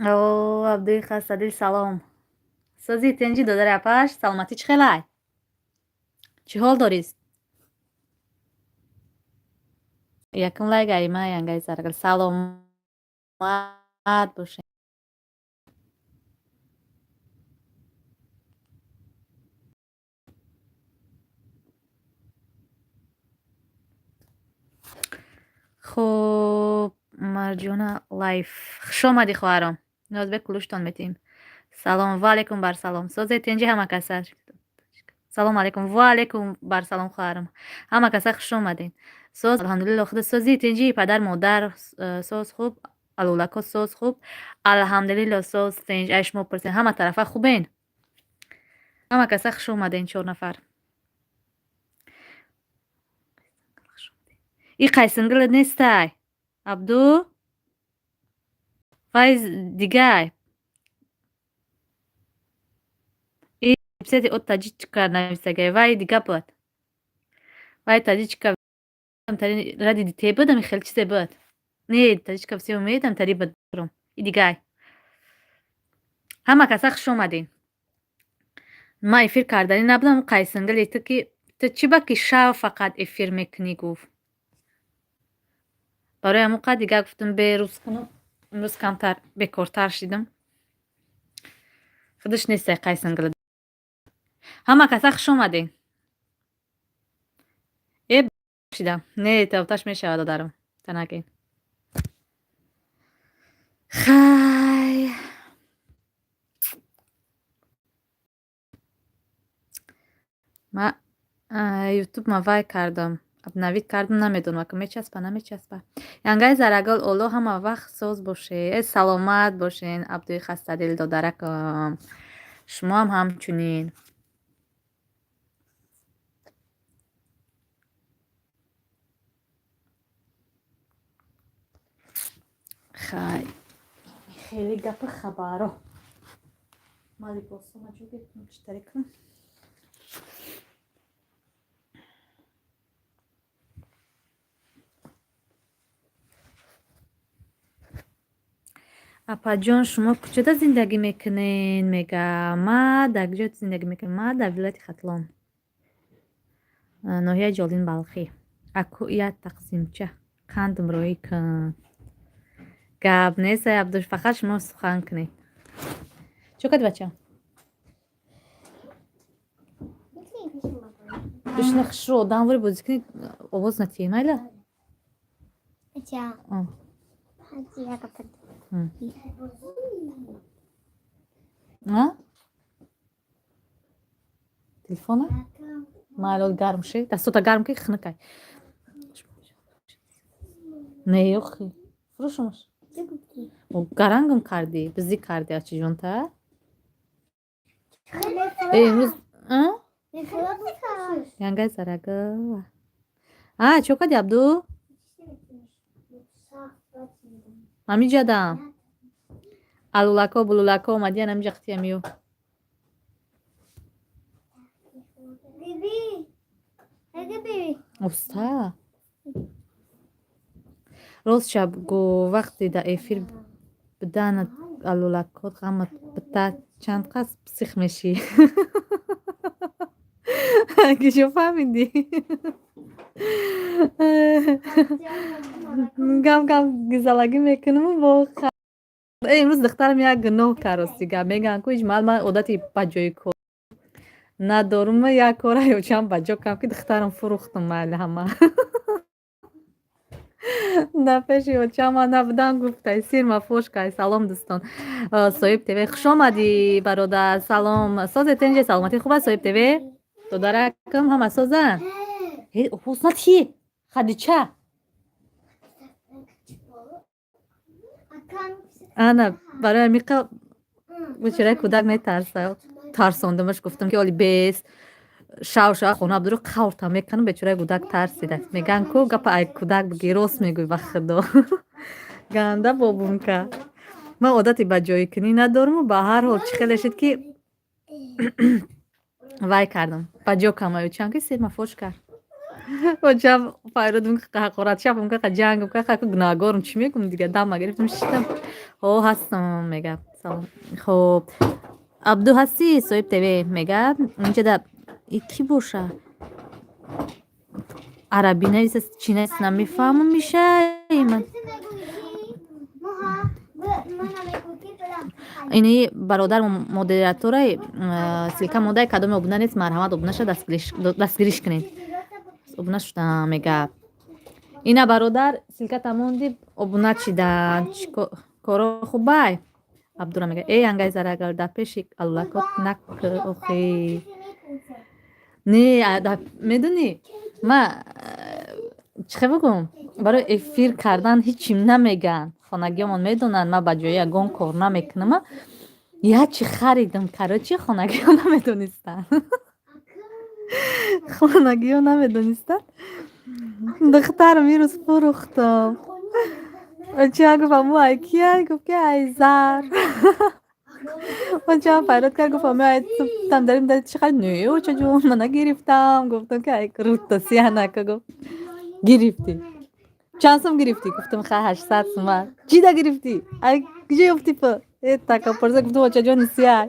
О, Абдуи хастадил, салом. Сӯзи, тинҷӣ, додари апаш, саломатӣ чӣ хелай? Чӣ ҳол дорист? Якум лайк айма, янгаи заргал. Саломат бошед. Хуб, Марҷона лайф. Хуш омадӣ, хоҳаром. Нозбек кулуштон метиҳем. Салом, ва алайкум барсалом. Созе, тинҷи ҳама каса. Салом алайкум. Ва алайкум барсалом, хоҳарам. Ҳама каса хуш омадед. Соз, алҳамдулилло, худо сози, тинҷи, падар, модар соз, хуб, алулако соз, хуб. Алҳамдулилло, соз, тинҷ. Ай шумо пурсед, ҳама тарафа хубен? Ҳама каса хуш омадед, чор нафар. И қайсингил нестай? Абду? Вай дигай. И писати от таҷичка нависагай. Вай дига буд. Вай таҷичка ради детей буд, ами хеле чизе буд. Не, таҷичка все умеет, ам тари буд. И дигай. Ҳама каса хуш омадед. Ман эфир карданӣ набудам, қайсингили ту ки ту чӣ ба ки шав фақат эфир мекунӣ, гуфт. Барои ҳамон қад дигар гуфтам, берӯз кунам. Имрӯз камтар бекортар шидам. Худаш нестай қайсингили. Ҳама каса хуш омадед. Э, шидам. Не, тавташ мешавад, додарам. Танакен. Хай. Ма ютуб ма вай кардам. Обновить кардам, намедонам, ка мечаспа, намечаспа. Янгаи зарагул, олло ҳама вақт соз бошед. Э, саломат бошен, Абдуи хастадил, додаракам. Шумоам ҳамчунин. Хай. Хеле гапи хабаро. Ма либосома ҷо гирифтам, чӣ таре кунам? Апаҷон, шумо куҷода зиндагӣ мекунед? Мега. Ма дар куҷо зиндагӣ мекунем? Ма дар вилояти Хатлон. Ноҳияи Ҷолин Балхӣ. Аку як тақсимча қандм роӣ кун. Гап нест, ай Абдуш, фақат шумо сухан кунед. Чӣ кардӣ, бача? Бишина, хушрӯ одамвори бозӣ кунед, овоз натиҳед, майла? Ача. А. М. А? Телефона? Майла, гарм ши. Дастота гарм ки, хунукай. Не, ёхи. Фурӯшумаш. Гарангам кардӣ, бизӣ кардӣ, ачиҷонта? Э, имрӯз а? Янгаи зарага. А, чо кардӣ, Абду? Ҳамиҷадам. Алулако, булулако омадиян ҳамиҷа қитиямиё. Уста. Рост шаб гӯ, вақте дар эфир буданат алулакот ғамат бита, чанд қас псих мешӣ? Киҷо фаҳмидӣ? Гам гам гизалагӣ мекунам бо э, имрӯз духтарам як гуноҳ кард, рости гап. Мегӯянд ку ҳеҷ маҳал ман одати ба ҷои кор надорум, як кора ё чанд ба ҷо кардам, ки духтарам фурӯхтум, майли ҳама. Дар пеши очам ман набудам, гуфтай сирма фош кай. Салом, дӯстон. Соҳиб ТВ, хуш омадӣ, бародар. Салом. Созе, тинҷи, саломатӣ хуб аст, Соҳиб ТВ? Додаракам, ҳама созанд? Э, овоз натиҳ. Хадича. Ана, барои ҳамиқа бечораи кӯдак метарса. Тарсондамаш, гуфтам ки оли бес шав шава хона абдуру қаврта мекунам, бечораи кӯдак тарсида. Мегӯянд ку гапа ай кӯдак бигӣ, рост мегӯй, ба худо. Ганда бобунка. Ман одати ба ҷойкунӣ надоруму ба ҳар ҳол чӣ хеле шуд, ки вай кардам. Ба ҷо камаю чанд ки сирма фош кард. Очам файродум ҳақорат шафм ка ҷангм ка ка гунаҳгорум, чӣ мегум дига, дама гирифтам шиштам. Ҳо, ҳастам, мега. Салом. Хоб, Абду ҳастӣ? Соҳиб ТВ мега. Инҷада ки боша? Арабӣ нависа, чӣ нависа, намефаҳмам, миша. Ини бародар модератораи ссылка мондаи, кадоме обуна нест, марҳамат, обуна ша, дастгириш кунед. Обуна шудам, мега. Ина бародар, ссылка тамонди, обуна чидан. Коро хубай? Абдура мега. Э, янгаи зарагал, дар пеши аллакот нак охи. Не, медонӣ, ма чӣ хел бигӯм, барои эфир кардан ҳичим намегӯянд. Хонагиёмон медонанд, ман ба ҷои ягон кор намекунам. Як чи харидам, короче, хонагиҳо намедонистанд, хонагиҳо намедонистанд. Духтарам ирӯз фурӯхтам. Оча гуфт, аму ай кия? Гуфт, ки ай зар. Очаам файрод кард, гуфт, аму ай там дарим дар чӣ харид? Не, очаҷон, ман нагирифтам. Гуфтам, ки ай круто сиянака. Гуфт, гирифтӣ? Чанд сум гирифтӣ? Гуфтам, ха, 800 сума. Чида гирифтӣ? Ай куҷо ёфтӣ пул? Э, такапурза. Гуфтам, очаҷони сияй.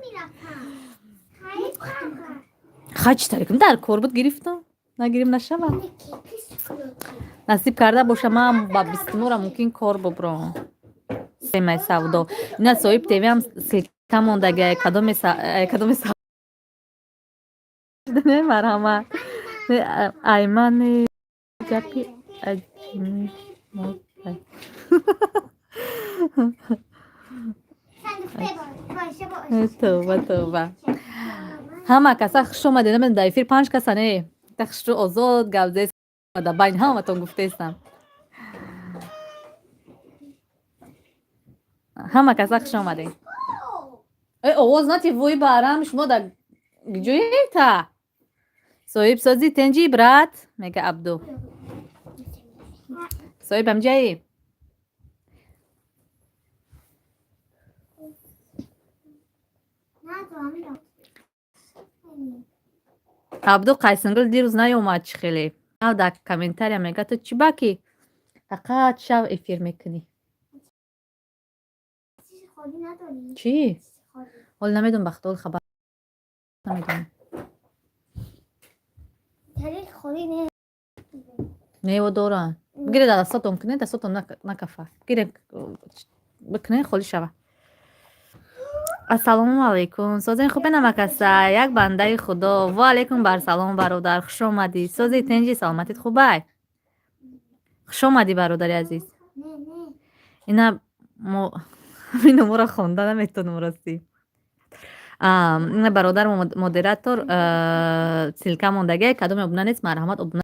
Хай, чӣ тарикам дар кор буд, гирифтам. Нагирим нашавад. Насиб карда боша, ман ба бистумора мумкин кор бубром. Семаи савдо. Ина соҳиб ТВам ссылка мондаги, кадоме кадоме марҳамат. Аймани гапи аҷини. Тавба, тавба. Ҳама каса хуш омадед. Намедонам, дар эфир панҷ каса не. Тахшру озод гап зес, дар байни ҳаматон гуфтаистам. Ҳама каса хуш омадед. Э, овоз нати, вой барам, шумо дар ҷоета? Соҳиб, сози, тенҷи, брат, мега Абду. Соҳиб, ҳамҷаи? Абду Қайсингул дирӯз наёмад, чӣ хеле. Нав дар комментария мега, ту чӣ баки фақат шав эфир мекунӣ? Чӣ? Ҳол намедонам, ба худо хабар намедонам. Нево доранд. Бигире, дар дастотон кунед, дастотон накафа. Бигире, бикунед, холӣ шава. Ассалому алайкум. Созен, хубе намакаса? Як бандаи худо. Ва алайкум барсалом, бародар. Хуш омадӣ. Сози, тенҷи, саломатит хубай? Хуш омадӣ, бародари азиз. Ина мо ҳамин моро хонда наметонам, ростӣ. Ина бародар модератор ссылка мондагия, кадоме обуна нест, марҳамат, обуна.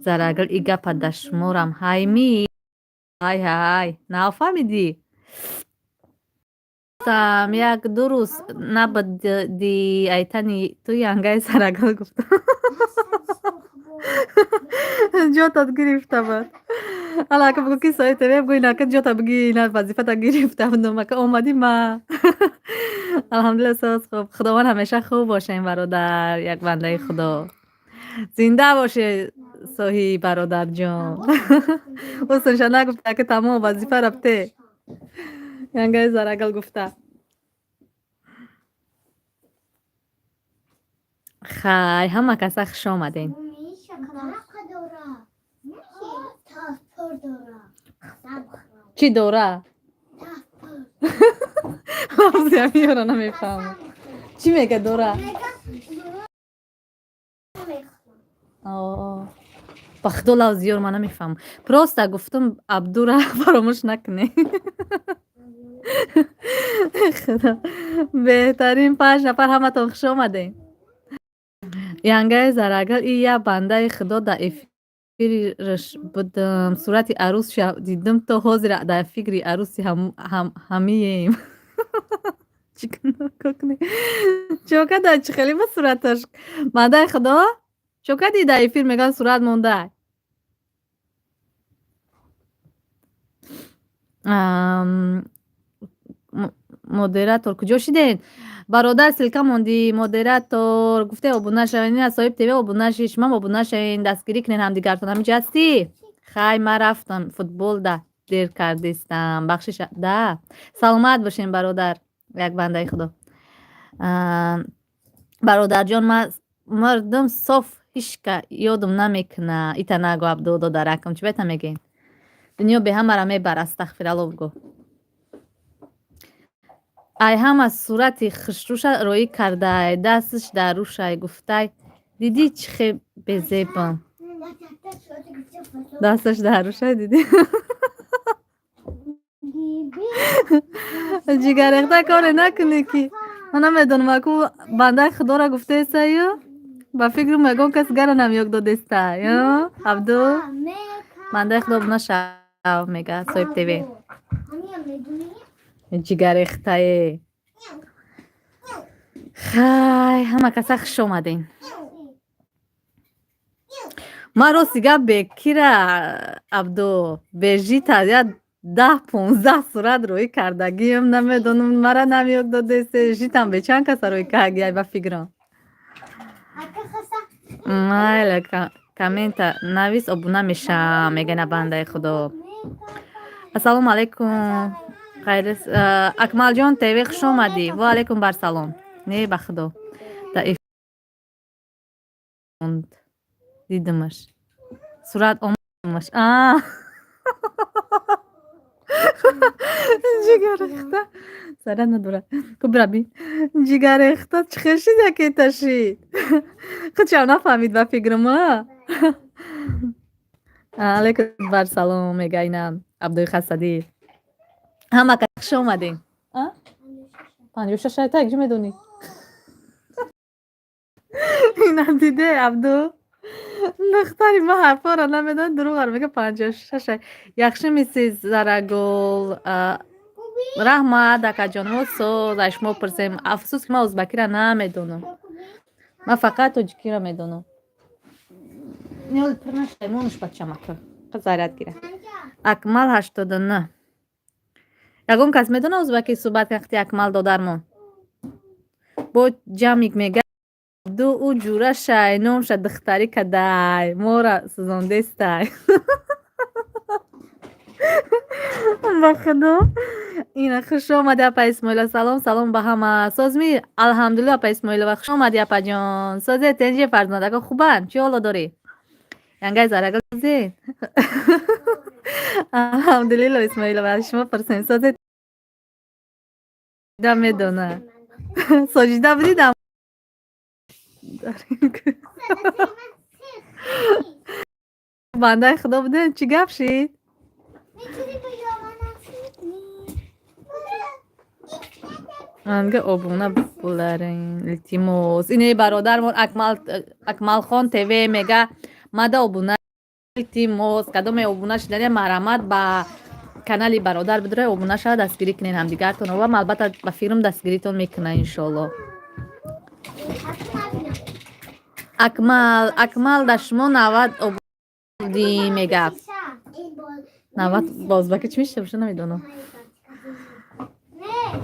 Зарагул, и гапа дашморам ҳайми? Ҳай, ҳай, нафаҳмидӣ? Там як ду рӯз набуди, айтани ту янгаи Зарагул, гуфтам. Ҷотат гирифта буд. Алака бугӯ, ки соҳиб ТВ, бугӯ, инака ҷота биги, ина вазифата гирифта будам. Ака омадӣ ма. Алҳамдулилла, соз, хуб. Худованд ҳамеша хуб бошем, бародар, як бандаи Худо. Зинда боше, соҳиб, бародарҷон. Ҳусн нагуфта, ки тамом вазифа рафте. Янгаи Зарагал гуфта. Хай, ҳама каса хуш омадем. Чӣ дора? Лафзи ҳамиёро намефаҳмам. Чӣ мега дора? Ба худо, лавзиёро ман намефаҳмам. Просто гуфтам, Абдура фаромӯш накунӣ. Худо. Беҳтарин панҷ нафар, ҳаматон хуш омадем. Янгаи Зарагал, и як бандаи худо дар эфираш будам, сурати арӯсша дидам, то ҳозир дар фикри арӯси ҳамием. Чӣ кунем? Чо када, чӣ хеле ба сураташ? Бандаи худо? Чо кади дар эфир мегӯянд, сурат мондай? Модератор куҷо шидед, бародар? Ссылка мондӣ, модератор гуфте, обуна шавед. Ина, Соҳиб ТВ, обуна ши, шумам обуна шавед, дастгирӣ кунед ҳамдигартон. Ҳамиҷа ҳастӣ? Хай, ман рафтам, футболда дер кардистам, бахшиш да. Саломат бошем, бародар. Як бандаи худо, бародарҷон, ман мардум соф, ҳишка ёдум намекуна. Ита нагӯ, Абду додаракам, чӣ бета мегӯем? Дунё беҳамара мебара, астағфиралло бигӯ. Ай ҳама сурати хушрӯша роӣ кардай, дасташ дар рӯшай, гуфтай: «Дидӣ, чӣ хе безебам?» Дасташ дар рӯшай, дидӣ? Ҷигаррехта коре накунӣ, ки ман намедонам, аку бандаи худоро гуфтаестаю, ба фикрам, ягон кас гаранам ёд додестай. Абду, бандаи худо, обуна шав, мега Соҳиб ТВ. Ҷигаррехтае. Хай, ҳама каса хуш омадем. Ман, рости гап, бекира, Абду, бежита я 10-15 сурат роӣ кардагиам, намедонам, мара намёд додесе. Житам бечанд каса роӣ кардагиай, ба фикрам. Майла, коммента навис, обуна мешам, мегӯяд бандаи худо. Ассалому алайкум, Акмалҷон ТВ, хуш омадӣ. Ва алайкум барсалом. Не, ба худо, да дидимаш, сурат омадмаш. Ҷигаррехта сара надора кубра, бин, ҷигаррехта чӣ хел шид, якета шид, худшам нафаҳмид, ба фикрам. Алайкум барсалом, мега ина Абдуи Хасадӣ. Ҳама кас хуш омадем. 56 шайта чӣ медонӣ? Ина диде, Абду, духтари ма ҳарфҳоро намедонад, дурӯғаро мега, 56. Яхшимисиз, Зарагул? Раҳмат, акаҷон, мо соз, аз шумо пурсем. Афсӯс, ки ман узбакиро намедонам, ман фақат тоҷикиро медонам. Пур нашай, монуш, бачамака заряд гира. Акмал 89. Ягон кас медона узбаки суҳбат вақти Акмал додармон бо ҷамик мега ду ӯ ҷура шай, номша духтарӣ кадай, мора сӯзондестай. Ба худо, ина, хуш омадӣ, апа Исмоила. Салом, салом ба ҳама. Созми? Алҳамдулилла, апа Исмоилова, хуш омадӣ, апаҷон. Созе, тенҷи, фарзандако хубанд? Чӣ ҳоло дорӣ, янгаи Зарагул? Созе? Алҳамдулилло, Исмоилова, аз шумо пурсем. Созе медона, Соҷида будӣ? Бандаи худо будем, чӣ гап шид? Анга обуна буларин, илтимос. Ине бародармон Акмалхон ТВ мега: «Мада обуна, илтимос». Кадоме обуна шидане, марҳамат, ба канали бародар бидурай, обуна шава, дастгирӣ кунед ҳамдигартон. Ва албатта, ба фикрам, дастгиритон мекунад, иншоалло. Акмал, Акмал, дар шумо 90 обуди, мега. 90 ба узбаки чӣ мешава, намедонам.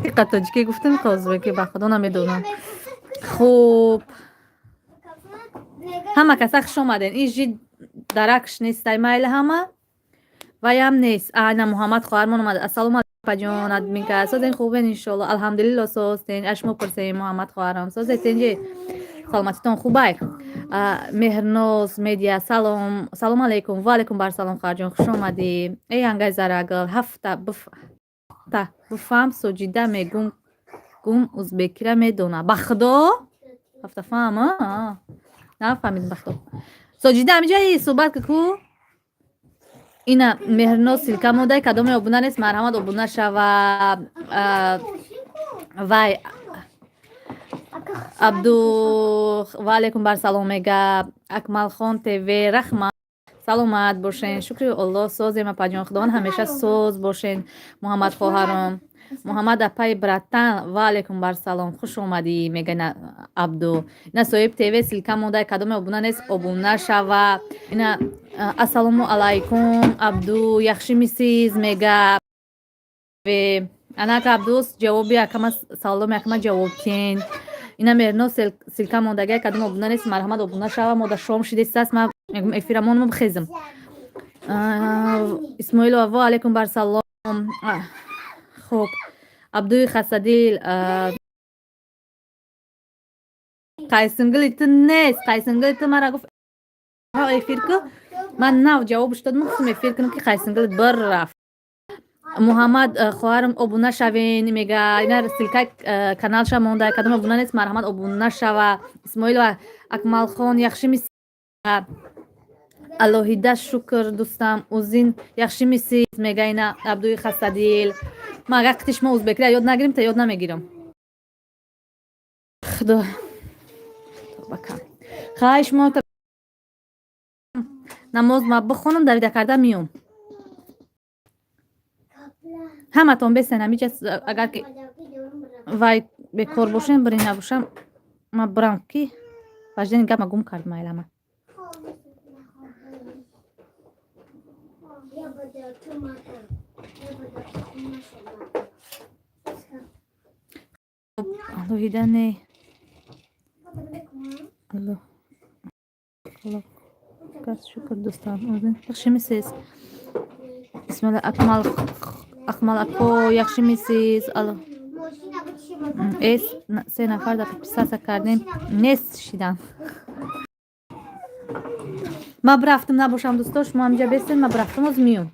Иқа тоҷикӣ гуфтем, ка узбекӣ, ба худо, намедонам. Хуб, ҳама каса хуш омаден. Ин жи даракш нестай, майли, ҳама ваям нест. Ана Муҳаммад хоҳармон омад. Ассалому алайкум, апаҷон, админка. Созен, хубен? Иншоалло, алҳамдулилло, созтен. Аз шумо пурсем, Муҳаммад хоҳарам, созе, тенҷи, саломатитон хубай? Меҳрноз Медиа, салом, салому алайкум. Ва алайкум барсалом, хоҳарҷон, хуш омадӣ. Эй ангай Зарагул, ҳафта бифаҳм, Соҷида мегум, гум узбекира медона. Ба худо, ҳафта фаҳм нафаҳмидам, ба худо. Соҷида, ҳамиҷаи суҳбат ку. Ина Меҳрноз ссылка мондай, кадоме обуна нест, марҳамат, обуна шава. Вай Абду, ва алайкум барсалом, мега Акмалхон ТВ. Рахмат, саломат бошен. Шукри Аллоҳ, созем, апаҷон, худованд ҳамеша соз бошен. Муҳаммад хоҳаром, Муҳаммад апаи братан, ва алайкум барсалом, хуш омадӣ, мега Абду. Ина Соҳиб ТВ ссылка мондай, кадоме обуна нест, обуна шава. Ина, ассалому алайкум, Абду, яхшимисиз, мега. Анака Абдус, ҷавоби якама саволоми якама ҷавоб тиен. Ина Мерно ссылка мондагия, кадом обуна нест, марҳамат, обуна шава. Мода шом шидистааст, ма мегум эфирамонмо бихезм. Исмоилова, ва алайкум барсалом. Хуб, Абдуи Хасадил, қайсингили ту нест, қайсингили ту мара гуфт эфир ку, ман нав ҷавобш додам, гуфтам эфир кунам, ки қайсингили бір рафт. Муҳаммад, хоҳарам, обуна шавен мега. Ина ссылка каналша монда, кадом обуна нест, марҳамат, обуна шава. Исмоилова Акмалхон, яхшими? Алоҳида шукр, дӯстам, узин яхшимисиз мега ина Абдуи Хастадил. Ман агар қити шумо узбекира ёд нагирим, та ёд намегирам. Худо, тобака. Хай, шумо намоз ма бихонам, давида карда миём. Ҳаматон бесен ҳамиҷа, агар ки вай бекор бошем, бири набошам, ма бирам, ки важдени гапма гум кард майлама. Алоҳида не. Алло. Шукр, дӯстам. Яхшимисиз? Бисмилла, Акмал, Акмал ако, яхшимисиз? Алло. Эс, се нафар да подписаться кардем, нест шидан. Ма брафтам, набошам, дӯсто, шумо ҳамҷа бестен, ма брафтам, оз миём.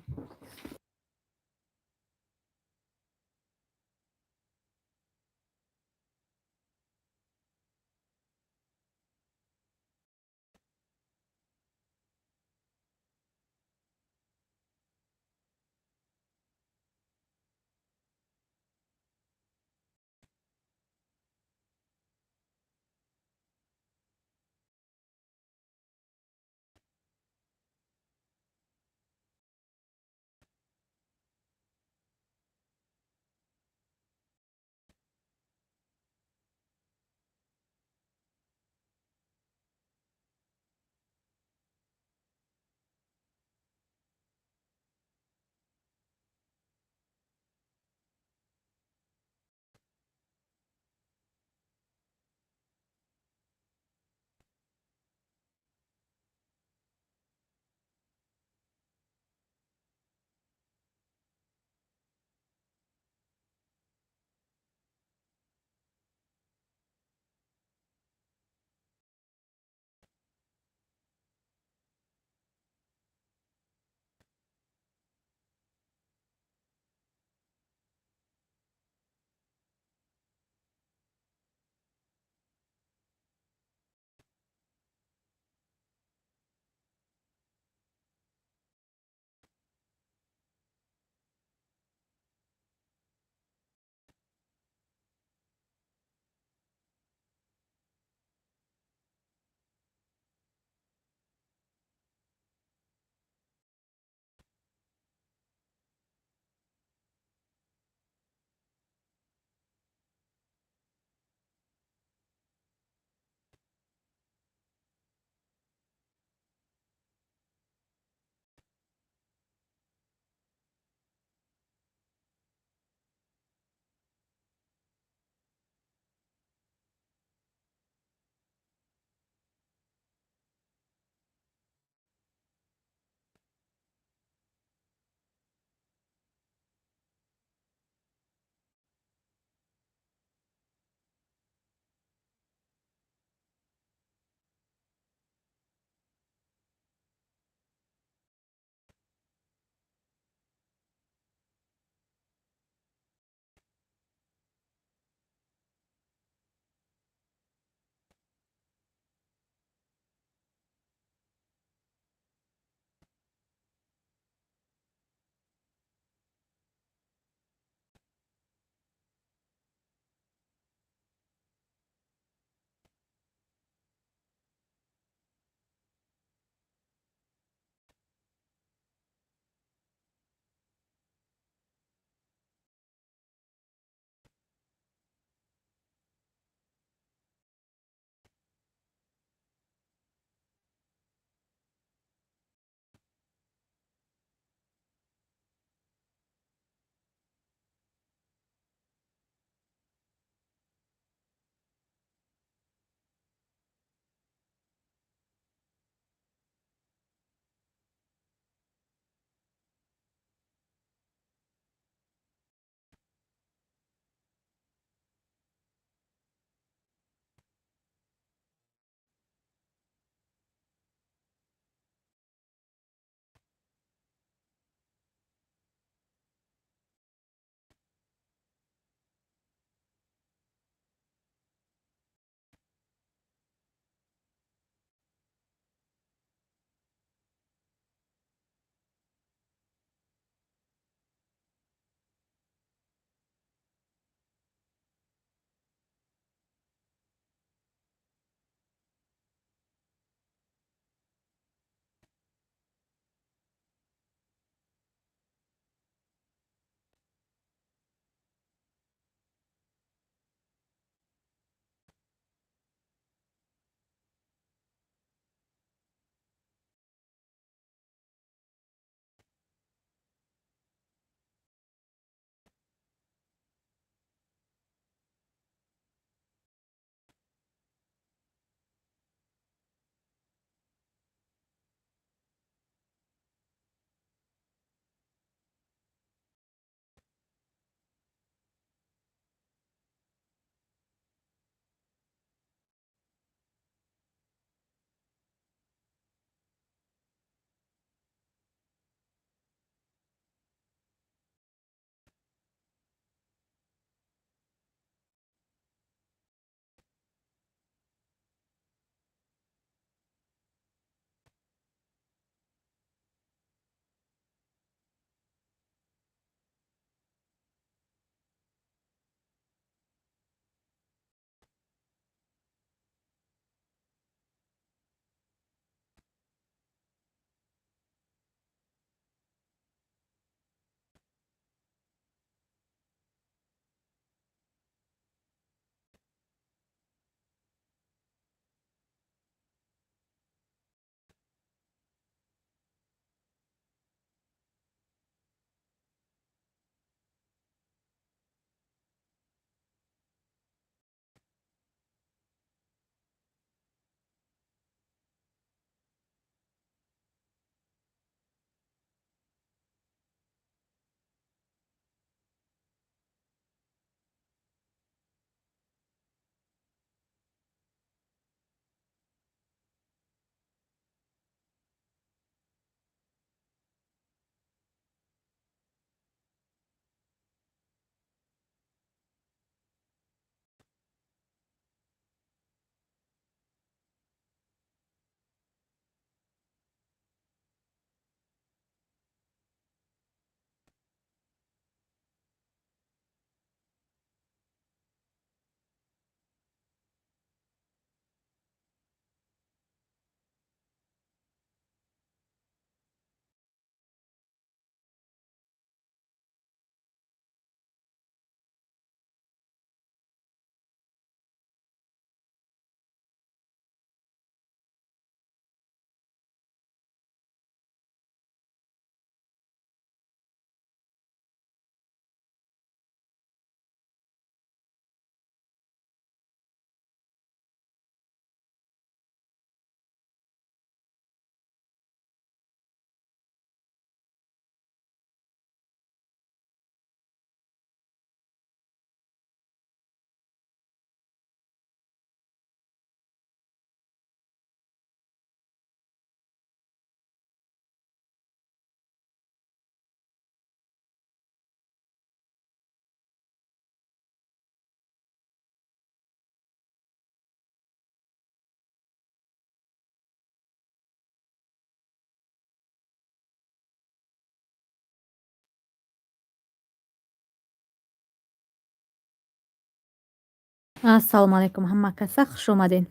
Ассалому алайкум, ҳама каса хуш омадед.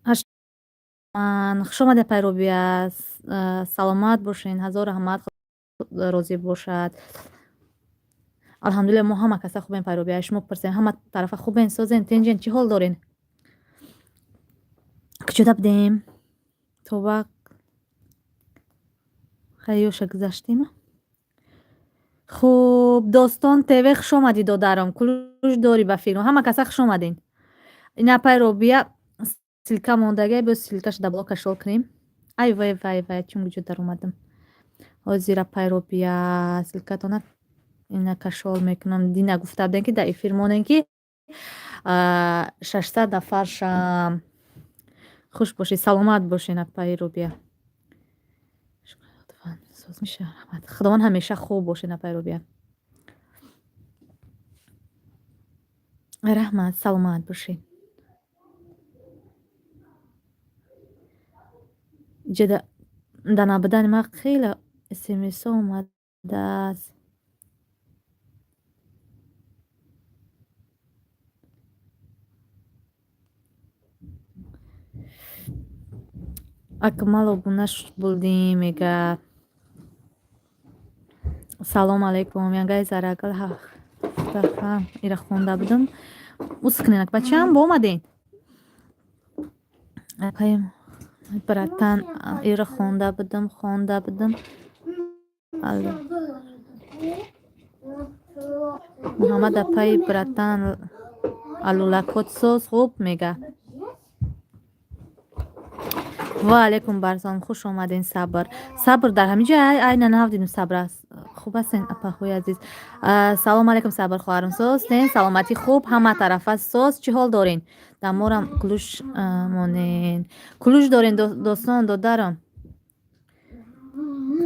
Хуш омадед, апай Робия, саломат бошен, ҳазор раҳмат, розӣ бошад. Алҳамдулилла, мо ҳама каса хубем, апай Робия, шумо пурсем, ҳама тарафа хубен, созен, тинҷен, чӣ ҳол дорен? Куҷода будем? Тоба хайёша гузаштем. Хуб, Достон ТВ, хуш омадӣ, додарам. Кулуш дорӣ ба филм. Ҳама каса хуш омаден. Ин апай Робия ссылка мондагай, бо ссылкаш да блока шол кунем. Ай вай вай вай, чун куҷо даромадам. Ҳозир, апай Робия, ссылкатона ина кашол мекунам. Дина гуфта будем, ки дар эфир монем, ки 600 нафар шам. Хуш бошед, саломат бошед, апай Робия. Худованд ҳамеша хуб бошед, апай Робия. Раҳмат, саломат бошед. Иҷа да набудани ман хеле смсҳо омадааст. Акмал обуна будем, мега. Салом алайкум, ягай зарагал ҳафтаха ира хонда будам. Ус кунед, бачаам, бо омаден. Апай братан, ира хонда будам, хонда будам. Алло. Муҳаммад апай братан алулакот соз хуб мега. Ва алайкум барсалом, хуш омаден, Сабр. Сабр дар ҳамин ҷо айна нав дидем Сабр аст. Хуб ҳастен, апаҳои азиз. Салом алайкум, Сабр хоҳарам, созтен, саломатӣ хуб, ҳама тарафа соз, чӣ ҳол дорен? Даморам кулуш монен. Кулуш дорен, достон, додарам.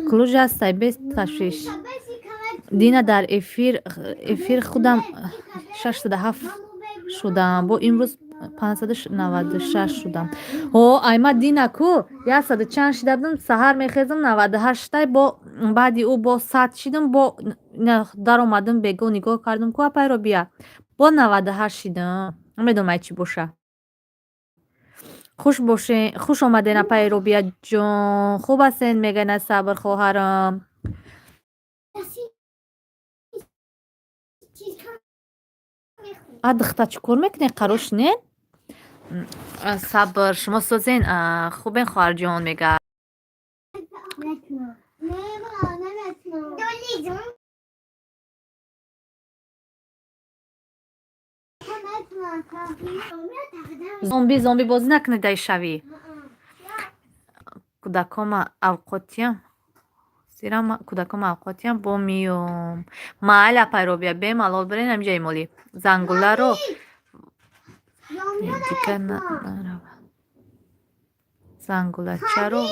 Кулуш ҳастай, без ташвиш. Дина дар эфир худам 607 шудам, бо имрӯз 596 шудам. Ҳо, айма дина ку яксаду чанд шида будам, саҳар мехезам 98-тай, бо баъди ӯ бо 100 шидам, бо даромадам бего нигоҳ кардам ку, апай Робия, бо 98 шидам. Намедонам ай чӣ боша. Хуш бошен, хуш омаден, апай Робияҷон. Хуб ҳастен, мегӯяд Сабр хоҳарам. А духта, чӣ кор мекунед? Қарош не? Сабр, шумо созен, хубен, хоҳарҷон, мега. Зомби зомби бозӣ накунед дар шавӣ. Кӯдакома авқотиям. Зира кӯдакома авқотиям бо миём. Майли, апай Робия, бемалол бирен ҳамин ҷои моли. Зангуларо дигар наравад. Зангулачаро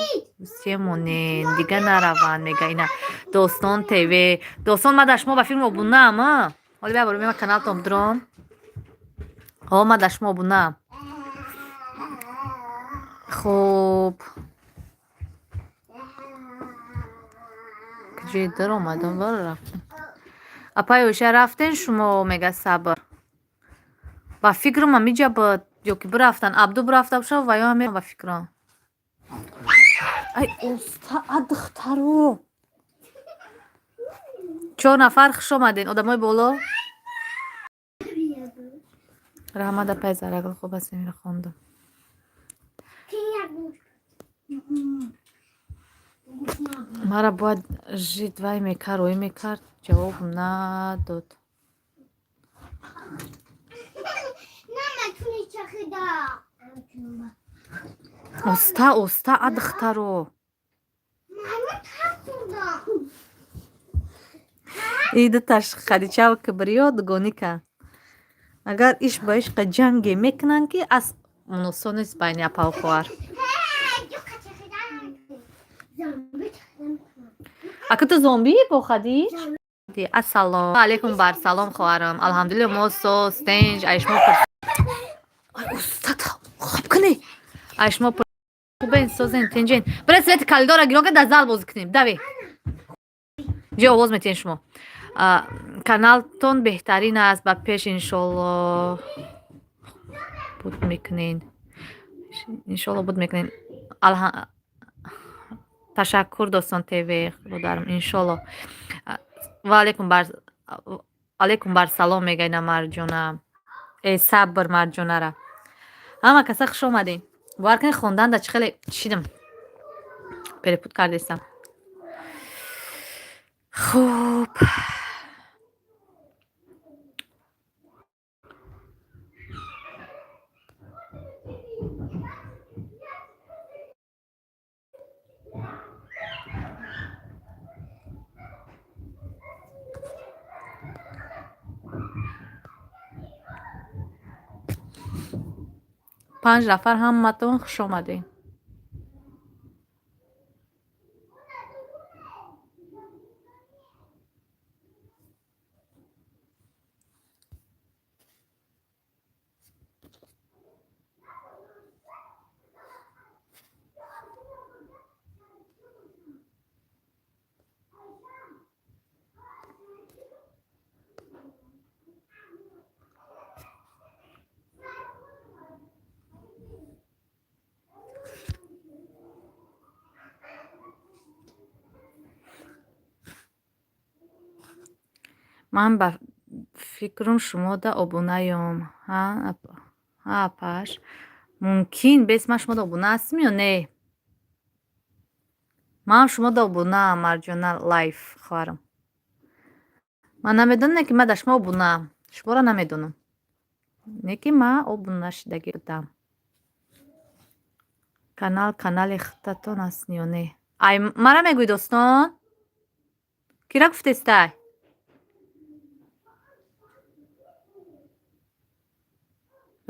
семонен, дигар нараванд, мега ина. Достон ТВ. Достон, ман дар шумо ба филм обунаам, а? Ҳоли бия баро мема каналтон дрон. Ҳо, ман дар шумо обунаам. Хуб. Куҷое даромадам, вара рафтам. Апай Оиша, рафтен шумо, мега Сабр. Ба фикрам ҳамиҷа буд ё ки бирафтан. Абду бирафта бошад ва ё ҳаме ба фикрам. Ай уста, а духтаро. Чор нафар хуш омаден, одамои боло. Раҳмат, апай Зарагул, хуб ҳастем, ира хондам. Мара бояд жид вай мекард, рӯй мекард, ҷавоб надод. Оста, оста, а духтаро. И дуташ Хадичаву Кибриё дугоника. Агар иш ба ишқа ҷанге мекунанд, ки аз муносо нест байни апаву хоҳар. Ака, ту зомбӣ бо Хадич? Ассалому алайкум барсалом, хоҳарам. Алҳамдулилла, мо соз, тинҷ, ай шумо пурс. Ай устад, хоб кунӣ. Ай шумо хубен, созен, тинҷен. Бира свет и коридора гирон, ка дар зал бозӣ кунем. Дави. Ҷо овоз метиҳен шумо. Каналтон беҳтарин аст, ба пеш иншолло буд мекунен, иншолло буд мекунен. Ташаккур, Достон ТВ додарам, иншолло. Ва алейкум бар салом мегӯяд Марҷона. Э, сабр, Марҷонара. Ҳама каса хуш омадем. Бовар кунед, хонданда чӣ хеле шидам, перепут кардестам. Хуб, панҷ нафар, ҳаматон хуш омадем. Ман ба фикрум шумода обунаём. Ҳа, апаш, мумкин бес ман шумода обуна ҳастам ё не? Ман шумода обунаам, Марҷона Лайф, хоҳарам. Ман намедонам, ки ман дар шумо обунаам, шуморо намедонам, не ки ман обуна шудагӣ будам. Канал канали худатон аст ё не? Ай, мара мегӯӣ, Достон? Кира гуфтестай?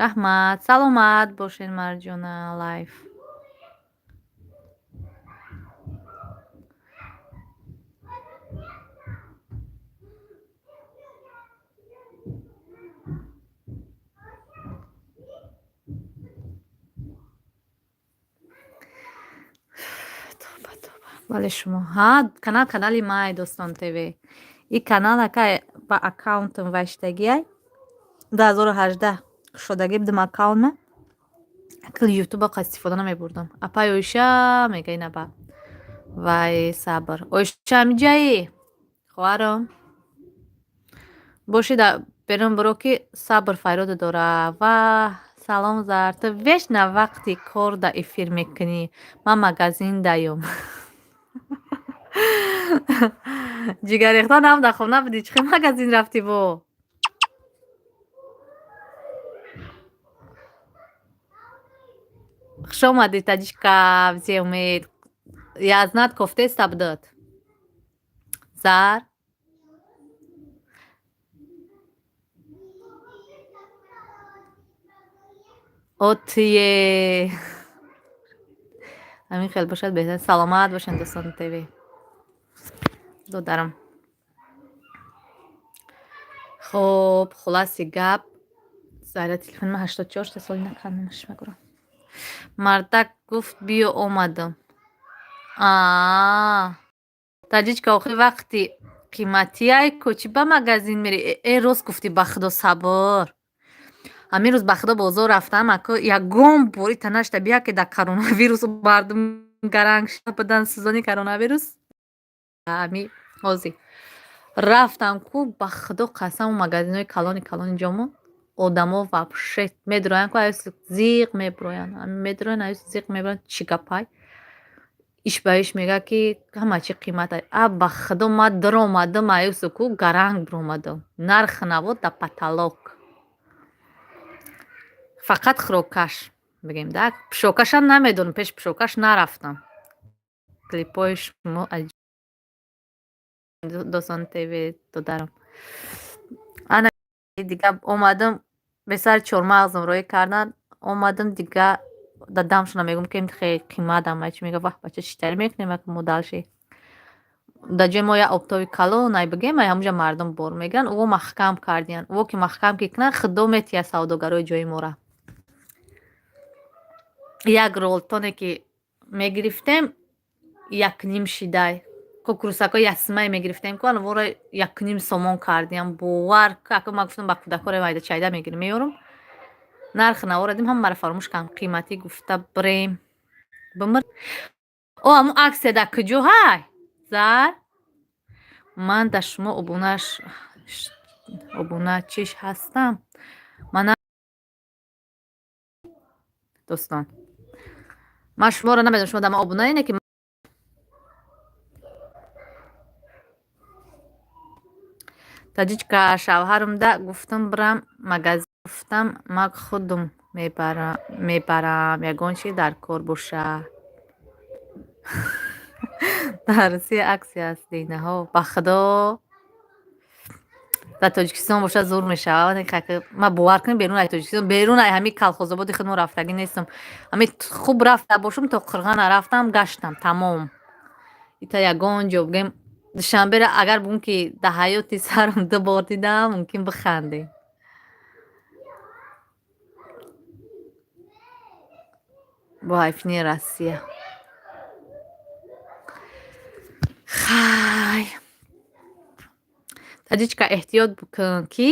Раҳмат, саломат бошед, Марҷона Лайф. Тоба, тоба. Бале, шумо, ҳа, канал канали май, Достон ТВ. И канал ака ба аккаунтам вайштагиай, 2018 кушодагӣ будам аккаунтма. Акл Ютуба қа истифода намебурдам. Апай Оиша мега, ина ба вай, сабр. Оиша, ҳамиҷаи, хоҳарам, боши, берун биро, ки сабр файрода дора. Ва салом, Зар, ту вечно вақти кор да эфир мекунӣ, ман магазин даём. Ҷигаррехтан ҳам дар хона будӣ, чӣ хел магазин рафтӣ бо? Хуш омадӣ, таҷичка, все умед. Язнат кофтеста будод. Зар. Отие. Ҳамин хел бошад беҳтар. Саломат бошанд, Дӯстон ТВ. Додарам. Хоб, хулоси гап. Заря телефони ман 84 соли накардамаш мегӯрам. Мардак гуфт биё, омадам. Аа. Таҷичка, охи вақти қиматиай ку, чӣ ба магазин мерӣ? Э, рост гуфтӣ, ба худо, сабр. Ҳамин рӯз ба худо бозор рафтам, ако ягон бори танашта бия, ки дар коронавирус мардум гаранг будан, сӯзони коронавирус. Ҳами ҳозир рафтам ку, ба худо қасам, магазинҳои калони калони ҷомон одамо вообще медроянд ку, аюс зиқ меброянд, медроянд, аюс зиқ меброянд. Чӣ гапай? Иш ба иш мегӯяд, ки ҳама чӣ қимат. А ба худо, ман даромадам аюсу ку, гаранг биромадам. Нархи наво да потолок. Фақат хӯрокаш бигем да, пӯшокашам намедонам, пеши пӯшокаш нарафтам. Клипҳои шумо, Досон ТВ, додарам. Ана дига омадам, бесари чормағзам роӣ кардан омадам, дига дадамшона мегӯм, ки хеле қимат ама чӣ мега. Ваҳ, бача, чӣ тари мекунем, ака мо дальше? Дар ҷои мо як оптови калон ай бигем, ай ҳамунҷа мардум бор мегиранд, ӯ маҳкам кардиянд. Ӯ ки маҳкам ки кунанд, худо метиҳад савдогарои ҷои мора. Як ролтоне ки мегирифтем, якним шидай. Кукурусако ясмай мегирифтем ку, алвора 1,5 сомон кардиам. Бовар ку, ман гуфтам ба кӯдакҳоро майда чайда мегирем, меёрам. Нарх наорадим, ҳамаро фаромӯш кардам. Қиматӣ гуфта бирем. Бимир. О, ҳамун аксия дар куҷо ҳай? Зар? Ман дар шумо обуначиш ҳастам. Мана дӯстон. Ман шуморо намедонам, шумо дар ман обуна ине ки таҷичка шавҳарумда гуфтам бирам магазин, гуфтам ман худум мебарам, ягон чи дар кор боша. Дар Русия аксия аст динаҳо. Ба худо дар Тоҷикистон бошад, зур мешавад. Ман бовар кунем, берун ай Тоҷикистон, берун ай ҳамин калхозободи худ мо рафтагӣ нестам. Ҳамин хуб рафта бошум, то Қирғана рафтам, гаштам, тамом. Ита ягон ҷо бигӯем, Душанберо агар бигӯм ки дар ҳаёти сарам ду бор дидам, мумкин бихандем. Бо ҳайфини Россия. Хай. Таҷичка, эҳтиёт бикун, ки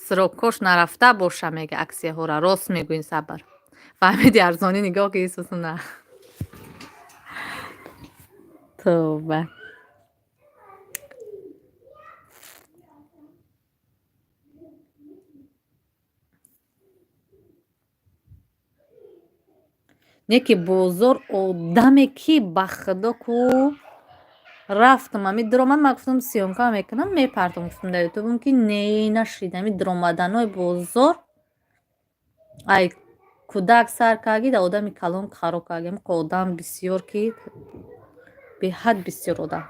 срокош нарафта боша, мега аксияҳоро. Рост мегӯӣ, сабр. Фаҳмиди, арзонӣ нигоҳ ки сусуна. Тавба. Не ки бозор одаме ки, ба худо ку, рафтам, ами дуромад, ман гуфтам съёмка мекунам, мепартам, гуфтам дар ютубам ки не нашид. Ами дуромаданои бозор ай кӯдак сар карги да одами калон қарор кардем, одам бисёр ки беҳад бисёр одам.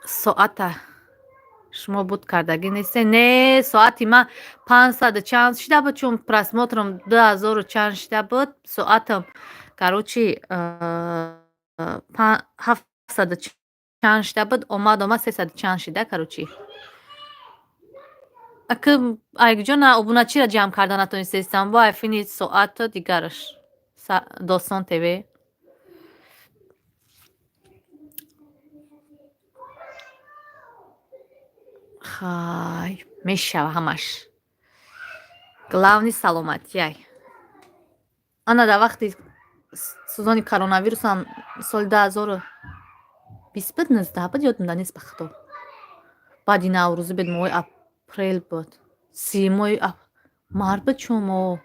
Соата шумо буд кардагӣ несте? Не, соати ман 500 чанд шида буд, чун просмотрам 2000 чанд шида буд. Соатам, короче, 700 чанд шида буд, омад, омад, 300 чанд шида, короче. Ака, айгҷо на обуначиро ҷамъ карда натонистестам, бо айфини соату дигараш. Достон ТВ. Хай, мешава ҳамаш. Главный саломатиай. Ана дар вақти сӯзони коронавирусам соли 2020 буд, 19 буд, ёдам нест, ба худо. Баъди Наврӯзӣ буд, моҳи апрел буд. 30-мои март буд чун.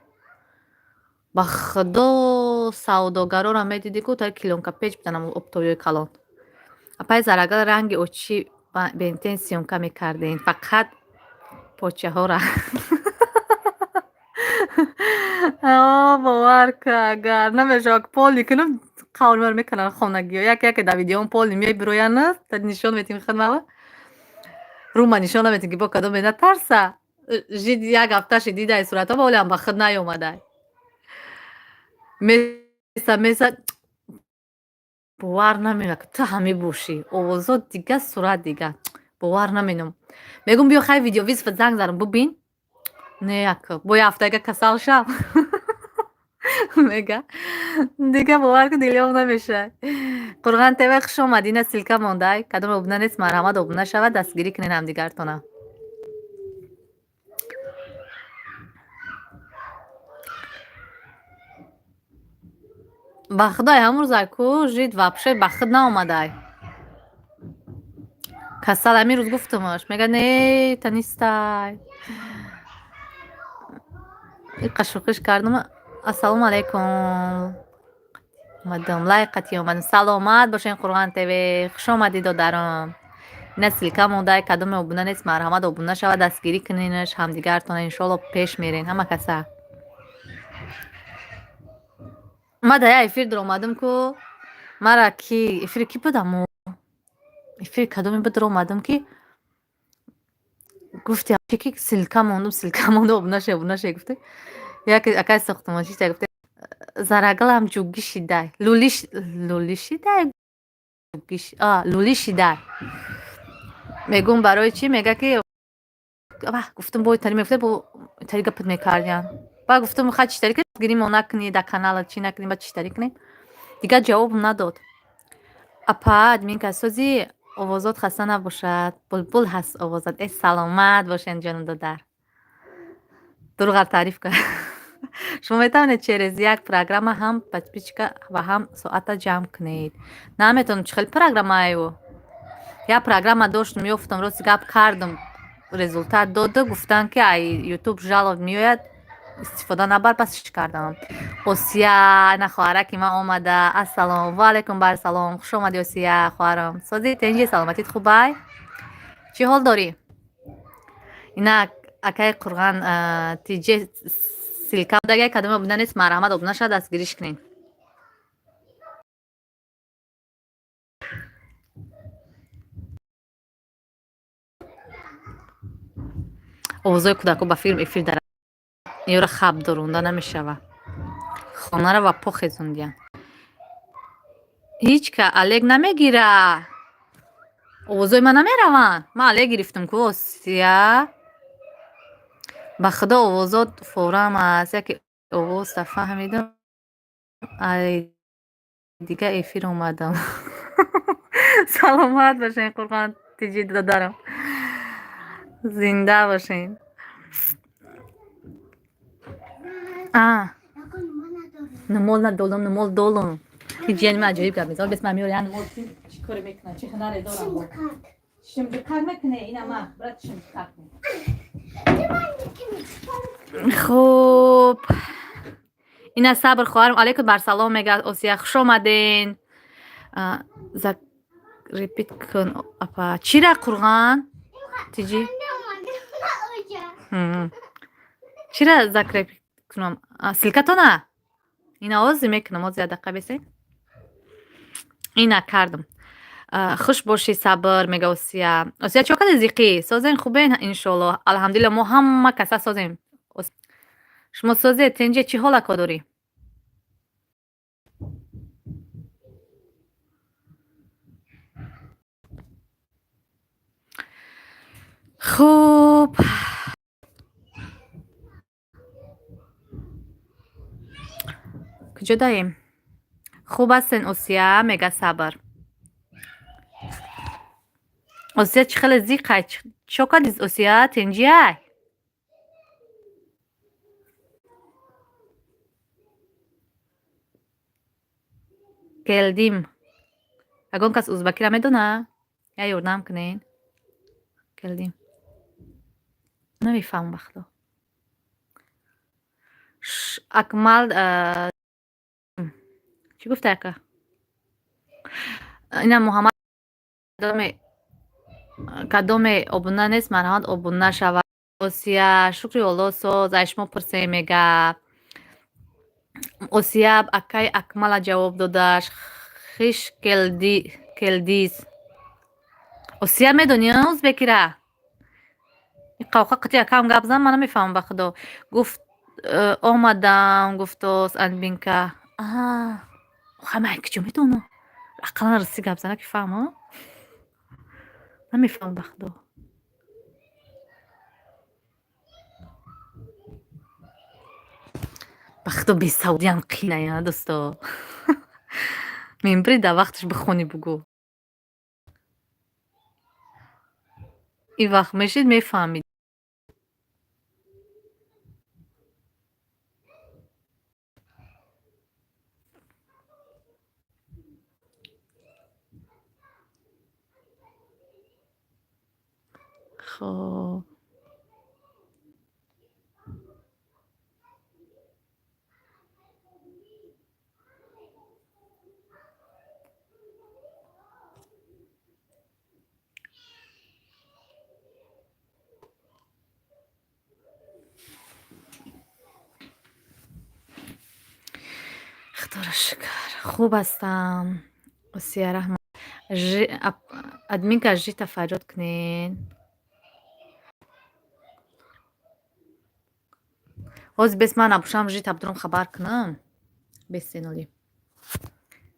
Ба худо, савдогароро медидӣ ку, тари клеёнка печ будан, оптовиҳои калон. Апаи Зарагал, ранги очи бентен съёмка мекардем, фақат почаҳора. Бовар ку, агар намешавад поли кунам, қавли маро мекунанд хонагиҳо. Яке яке дар видеоам поли мебироянд, нишон метим хидмава. Рӯма нишон наметим ки бо кадоме натарса. Жид як ҳафта шид дидаи суратҳо, ҳолиам ба худ наёмадай. Меса меса, бовар намекунам, ту ҳамӣ бошӣ. Овозо дига, сурат дига. Бовар наменам. Мегӯм биё, хай, видеовызов занг зарам, бубин. Не, ака, бо як ҳафтага касал шав. Мега. Дига бовар кун, дилём намешавад. Қурған ТВ, хуш омадӣ, ина ссылка мондай. Кадом обуна нест, марҳамат, обуна шавад, дастгирӣ кунед ҳамдигартона. Ба худой, ҳамун рӯза ку жид вообще ба худ наомадай. Касал, ҳамин рӯз гуфтамаш, мега не, та нистай. Иқа шӯхиш кардам. Ассалому алайкум. Омадам, лайк қатӣ омадам. Саломат бошен, Қурған ТВ. Хуш омадӣ, додарам. Ина ссылка мондай, кадоме обуна нест, марҳамат, обуна шавад, дастгирӣ куненаш ҳамдигартона, иншоалло пеш мерен ҳама каса. Ма дар як эфир даромадам ку, мара ки эфири ки будам, эфири кадоме буд, даромадам ки гуфти ки ссылка мондум, ссылка мондум, обуна ше, обуна ше, гуфте. Яке акай сохтмончита гуфте Зарагалам ҷугӣ шидай, лӯлӣ лӯлӣ шидай, лӯлӣ шидай. Мегӯм барои чӣ? Мега ки гуфтам бо тари мегуфте, бо тари гапат мекардиян. Баъд гуфтам хай, чӣ тари гиримо накунӣ дар канала, чӣ накунӣ, баъд чӣ тари кунем? Дигар ҷавоб надод. Апа, админка, сӯзи овозот хаста набошад. Булбул ҳаст овозат. Э, саломат бошен, ҷону додар. Дурӯғар таъриф кард. Шумо метавонед через як программа ҳам подписчика ва ҳам соата ҷамъ кунед. Наметавонам, чӣ хел программааю? Як программа доштум, ёфтам, рости гап кардам, результат доду, гуфтанд ки ай ютуб жалоб меояд, истифода набар, пас чӣ кардам. Осия, ина хоҳараки ман омада. Ассалому алайкум, барсалом. Хуш омадӣ, Осия хоҳарам. Созӣ, тинҷи, саломатит хубай? Чӣ ҳол дорӣ? Ина акаи Қурған тиҷе ссылка дагай, кадоме обуна нест, марҳамат, обуна шавад, дастгириш кунед. Овозҳои кӯдакҳо ба филм эфир дар ёра хаб доронда намешава. Хонаро ва по хезондиянд. Ҳеҷ ка алек намегира. Овозҳои ман намераванд. Ман алек гирифтам ку, Осия. Ба худо, овозот форам аст. Яке овозта фаҳмидам. Ай дига эфир омадам. Саломат бошен, Қурғон тиҷи додарам. Зинда бошен. А. Нумол надолам, нумол долам. Ҳиҷ ман аҷоиб гап мезанам. Бес ман меорам нумол, чӣ коре мекунам, чӣ ҳунаре дорам. Шимҷиқак мекуне, ина ма, брат, шимҷиқак. Хуб. Ина сабр, хоҳарам, алайкум барсалом мегӯяд Осия, хуш омаден. Закрепить кун, апа. Чира, Қурған? Тиҷи? Чира закрепить кунам? Ссылкатона? Ина ози мекунам, ози як дақиқа бесед. Ина кардам. Хуш бошӣ, Сабр, мега Осия. Осия, чо кади зиқӣ? Созен, хубен, иншоалло. Алҳамдулилла, мо ҳама каса созем. Шумо созед, тинҷе, чӣ ҳолако дорӣ? Хуб. Куҷо даем? Хуб ҳастен, Осия, мега Сабр. Осия, чӣ хеле зиқай? Чо кади, Осия, тинҷиай? Келдим. Ягон кас узбакиро медона? Я ёрдам кунед. Келдим. Намефаҳмам, ба худо. Акмал чӣ гуфта ака? Ина Муҳаммад, кадоме обуна нест, марҳамат, обуна шавад. Осия, шукри Алло, соз, ай шумо пурсем, мега. Осия акаи Акмала ҷавоб додаш. Хиш келдиз. Осия, медонӣ узбекира? Қавқа қити акам гап зан, ман намефаҳмам, ба худо. Гуфт омадам, гуфтос админка. Ҳама куҷо медонам? Ақаллан русӣ гап зана ки фаҳмам. Намефаҳмам, ба худо. Ба худо, бесаводиам қиная, дӯсто. Мембири дар вақташ бихонӣ, бугӯ. Ин вақт мешид, мефаҳмид. Хоб. Худоро шукр. Хуб ҳастам. Осия, раҳмат. Админка, жита фарёд кунед. Ҳозир бес ман набошам, жита бидурам, хабар кунам. Бесеноли.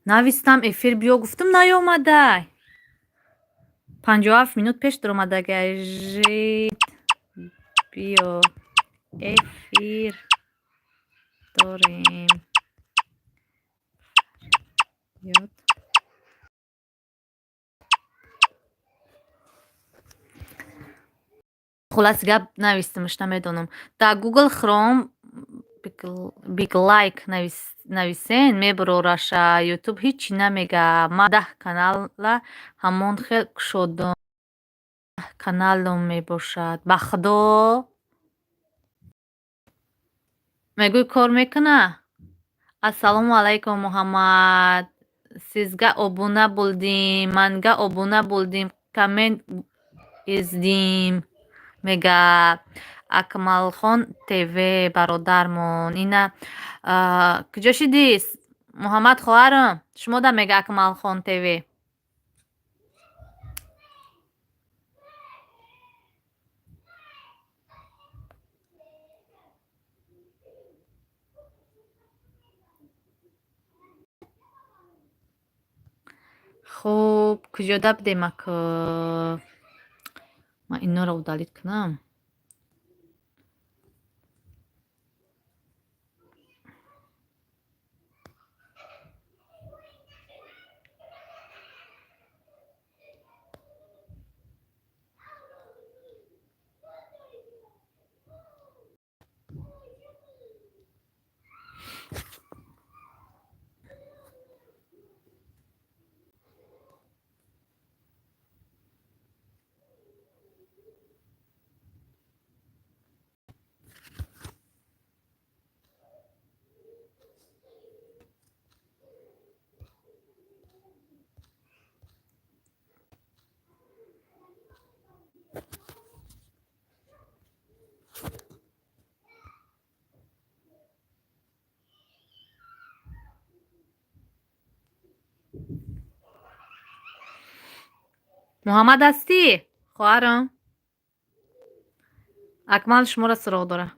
Навистам, эфир биё гуфтам, наёмадай. 57 минут пеш дуромадагай. Жит биё, эфир дорем. Ёд. Хулоси гап, навистимш, намедонам. Дар Google Chrome Big Like нависен, мебарораша. Ютуб ҳичи намега. Ман 10 канала ҳамон хел кушодум, каналум мебошад. Ба худо, мегӯй, кор мекуна. Ассалому алайкум, Муҳаммад. Сизга обуна булдим, манга обуна булдим, коммент издим, мега Акмалхон ТВ бародармон. Ина куҷо шидӣ, Муҳаммад хоҳарам? Шумо да мега Акмалхон ТВ. Хуб, куҷода будем ака? Ман инора удалить кунам. Муҳаммад, ҳастӣ, хоҳарам? Акмал шуморо суроғ дора.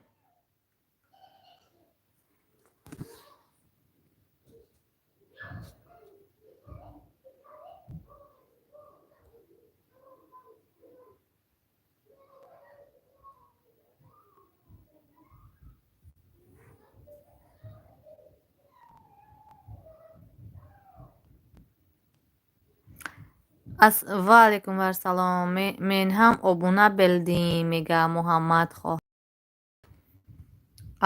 Ва алайкум вассалом. Мен ҳам обуна белдим, мега Муҳаммад хоҳ.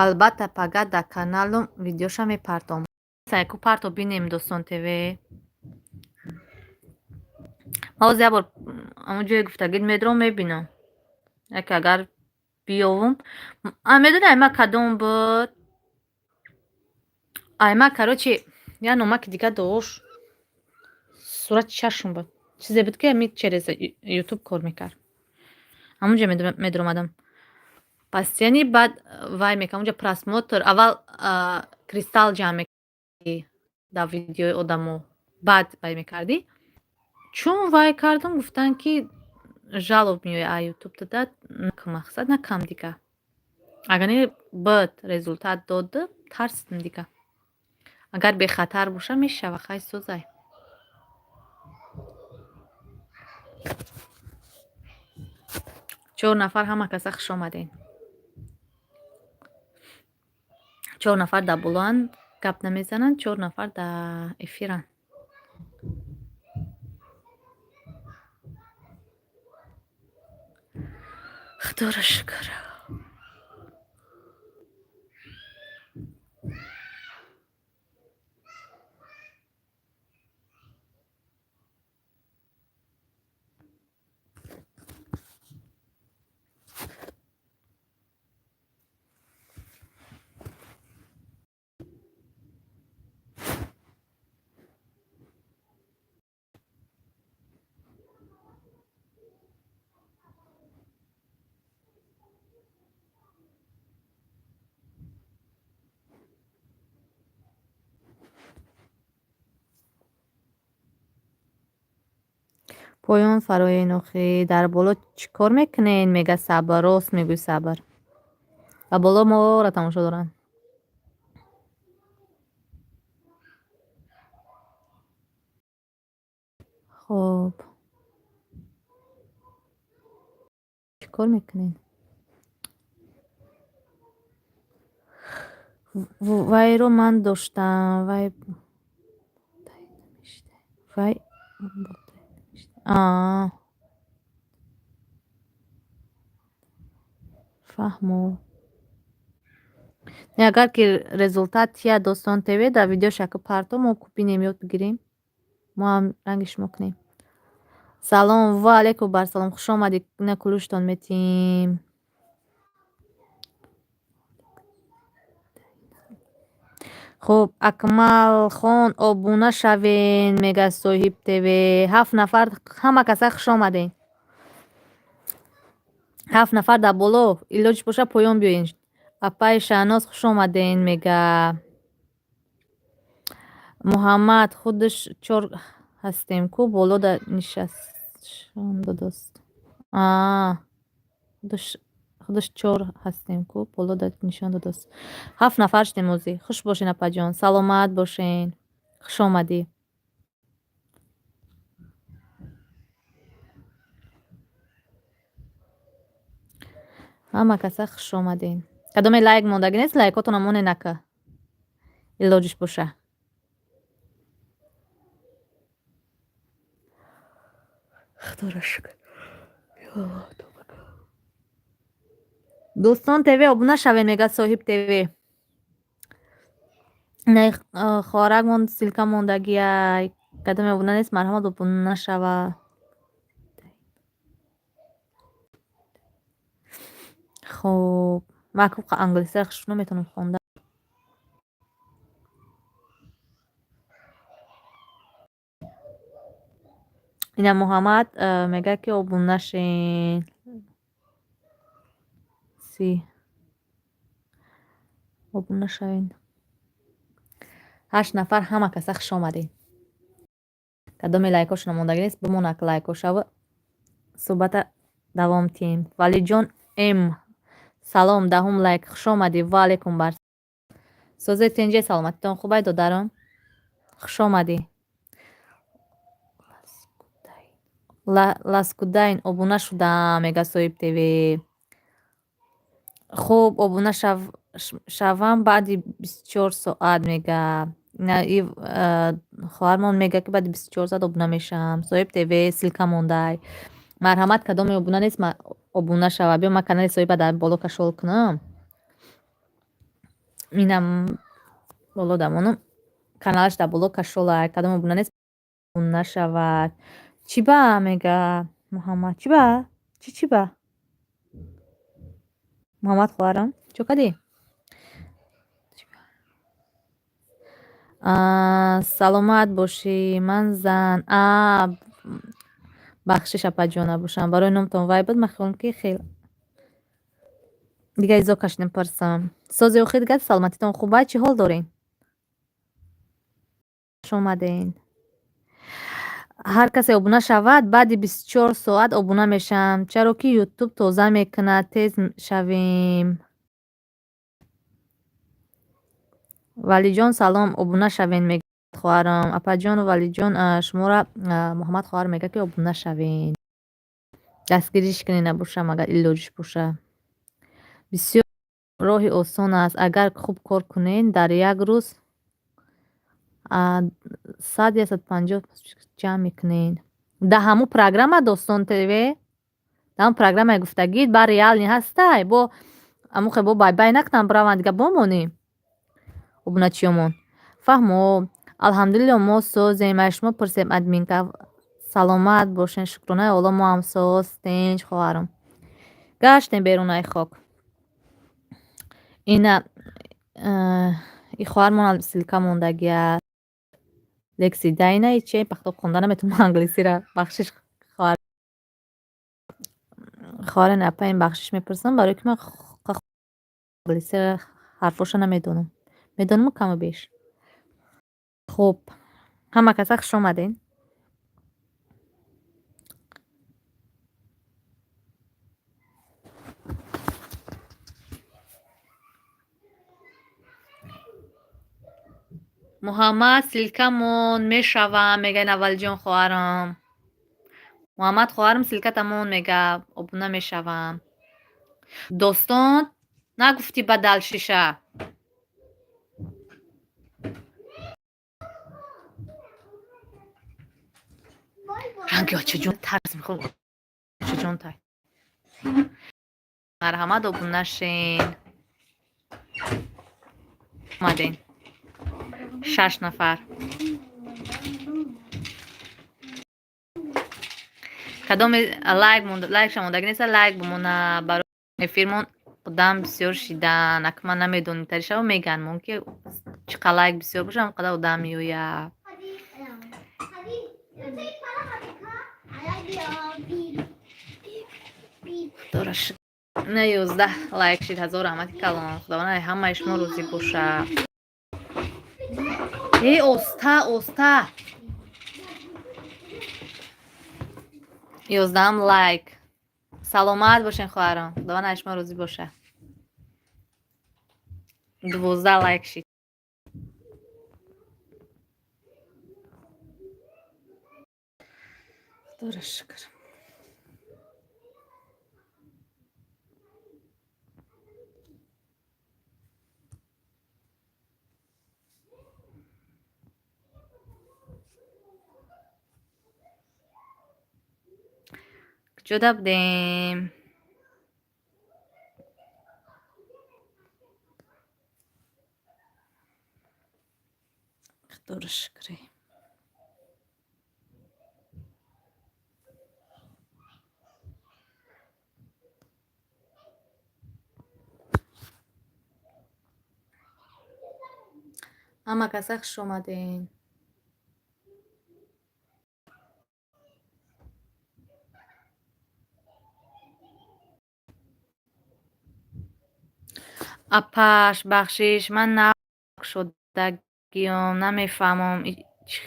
Албатта, пага дар каналум видеоша мепартом. Сайку парто, бинем. Достон ТВ, ман ҳозир як бор ҳамон ҷое гуфтагид медром, мебинам. Яке агар биёвум, медони, айма кадом буд? Айма, короче, як номаки дига дошт, сурати чашм буд, чизе буд, ки ами через Ютуб кор мекард. Ҳамунҷо медаромадам постоянно, баъд вай мекардам, унҷа просмотр аввал кристалл ҷамъ мекардӣ дар видеои одамо, баъд вай мекардӣ. Чун вай кардам, гуфтанд, ки жалоб меояд а Ютуб дада, мақсад накам дига. Агар не, буд, результат дод, тарсидим дига. Агар бехатар боша, мешава, хай, созай. Чор нафар, ҳама каса хуш омадед. Чор нафар дар болоанд, гап намезананд, чор нафар дар эфиранд. Худоро шукр. Поён фароен охӣ, дар боло чӣ кор мекунед, мега Сабр. Рост мегӯй, Сабр. Дар боло моро тамошо доранд. Хуб, чӣ кор мекунед? Вайро ман доштам, вай. А. Фаҳмо. Не, агар ки результат тия Достон ТВ дар видеоша ки парто, мо бинем, ёд бигирем. Мо ҳам ранги шумо кунем. Салом, ва алайкум барсалом, хуш омадӣ, на кулӯштон метиҳем. Хуб, Акмалхон, обуна шавен, мега Соҳиб ТВ. Ҳафт нафар, ҳама каса хуш омадем. Ҳафт нафар дар боло, илоҷ боша, поён биёен. Апаи Шаҳноз, хуш омаден, мега. Муҳаммад, худаш чор ҳастем ку, боло да нишастшон додост. Худаш чор ҳастем ку, боло да нишон додост. Ҳафт нафар шудем озӣ. Хуш бошен, апаҷон, саломат бошен. Хуш омадӣ. Ҳама каса хуш омадем. Кадоме лайк мондагӣ нест, лайкотона монед нака. Илоҷиш боша. Худоро шукр. Дӯстон ТВ, обуна шавед, мега Соҳиб ТВ. Не, хоҳаракмон ссылка мондагиай. Кадоме обуна нест, марҳамат, обуна шава. Хуб, ман англисиро хуш наметавонам хонда. Ина Муҳаммад мегӯяд, ки обуна шен. Си. Обуна шавед. Ҳашт нафар, ҳама каса хуш омадед. Кадоме лайкошона мондагӣ нест, бимонад лайкошава. Суҳбата давом диҳем. Валиҷон М. Салом, 10-ум лайк, хуш омадӣ. Ва алайкум бар. Созед, тинҷе, саломатитон хубай, додарон? Хуш омадӣ. Ласкудайн, обуна шудам, мега Соҳиб ТВ. Хуб, обуна шавам баъди 24 соат, мега. Хоҳармон мега, ки баъди 24 соат обуна мешавам. Соҳиб ТВ ссылка мондай. Марҳамат, кадоме обуна нест, обуна шава. Биё, ман канали Соҳиба дар боло кашол кунам. Инам боло дамонам. Каналаш дар боло кашолай. Кадом обуна нест, обуна шавад. Чӣ ба, мега Муҳаммад. Чӣ ба? Чӣ чӣ ба? Муҳаммад хоҳарам, чо кардӣ? Саломат бошӣ, ман зан. Бахшиш, апаҷон, набошам. Барои номтон вай буд, ман хиёлам, ки хел дига изо кашидем пурсам. Сози охир дига, саломатитон хубай, чӣ ҳол дорем? Хуш омаден. Ҳар касе обуна шавад, баъди 24 соат обуна мешавам, чаро ки Ютуб тоза мекунад, тез шавем. Валиҷон, салом, обуна шавен, мегӯяд хоҳарам. Апаҷону Валиҷон, шуморо Муҳаммад хоҳар мегӯяд, ки обуна шавен. Дастгириш кунед, набошам, агар илоҷиш боша. Бисёр роҳи осон аст. Агар хуб кор кунед, дар як рӯз 100, 150 ҷамъ мекунед. Дар ҳамун программа Достон ТВ, дар ҳамун программаи гуфтагид, ба реални ҳастай, бо амухе бо бай-бай накунам, бираванд, дига бомонем. Обуначиёмон. Фаҳмо, алҳамдулилло, мо созем. Ай шумо пурсем, админка. Саломат бошен, шукронаи Алло, мо ҳам соз, тинҷ, хоҳарам. Гаштем берунаи хок. Ина и хоҳармон ссылка мондагиаст. Лекси дайна че пахто хонда наметавонам англисиро, бахшиш, хоҳар. Хоҳарен, апаем, бахшиш мепурсам, барои ки ман англисиро ҳарфоша намедонам. Медонаму каму беш. Хуб, ҳама каса хуш омадед. Муҳаммад, ссылкамон мешавам, мега Навалиҷон хоҳарам. Муҳаммад хоҳарам, ссылкатамон, мега, обуна мешавам. Достон нагуфтӣ ба далшиша. Ранги очаҷон тарс мехӯрд. Очаҷон тай. Марҳамат, обуна шен. Омаден шаш нафар. Кадоме лайк лайкша мондаги неста, лайк бимона. Барои эфирмон одам бисёр шидан. Ак ман намедонем, таришаво меган мон, ки чӣ қадр лайк бисёр боша, ҳам қадар одам меояд. Худоро шукр, на 11 лайк шид. Ҳазор раҳмати калон, Худованд ҳамаи шумо розӣ боша. Э, оста, оста. 11-ам лайк. Саломат бошен, хоҳарон, Худованд аз шумо розӣ боша. 12 лайк шид. Худоро шукр. Куҷода будем? Худоро шукре. Ҳама каса хуш омаден. Апаш, бахшиш, ман нав шудагиём, намефаҳмам чӣ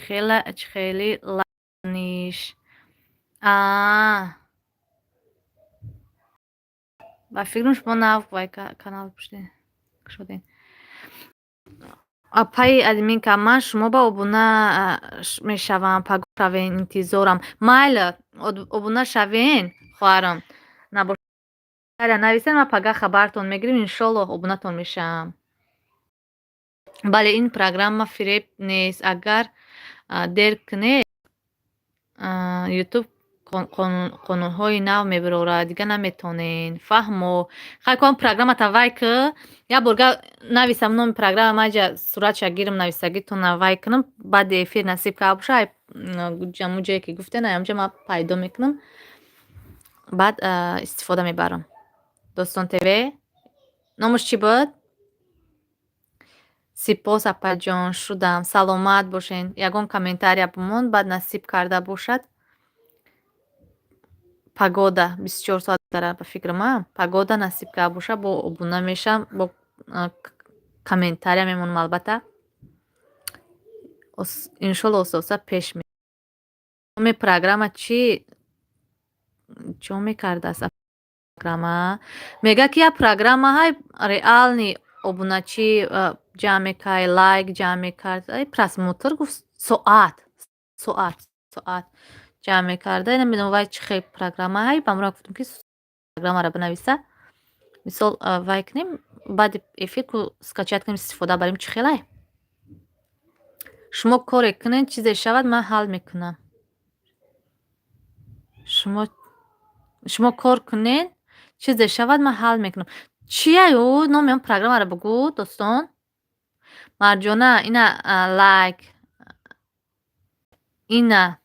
хели лайкниш. Аа, ба фикрам, шумо нав вай канал кушодем. Апаи админка, ман шумо ба обуна мешавам, пагоҳ шавен, интизорам. Майли, обуна шавен, хоҳарам. Набоша, нависен, ман пагаҳ хабартон мегирем, иншоллоҳ, обунатон мешавам. Бале, ин программа фиреб нест. Агар дер кунед, Ютуб қонунҳои нав мебарорад, дига наметонен. Фаҳмо. Хай, кон программата вай ки, як борга нависам номи программа, ман ҷа суратша гирам, нависагитона вай кунам, баъди эфир насиб карда боша, ҳамун ҷое ки гуфтен, ҳамунҷа ман пайдо мекунам, баъд истифода мебарам. Достон ТВ номаш чӣ буд? Сипос, апаҷон, шудам. Саломат бошен. Ягон комментария бимон, баъд насиб карда бошад. Погода 24 соат дара, ба фикрам, а погода насиб карда боша, бо обуна мешам, бо комментария мемонам, албатта. Иншолло, оста оста пеш. Номи программа чӣ чо мекардааст? Программа мега, ки як программаҳай реальный обуначӣ ҷамъ мекард, лайк ҷамъ мекард, просмотр гуфт, соат ҷамъ мекарда. Намедонам, вай чӣ хел программаҳай. Ба мурам гуфтам, ки программаро бинависа, мисол, вай кунем, баъди эфир ку скачать кунем, истифода барем, чӣ хелай. Шумо коре кунед, чизе шавад, ман ҳал мекунам. Шумо кор кунед, чизе шавад, ман ҳал мекунам. Чия ӯ номи он программаро бугӯ, достон. Марҷона, ина лайк, ина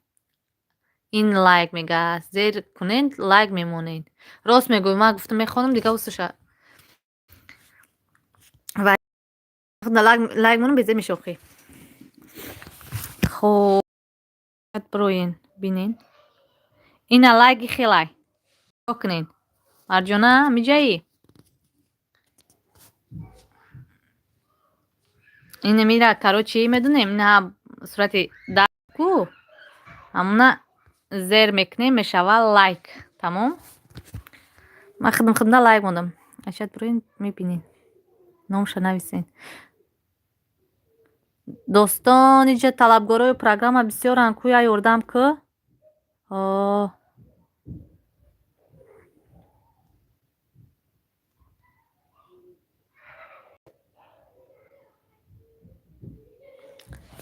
ин лайк мега, зер кунед, лайк мемонед. Рост мегӯй, ман гуфтам, мехонам, дига усуша лайк монам, безер мешохӣ. Хоб, бироен, бинен, ина лайки хелай кунед. Марҷона, миҷаӣ? Ина мира, короче, медонем, ина сурати ку ҳамуна зер мекунем, мешава лайк, тамом. Ман худам худамда лайк мондам. Ашад бироен, мебинед, номша нависен. Достон, иҷа талабгорои программа бисёранд, ку я ёрдам ку. О,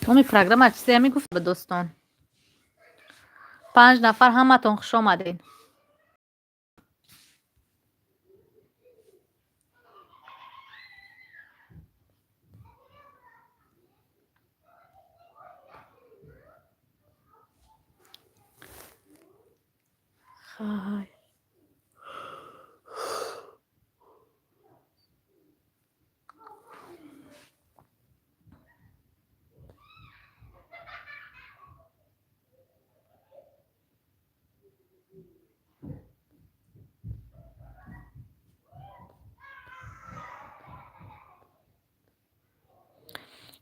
номи программа чизе мегуфт ба достон? Панҷ нафар, ҳаматон хуш омадед. Хай.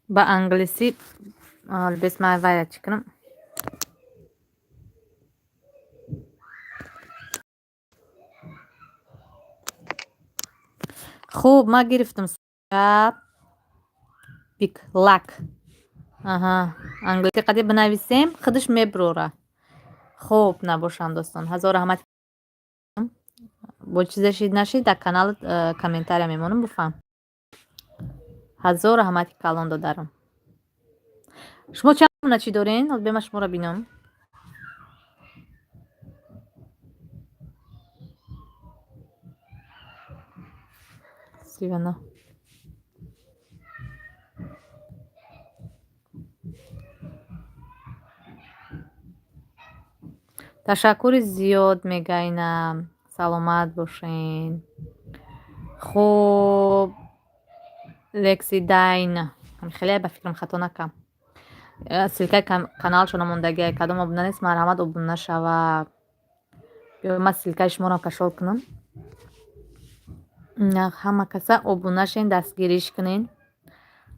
Ба англисӣ бес ман вайра чӣ кунам? Хуб, ман гирифтам бик лак. Аҳа, англисӣ қади бинависем, худаш меброра. Хуб набошам, дӯстон. Ҳазор раҳмат. Бо чизе шид нашид, дар канал комментария мемонам, буфаҳм. Ҳазор раҳмати калон, додарам. Шумо чанд обуначӣ дорен? Ҳозир бема шуморо бинам. 39. Ташаккури зиёд мегайна. Саломат бошен. Хуб, Лексидайн. Хеле ба фикрам хато накам. Ссылкаи каналшона мондагиай. Кадом обуна нест, марҳамат, обуна шава. Биё, ман ссылкаи шуморо кашол кунам. Ҳама каса обуна шен, дастгириш кунен.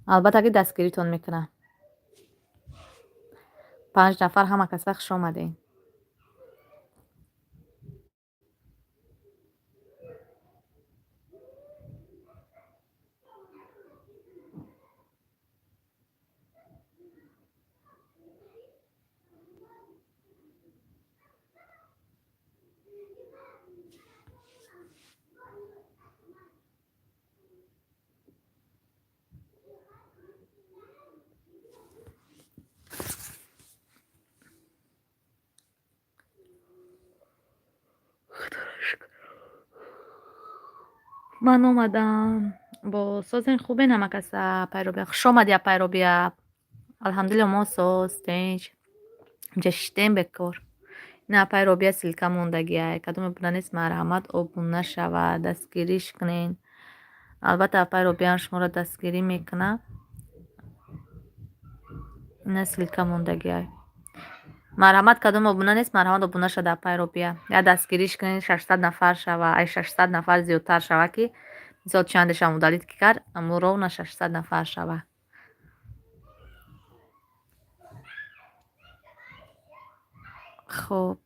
Албатта ки дастгиритон мекунам. 5 нафар, ҳама каса хуш омадем. Ман омадам. Бо созен, хубен ҳама каса, апай Робия? Хуш омадӣ, апай Робия. Алҳамдулилло, мо соз, тинч. Инҷа шиштем бекор. Ина апай Робия ссылка мондагиай. Кадом обуна нест, марҳамат, обуна шавад, дастгириш кунен. Албатта, апай Робияам шуморо дастгирӣ мекунад. Ина ссылка мондагиай. Марҳамат, кадом обуна нест, марҳамат, обуна шада апай Робия. Я дастгириш кунед, 600 нафар шава, ай 600 нафар зиёдтар шава, ки мисол чандешам удалить ки кард, аммо ровно 600 нафар шава. Хуб.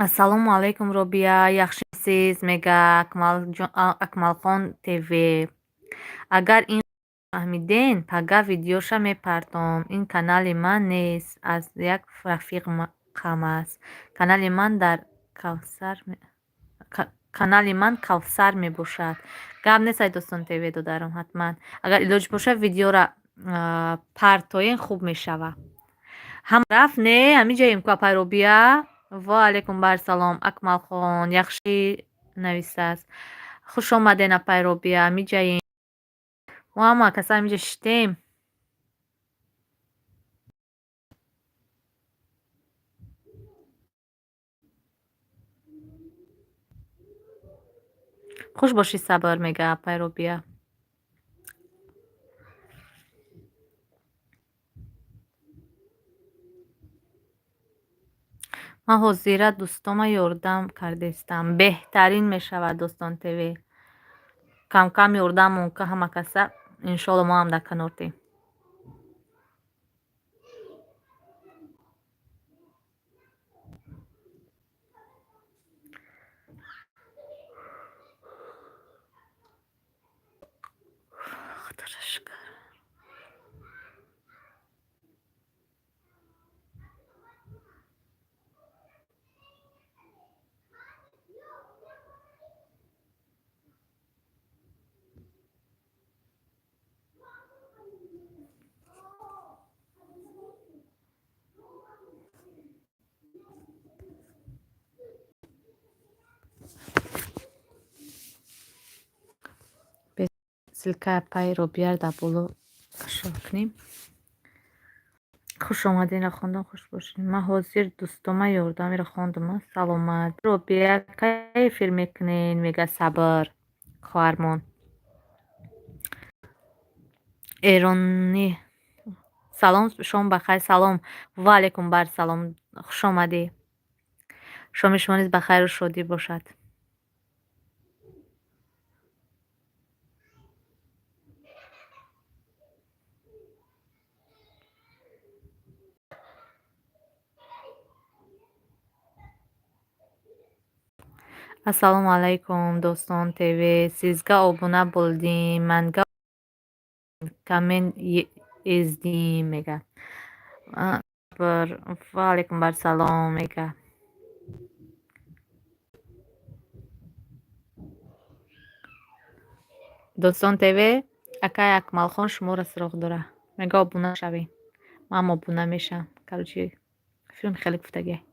Ассалому алайкум, Робия, яхшимисиз, мега Акмалхон ТВ. Агар ин фаҳмиден, пага видеоша мепартом. Ин канали ман нест, аз як рафиқам аст. Канали ман дар Кавсар, канали ман Кавсар мебошад. Гап нест, ай Достон ТВ, додарам, ҳатман. Агар илоҷ бошад, видеора партоен, хуб мешава. Ҳам рафт, не, ҳамин ҷоем ку, апай Робия. Ва алайкум барсалом, Акмалхон, яхши нависааст. Хуш омаден, апай Робия, ҳамин ҷоем. Мо ҳама каса ҳаминҷа шиштем. Хуш бошӣ, Сабр, мега апай Робия. Ман ҳозира дӯстома ёрдам кардестам. Беҳтарин мешавад, Достон ТВ. Камкам ёрдамон ка ҳама каса, иншолло, мо ҳам дар канортем. Ссылка апаи Робияр дар боло шор кунем. Хуш омадинро хондам, хуш бошед. Ман ҳозир дӯстома ёрдамеро хондам. Саломат. Робия, кай эфир мекунед? Мега Сабр, хоҳармон. Эронӣ. Салом, шом бахайр. Салом. Ва алайкум бар салом. Хуш омадӣ. Шоми шумо низ ба хайру шодӣ бошад. Ассалому алайкум, Достон ТВ. Sizga обуна болдим. Манга коммент ездим мега. Ва алайкум бар салом мега. Достон ТВ, акай Акмалхон шуморо суроғ дора. Мега обуна шавед. Ман обуна мешавам. Короче, филм хеле гуфтагиай.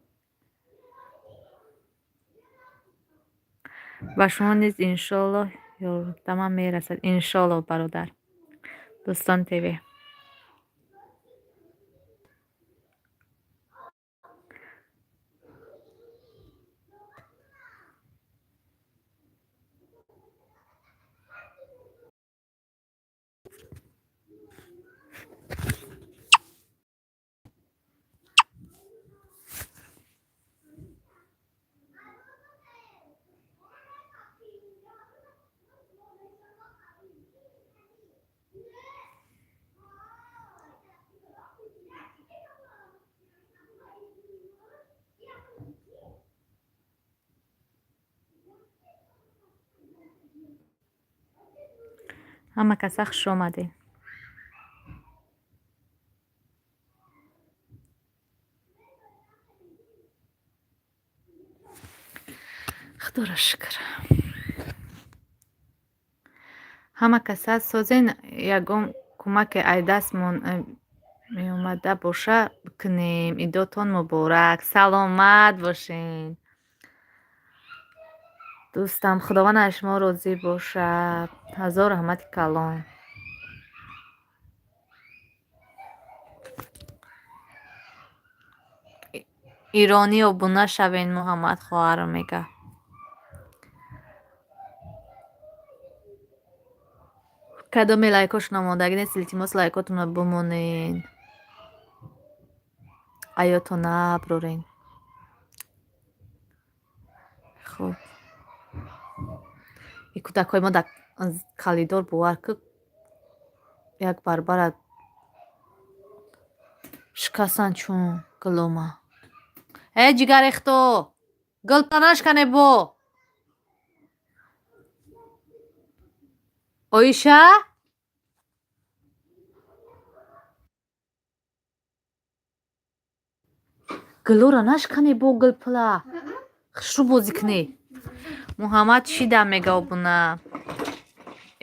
Ба шумо низ иншоаллоҳ ёрдамам мерасад. Иншоаллоҳ, бародар. Достон ТВ. Ҳама каса хуш омадед. Худоро шукр. Ҳама каса созен, ягон кӯмаке ай дастмон меомада боша, бикунем. Идотон муборак. Саломат бошен. Дӯстам, Худованд аз шумо розӣ бошад. Ҳазор раҳмати калон. Иронӣ обуна шавен, Муҳаммад хоҳарам мега. Кадоме лайкошон омодагӣ нест, илтимос, лайкотонро бимонен. Аётон наброрен. Хуб. И кӯдакҳои мо дар калидор, бовар ку, як барбара шикастанд чун гулома. Э, ҷигарехто, гулта нашкане бо. Оиша? Гулора нашкане бо гулпула. Хушрӯ бозӣ кунӣ. Муҳаммад шида мега обуна.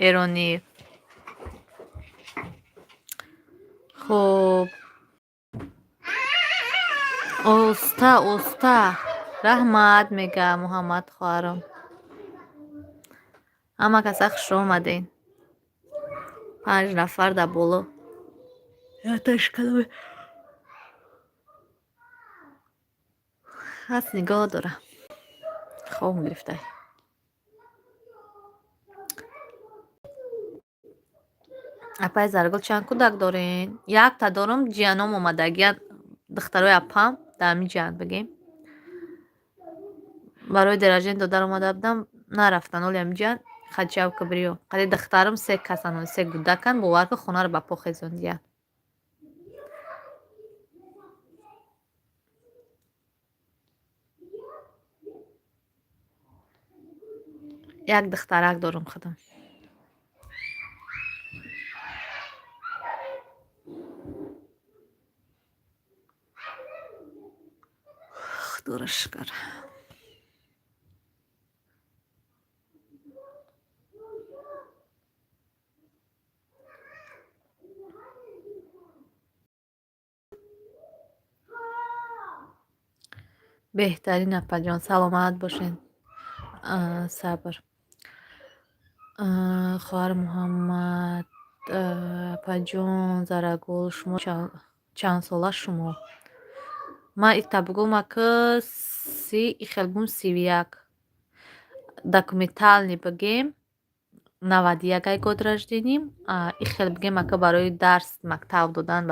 Эронӣ. Хуб. Оста, оста. Раҳмат мега Муҳаммад хоҳарам. Ҳама каса хуш омаден. Панҷ нафар дар боло. Яташкалами. Ҳаст нигоҳ дора. Хоб гирифтай. Апаи Заргул, чанд кӯдак дорен? Якта дорам, ҷияном омадагиян, духтарои апам дар ҳамин ҷиҳат бигем. Барои деражен додар омада будам, нарафтан оли ҳамин ҷиҳат Хаҷав Кибриё. Қади духтарам се касан, се кӯдакан, бовар ку, хонаро ба по хезондиян. Як духтарак дорам худам. Худоро шукр. Беҳтарин, апаҷон, саломат бошед. Сабр. Хоҳар Муҳаммад, апаҷон Зарагул, шумо чандсола шумо? Ман ита бугум ака си ихел бум 31. Документальный бигем 91 ай год рождения, ихел бигем ака барои дарс мактаб додан,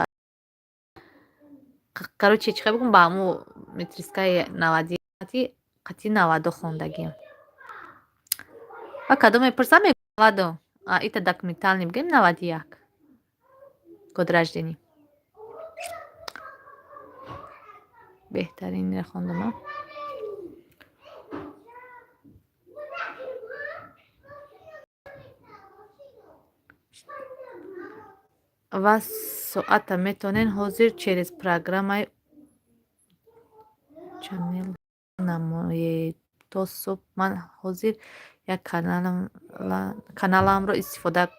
короче, чӣ хел бигум, ба ҳамун метрискаи навади қатъи 92 хондагиам. Ва кадом мепурсам, 92. Ита документальный бигем 91 год рождения. Беҳтаринро хондам, а? Ва соата метавонед ҳозир через программаи чанел намоед то субҳ. Ман ҳозир як каналамро истифода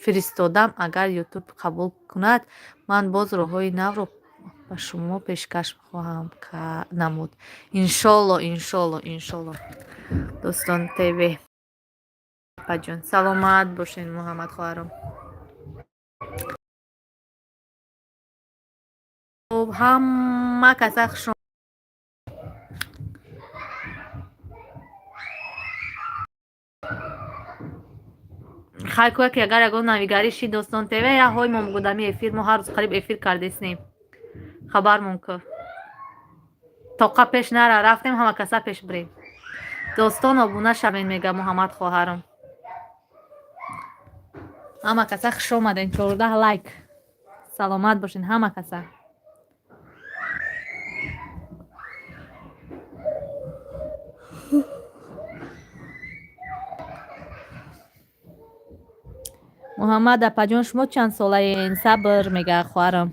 фиристодам. Агар Ютуб қабул кунад, ман боз роҳҳои навро ба шумо пешкаш хоҳам намуд. Иншолло, иншолло, иншолло. Дӯстон ТВ, апаҷон, саломат бошед. Муҳаммад хоҳаром, хуб, ҳама каса хуш. Хай, кӯя ки агар ягон навигарӣ шид, Достон ТВ, я ҳой мо мугудами эфир. Мо ҳар рӯз қариб эфир кардеснем. Хабармон ку, тоқа пеш нара, рафтем, ҳама каса пеш бирем. Достон, обуна шавен, мега Муҳаммад хоҳарам. Ҳама каса хуш омаден. 14 лайк. Саломат бошен ҳама каса. Муҳаммад апаҷон, шумо чанд солаен? Сабр, мега хоҳарам.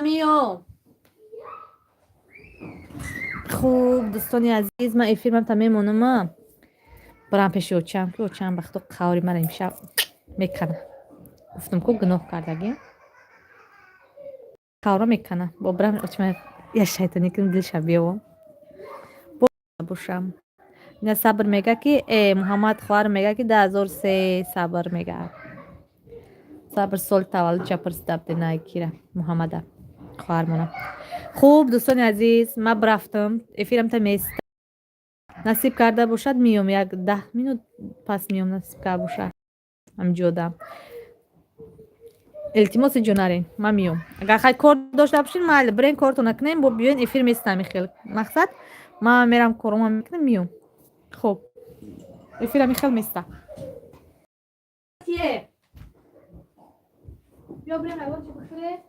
Миё. Хуб, дӯстони азиз, ман эфирмам та мемонама, барам пеши очам, ки очам бахто қаври мара имшаб мекана. Гуфтам ку, гуноҳ кардагӣ, қавра мекана. Бо барам очама, я шайтонӣ кунам, дилша биёвам бошам. Ина Сабр мега ки Муҳаммад хоҳар мега ки 2003. Сабр мега, Сабр соли таваллудша пурсида буде найкира Муҳаммада хоҳармона. Хуб, дӯстони азиз, ман рафтам, эфирам та места. Насиб карда бошад, миём, як 10 минут пас миём, насиб карда бошад, ҳамҷода. Илтимоси ҷонарен, ман миём. Агар хай кор дошта бошед, майли, бирен кортона кунем, бо биёен, эфир местам. Хел мақсад, ман мерам, корома мекунам, миём. Хуб, эфирам хел места. Биё, бирем ягон чи бихӯрем.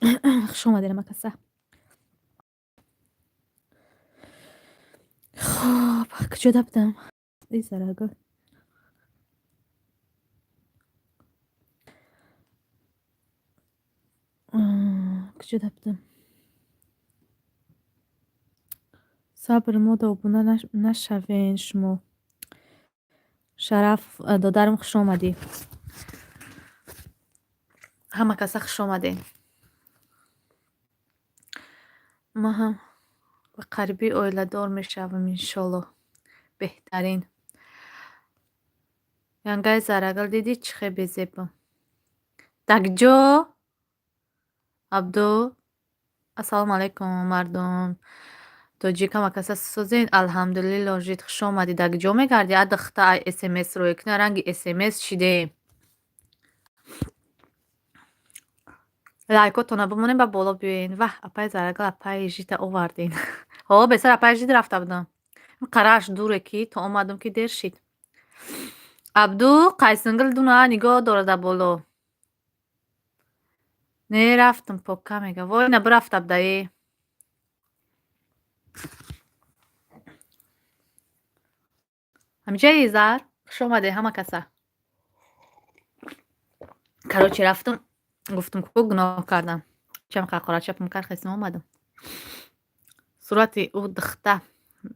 Хуш омадед ҳама каса. Хоб, куҷода будам? И Зарагул. Куҷода будам? Сабр мода обуна нашавен шумо. Шараф додарам, хуш омадӣ. Ҳама каса хуш омадед. Ман ҳам ба қарибӣ оиладор мешавам, иншоллоҳ. Беҳтарин. Янгаи Зарагул, дидӣ чӣ хел безебам? Дакҷо? Абду? Ассалому алайкум, мардум. Тоҷик, ҳама каса созен? Алҳамдулилло, жид, хуш омадӣ. Дакҷо мегардӣ? А духта, ай смс рӯй кина, ранги смс шидем. Лайкотона бимонем, ба боло биёен. Ваҳ, апаи Зарагул, апаи жита овардин. Ҳо, бесар апаи жид рафта будам. Қараш дуре ки то омадам ки дер шид. Абду, қайсингил дуна нигоҳ дора дар боло. Не, рафтам, пока мега. Вой, на бирафта будаe. Ҳамиҷаи Зар, хуш омадед ҳама каса. Короче, рафтам, гуфтам ку гуноҳ кардам. Чам қақора чапам кард, хестам омадам. Сурати ӯ духта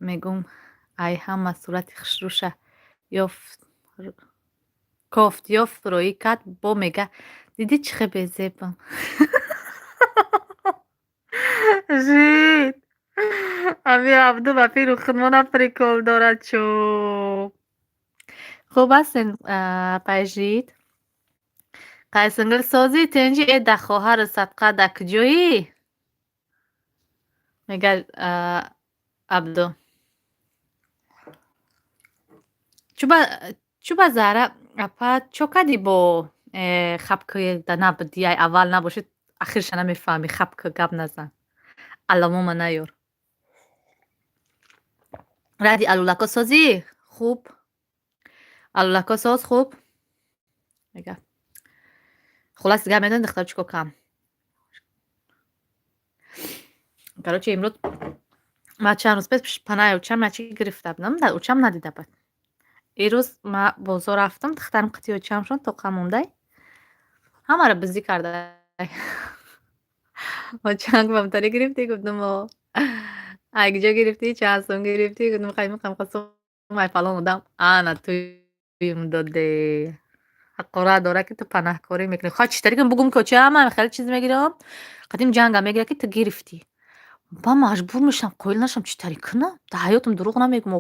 мегум, ай ҳама сурати хушрӯша ёфт, кофт ёфт, роӣ кард, бо мега, дидӣ чӣ хел безебам. Жид. Ами Абду ба пиру худмона прикол дорад чӯ. Хуб ҳастен, апай Жид? Қайсингил созӣ, тинҷи э да хоҳари садқа да куҷоӣ? Мега Абду. Чӯба Зара апа чо кардӣ бо хапки да набудӣ, ай аввал набошед, ахирша намефаҳмӣ, хапки гап назан. Аламома наёр. Ради алулако созӣ? Хуб. Алулако соз, хуб? Мега. Хулас, дигар медонед духтар чӣ кор кам. Короче, имрӯз ман чанд рӯз пеш панаи учам ячи гирифта будам, дар учам надида буд. Ирӯз ма бозор рафтам, духтарам қити очамшон тоқа мондай. Ҳамаро бизӣ кардай. Очам гуфтам, тари гирифтӣ? Гуфтам, о. Ай куҷо гирифтӣ? Чанд сум гирифтӣ? Гуфтам, хай мехоҳам хосум ай фалон одам. Ана туюм доде. Ҳақорат дора ки ту панаҳкорӣ мекунӣ. Хай чӣ тари кунам, бугум ки очам ман хеле чиз мегирам. Қадим ҷангам мегира ки ту гирифтӣ. Ба маҷбур мешавам, қоил нашам, чӣ тари кунам? Дар ҳаётам дурӯғ намегӯм.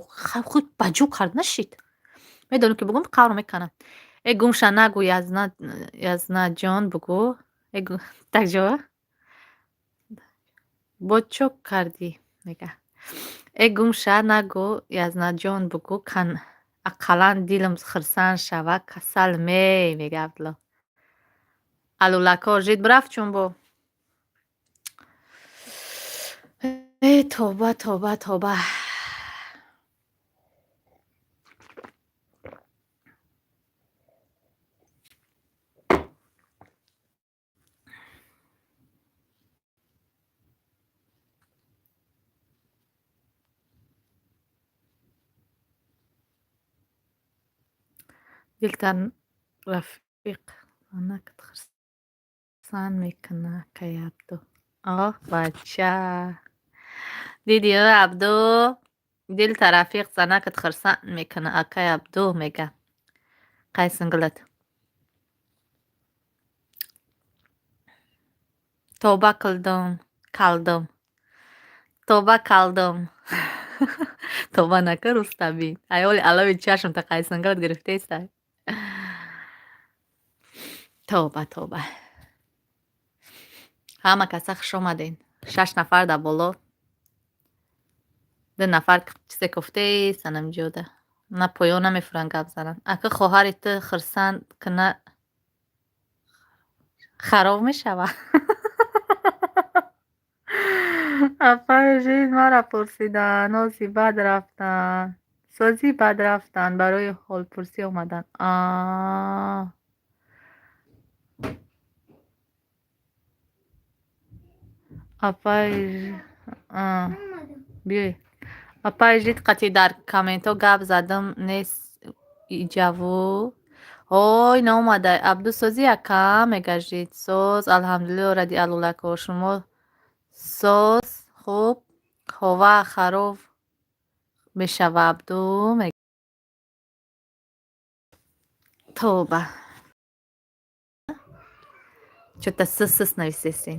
Худ ба ҷо кард нашид. Медонам ки бугум қавр меканам. Э гумша нагӯ, Язнаҷон бугӯ. Э так ҷо? Бо чо кардӣ? Мега. Э гумша нагӯ, Язнаҷон бугӯ, кан ақаллан дилам хирсанд шава, касал мей, мега Абдулло. Алулако жид бирафт чун бо. Э тоба, тоба, тоба. Дилтан рафиқ занакат хирсанд мекуна, акай Абду. Оҳ, бача. Дидӣ, Абду? Дилта рафиқ занакат хирсанд мекуна, акай Абду, мега. Қайсингилат. Тоба килдум, калдум. Тоба калдум. Тоба накар, Рустамин. Ай оли алави чашмта қайсингилат гирифтестай. Тоба, тоба. Ҳама каса хуш омадед. Шаш нафар дар боло. Ду нафар чизе кофтеи санамҷода. На поён намефуранд гап зананд. Ака хоҳари ту хирсанд куна хароб мешава. Апаи жид мара пурсиданд, нози бад рафтанд. Созӣ бад рафтанд, барои ҳолпурсӣ омаданд. Аа. Апай, биёй. Апай жид қати дар комментҳо гап задам нест иҷаву. Ой, наомада. Абду созӣ ака мегажид. Соз, алҳамдулилло ради аллулако. Шумо соз, хуб, хова хароб мешава Абду. Тоба. Чё-то сс нависесен.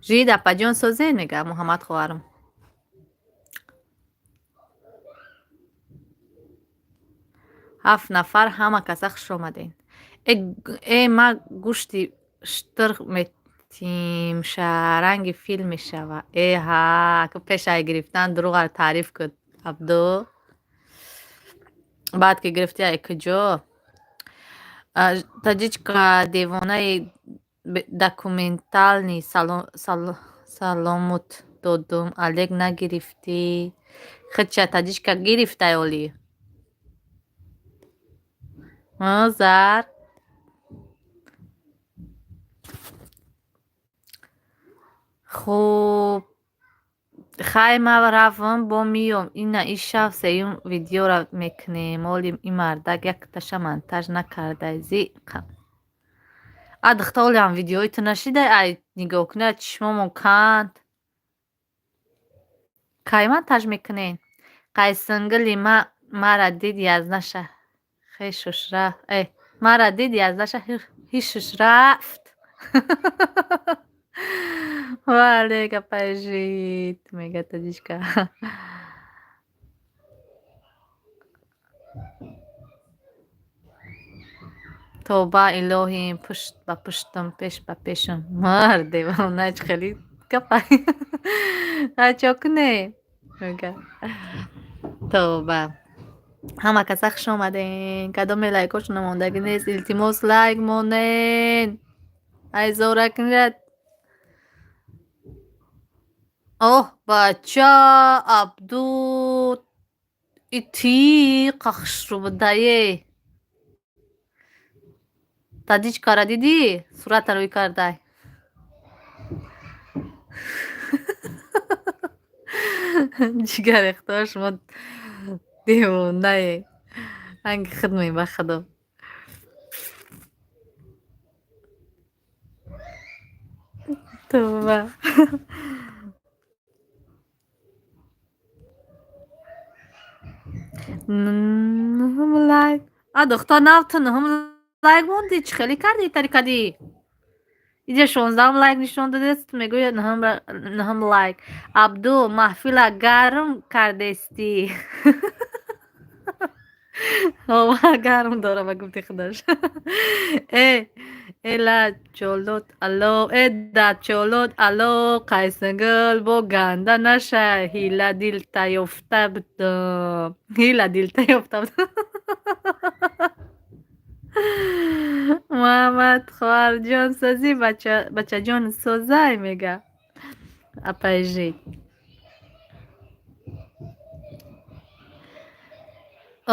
Жид апаҷон созен мега Муҳаммад хоҳарам. Ҳафт нафар ҳама каса хуш омаден. Э ма гӯшти штыр метимша ранги фил мешава. Э ҳа, ку пешай гирифтан дурӯғар таъриф куд Абду. Баъд ки гирифти ай куҷо? Таҷичка девонаи документални саломут додум, Олег нагирифтӣ. Хича таҷичка гирифтай оли. Зар. Хуб, хай ма равам бо миём. Ина ин шаб сеюм видеора мекунем. Оли ин мардак якташа монтаж накардай. Зиқа. А духта олиам видеои ту нашидай ай нигоҳ кунӣ чишмомон канд. Кай монтаж мекунен? Қайсингили ма мара дид язнаша хешуш рафт. Э, мара дид язнаша ҳишуш рафт. Вале гапай жид мега таҷичка. Тоба илоҳим пушт ба пуштам пеш ба пешам. Мар девона чӣ хеле гапай. Чо кунем? Мега. Тоба. Ҳама каса хуш омаден. Кадоме лайкошон мондагӣ нест, илтимос лайк монен. Ай зоракнирад. Оҳ бача Абду ити қахшру будае. Таҷичкара дидӣ? Сурата рӯй кардай. Ҷигарехтор шумо девонае. Ранги худ ба худо. Тоба. Нуҳум лайк. А духтар нав ту нуҳум лайк монди? Чӣ хеле кардӣ тари кадӣ? Иҷа 16-ум лайк нишон додест, мегӯяд нуҳум лайк. Абду маҳфила гарм кардестӣ. Ҳова гарм дора ба гуфти худаш. Э, эла чолот ало, э да чолот ало, қайсингил бо ганда наша, ҳила дилта ёфта будам. Ҳила дилта ёфта будам. Муҳаммад хоҳарҷон созӣ, бачаҷон созай мега. Апай жид.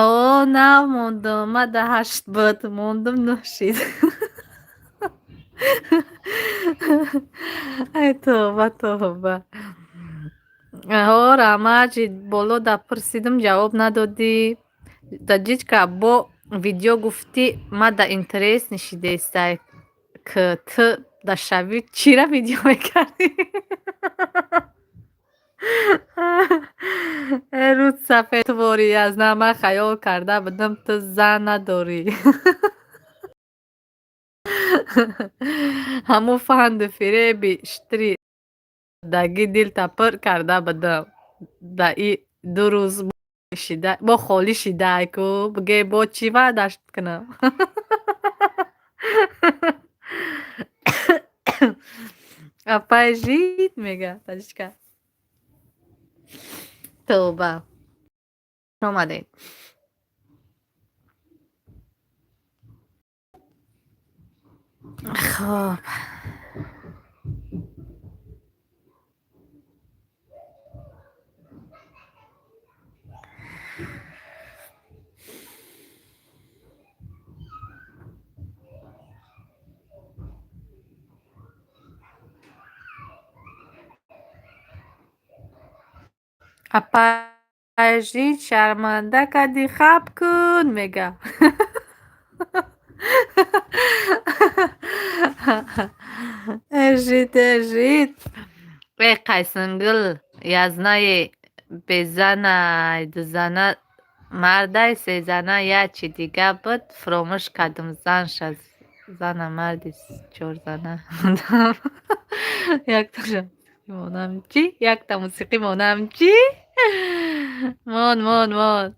О, нав мондум. Ма да ҳашт буд, мондум нӯҳ шид. Ай тоба, тоба. Ҳо раҳмат жид боло да пурсидим ҷавоб надодӣ. Таҷичка бо видео гуфтӣ ма да интерес нишидестай к ту да шавӣ чира видео мекардӣ? Э рӯз сафедворӣ аз на ман хаёл карда будам ту зан надорӣ. Ҳамун фанду фиреби штри дагӣ дилта пур карда будам. Да и ду рӯз бо холӣ шидай ку бигӯ бо чӣ ваъдаш кунам? Апай жид мега таҷичка. Тоба. Омадед. Хуб. Апажит, шарманда кардӣ, хаб кун, мега. Эжит, эжит. Э, Қайсингул, язнае безанай, дузана мардай, сезана я чи дига буд, фуромӯш кардум, занша зана марди чорзана. Якташа монам чӣ? Якта мусиқӣ монам чӣ? Мон, мон, мон.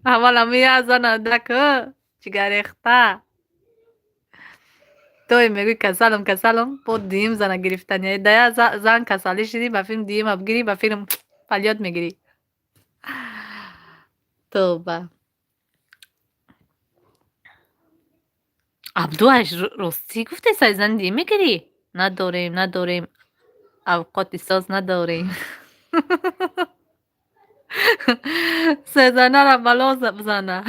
Аввал ами я зана даку, ҷигаррехта. Той мегӯй касалам, касалам, бо дуюм зана гирифтани. Да я зан касалӣ шидӣ, ба филм дуюма бигирӣ, ба филм фалёд мегирӣ. Тоба. Абду, аш ростӣ гуфте, сари зани дуюм мегирӣ? Надорем, надорем. Авқоти соз надорем. Сезанара бало бзана.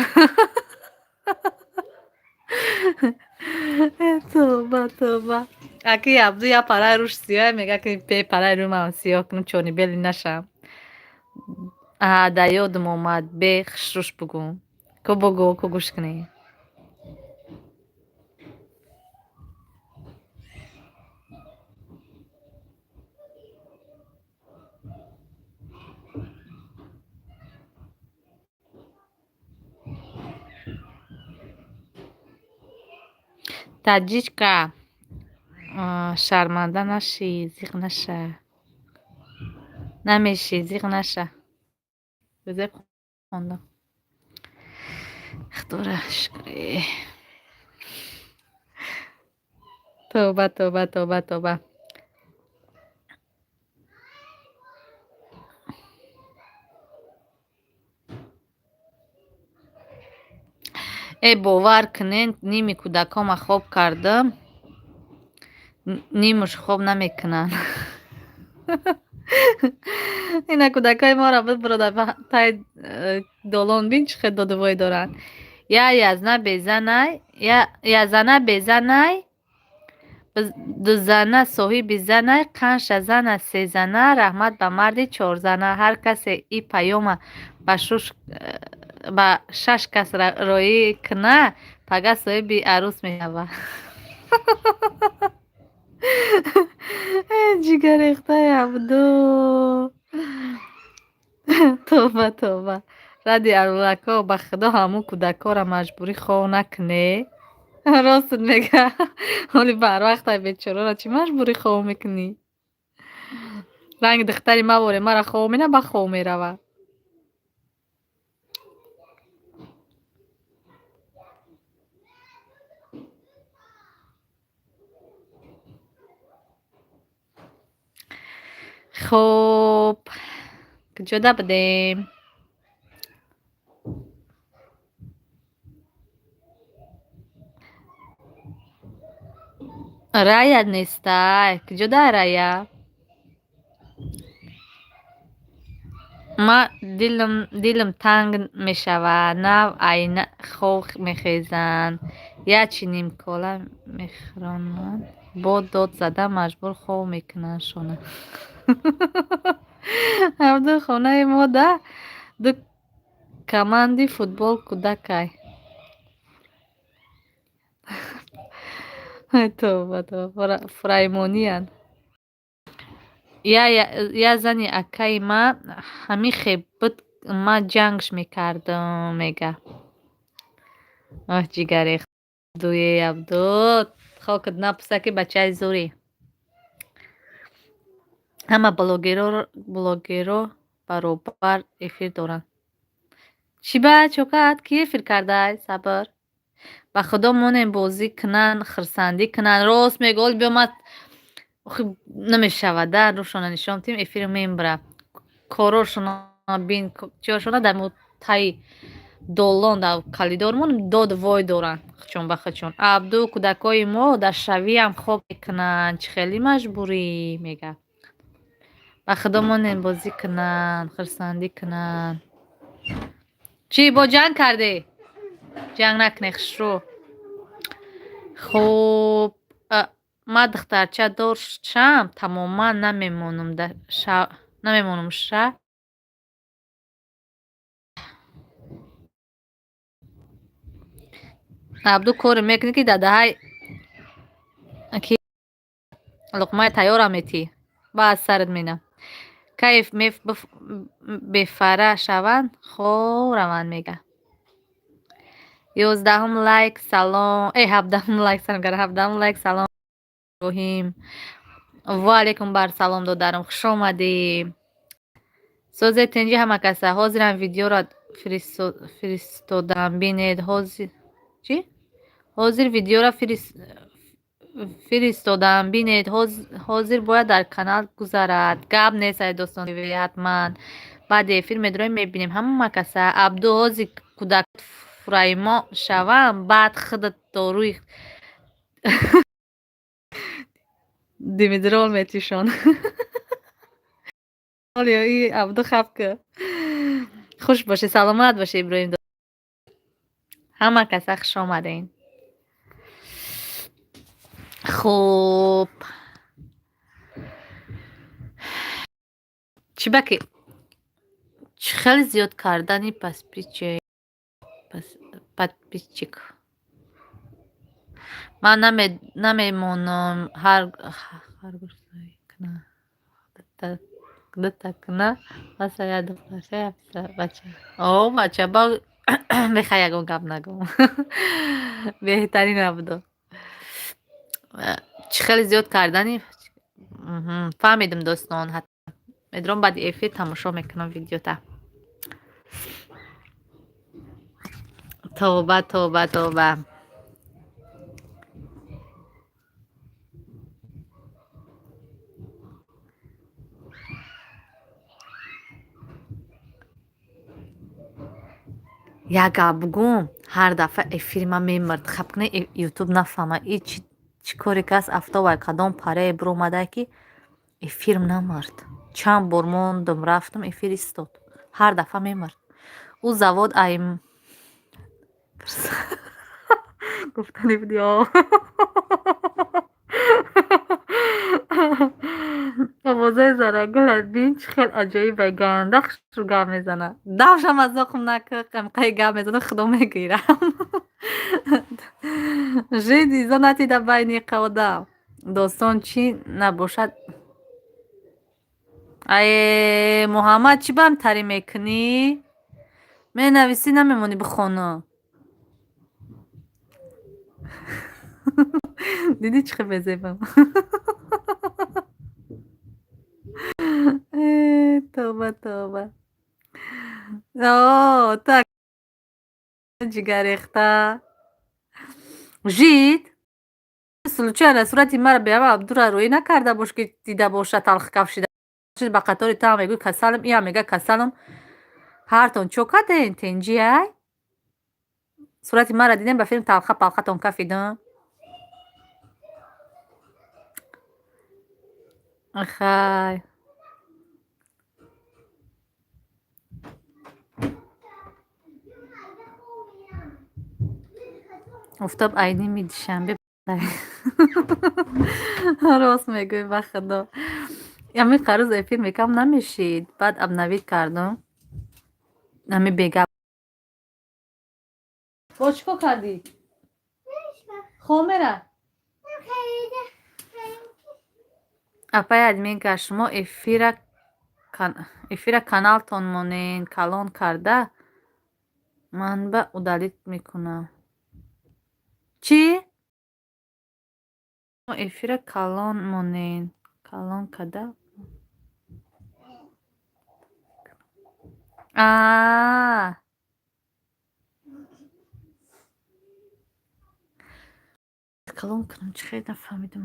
Тоба, тоба. Аки Абду я параи рӯш сиёҳ, мега ки бе параи рӯ ман сиёҳ кунам, чорни бели нашам. А, да ёдам омад, бе хушрӯш бугум. Ку бугу, ку гӯш кунӣ. Таҷичка, шарманда нашӣ, зиқ наша. Намешӣ, зиқ наша. Безеб хондам. Худора шукре. Тоба, тоба, тоба, тоба. Э, бовар кунед, ними кӯдакома хоб кардам, нимуш хоб намекунанд. Ина кӯдакои моро бибурода тай долон, бин чӣ хел додувой доранд. Я язна безанай, я язана безанай, дузана соҳиби занай, қанша зана сезана, раҳмат ба марди чорзана. Ҳар касе и паёма ба шуш ба шаш кас роӣ куна, пага соҳиби арӯс мешава. Э, ҷигаррехтаи Абду. Тоба, тоба. Ради арӯлакҳо, ба худо, ҳамун кӯдакҳоро маҷбурӣ хов накунӣ. Ростат мега. Ҳоли барвақтай бечораро чӣ маҷбурӣ хов мекунӣ? Ранги духтари ма воре мара хов мена, ба хов мерава. Хуб, куҷода будем? Рая нестай. Куҷода Рая? Ма дилам танг мешавад, нав айна хов мехезанд. Як чи нимкола мехӯронанд, бо дод зада маҷбур хов мекунанд шона. Абду, хонаи мо да ду команди футбол кӯдакай. Тоба, тоба, фураймониянд. Я зани акаи ма ҳамихе буд, ма ҷангш мекардам, мега. Оҳ, ҷигаррехтуе Абду, хокат напуса ки бачаи зурӣ. Ҳама блогерро баробар эфир доранд. Чӣ ба чокат? Кӣ эфир кардай? Сабр. Ба худо, монем бозӣ кунанд, хурсандӣ кунанд. Рост мега, оли биё, ма охи намешавад, да, рӯшона нишон тим, эфир мембара. Корошона бин, чиёшона дар таи долон, дар калидормон дод вой доранд хучон ба хучон. Абду, кӯдакҳои мо дар шавиам хоб мекунанд, чӣ хеле маҷбурӣ, мега. Ба худо, монем бозӣ кунанд, хурсандӣ кунанд. Чӣ бо ҷанг кардӣ? Ҷанг накунӣ, хушрӯ. Хуб, ма духтарча доршам, тамоман намемонум ша. Абду коре мекунӣ, ки дадаҳай ки луқмаи тайёрам метӣ, баъд сарат мена. Кайф бефара шаванд, хоб раванд, мега. 11-ум лайк, салом. Э, 17-ум лайк, салом кара, 17-ум лайк, салом. Иброҳим. Ва алейкум бар салом, додарам, хуш омадӣ. Созе тинҷи ҳама каса. Ҳозирам видеоро фиристодам, бинед. Ҳозир чӣ? Ҳозир видеоро фиристодам, бинед. Ҳозир бояд дар канал гузарад. Гап нест, ай дӯстон, ҳатман. Баъди эфир медроем, мебинем ҳама каса. Абду, ҳозир кӯдак фураймо шавам, баъд худат доруи димедрол метишон. И Абду хаб ка. Хуш бошӣ, саломат бошӣ, Иброҳим. Ҳама каса хуш омадем. Хуб. Чӣ ба ки чӣ хеле зиёд кардани подписчик. Ман намемонам ҳар дута куна, баса як духтарча, як писарбача. О, бача, ба бехай ягон гап нагӯм. Беҳтарин, Абдо. Чӣ хеле зиёд кардани фаҳмидим, дӯстон. Медром, баъди эфир тамошо мекунам видеота. Тавба, тавба, тавба. Як гап бугӯм, ҳар дафъа эфири ман мемурд. Хаб кунед, Ютуб нафаҳма и чӣ коре кас афтовай, кадом парае биромадае, ки эфирм намурд. Чанд бор мондум, рафтум, эфир истод. Ҳар дафъа мемурд. Ӯ завод ай гуфтани буди. Овозаи Зарагул бин, чӣ хел аҷоиб, ганда хушрӯ гап мезанад. Давшам аз оқум накқай гап мезанад, худо мегирам. Жид изо натида байни одам. Достон чӣ набошад? Ае, Муҳаммад, чӣ бам тарӣ мекунӣ? Менависӣ, намемонӣ бихонӣ. Дидӣ, чӣ хел безебам? Э, тавба, тавба. О, так ҷигаррехта. Жид случайно сурати маро беама Абдура рӯӣ накарда бош, ки дида боша, талх кафшида ба қатори таам мегӯй касалам, иам мега касалам. Ҳартон чо кардем, тенҷи ай? Сурати маро дидем, ба филм талха палхатон кафидам. Хай. Офтоб айними Душанбе, рост мегӯӣ, ба худо. Ами қарӯз эфир мекам, намешид. Баъд обновить кардам. Ами бегап. Бо чӣ кор кардӣ? Хомера? Апаи админка, шумо эфира каналтон монед, калон карда манба удалить мекунам. Чӣ? Эфира калон монед, калон карда. Аа. Калон кунам, чӣ хел нафаҳмидам.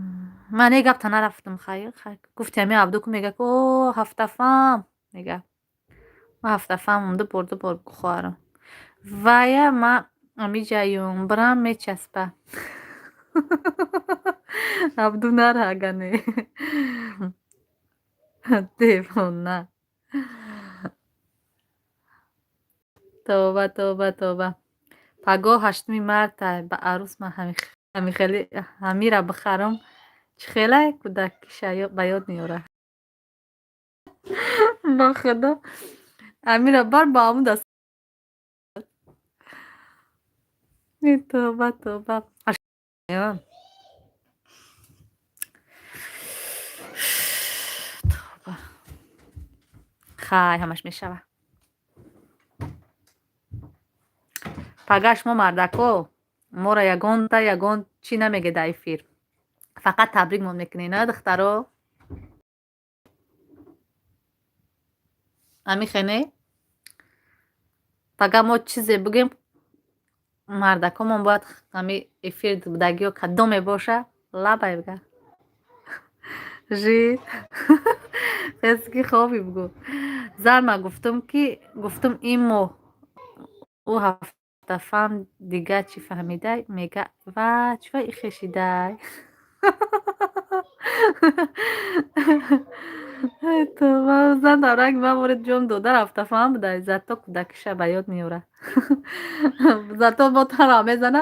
Ман е гапта нарафтам, хайр, хайр. Гуфти ами Абду ку мега ку о ҳафтафам мега. Ман ҳафтафамам, ду бор, ду бор хоҳарам. Вая ма амиҷаюм бирам мечаспа. Абду нара агане. Девона. Тавба, тавба, тавба. Пагоҳ 8-уми марта ба арӯс ман ҳамихели ҳамира бихарам. Чӣ хелай кӯдакиша ба ёд меорад. Ба худо. Амира бар ба ҳамун даст. Тоба, тоба. Тоба. Хай, ҳамаш мешава. Пага шумо мардако моро ягонта ягон чӣ намеге дар эфир. Фақат табрикмон мекунед, на духтаро? Амихене? Пага мо чизе бигӯем, мардакомон бояд ҳами эфир будагиё кадоме боша, лабай бига. Жид. Хески хоби бугӯ. Зар ма гуфтум ки гуфтум ин моҳ ӯ ҳафтафаҳм дига чӣ фаҳмидай, мега ва чӣ ихешидай. Тоба, зан дар ранги ман ворид ҷом дода ҳафтафаҳм будай, зато кӯдакиша ба ёд меорад. Зато бо тара мезана,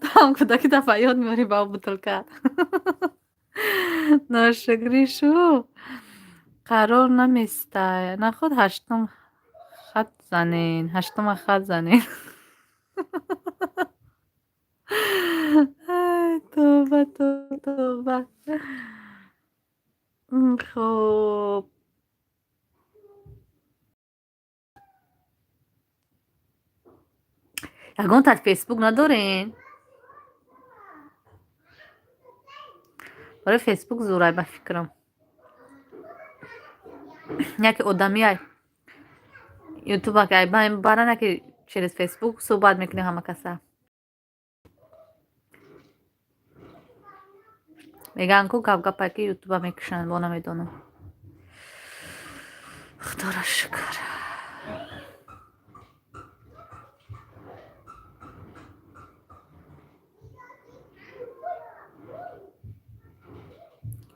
ту ҳам кӯдакита ба ёд меорӣ ба бутылкат. Ношукрӣ шу қарор наместай. Наход ҳаштум хат занен, ҳаштума хат занен. Тоба, тоба. Хуб. Ягон тат фейсбук надорен? Барои фейсбук зӯрай ба фикрам. Яке одамиай ютуба ки баран, яке через фейсбук суҳбат мекунем ҳама каса. Мегӯянд ку гап гапае ки ютуба мекушанд, бо намедонам. Худоро шукр.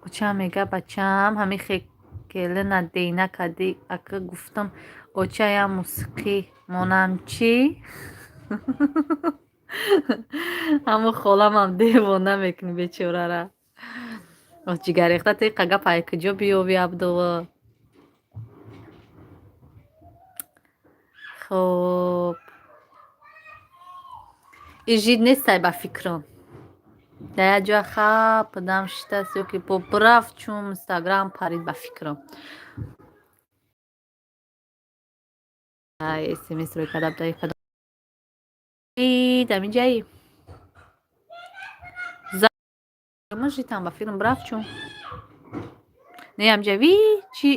Очаам мега бачаам ҳами хекелина дейна кардӣ, ака гуфтам очаям мусиқӣ монам чӣ? Ҳамун холамам девона мекунӣ бечорара. Ҷигаррехта ти гап ай куҷо биёбӣ Абдулло? Хуб. И жид нестай ба фикрам. Дар як ҷоя хап дам шитаст ё ки бо рафт чун инстаграм парид ба фикрам. Смс рӯй карда будай кадом даминҷаи житам ба фикрам рафт чун не амҷа ви чӣ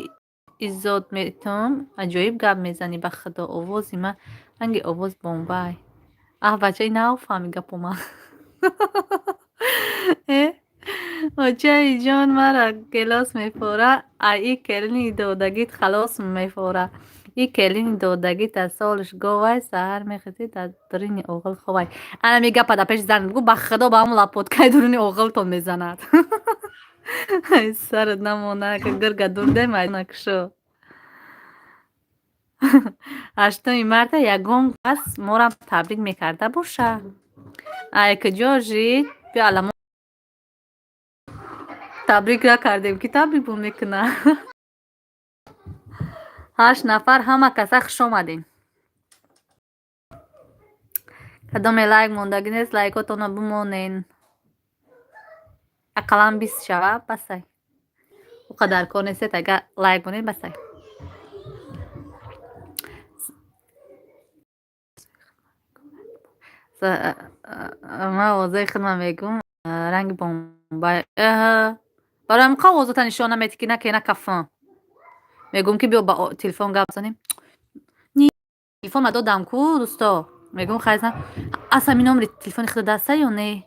иззот метум, аҷоиб гап мезанӣ ба худо, овози ман ранги овоз бомбай. Аҳ бачаи нав фаҳми гапо ман. Э очаи ҷон мара гелос мефора, ай и келини додагит халос мефора. И келини додагит аз солш говай, саҳар мехезӣ дар дуруни оғил ховай. Ана ми гапа дар пеши зан бигӯ, ба худо ба ҳамун лапоткаи дуруни оғилтон мезанад. Ай сарат намона, ка гирга дурдем ай накушо. Ҳаштуми марта ягон кас морам табрик мекарда боша. Ай куҷо жид? Биё аламо табрик накардем, ки табрик бо мекуна. Ҳашт нафар ҳама каса хуш омадем. Кадоме лайк мондагӣ нест, лайкотонро бимонен. Ақаллан 20 шава, басай. Ӯ қадар кор нестед, агар лайк монед басай. Ман овозаи худман мегӯм, ранги бомбай. Барои ҳамин қа овозота нишон наметӣ ки наке накафам. Мегӯм ки биё ба телефон гап занем. Телефон ма додам ку дӯсто. Мегӯм хай зан. Ас ҳамин номери телефони худа даста ё не?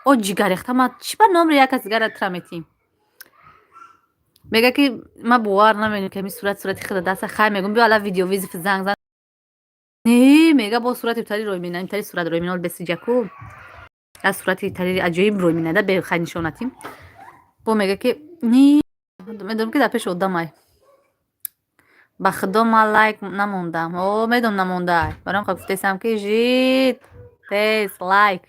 О ҷигаррехта ма чӣ ба номери як кас дигара тра метим? Мега ки ман бовар намекунам ки ҳамин сурат сурати худа даста. Хай мегӯм биё ала видеовызов занг зан. Не мега бо сурати тари рӯй мена, ин тари сурат рӯй мена бесиҷаку. Аз сурати тари аҷоиб рӯй менада бе хай нишонатим. Бо мега ки не медонам ки дар пеши одамай. Ба худо ман лайк намондам. О медонам намондай. Барои ҳам гуфтесам ки жид тез лайк.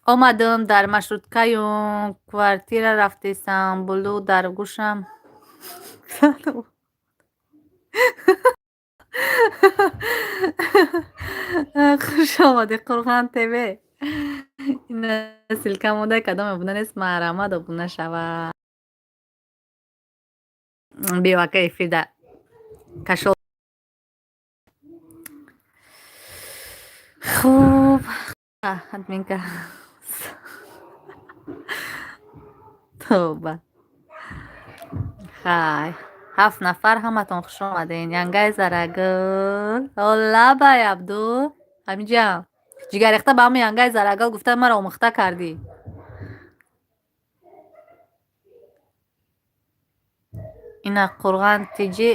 Омадам дар маршруткаюм квартира рафтесам, булу дар гӯшам. Хуш омадӣ, Қурғон ТВ. Ина ссылка монда, кадом обуна нест, марҳамат, обуна шава. Биё, ака, эфирда кашол. Хуб, админка, тоба. Хай, ҳафт нафар, ҳаматон хуш омаден. Янгаи Зарагул, лабай, Абду, ҳамиҷа ҷигаррехта ба ҳама. Янгаи Зарагул гуфта, маро омӯхта кардӣ. Ина Қурған тиҷи,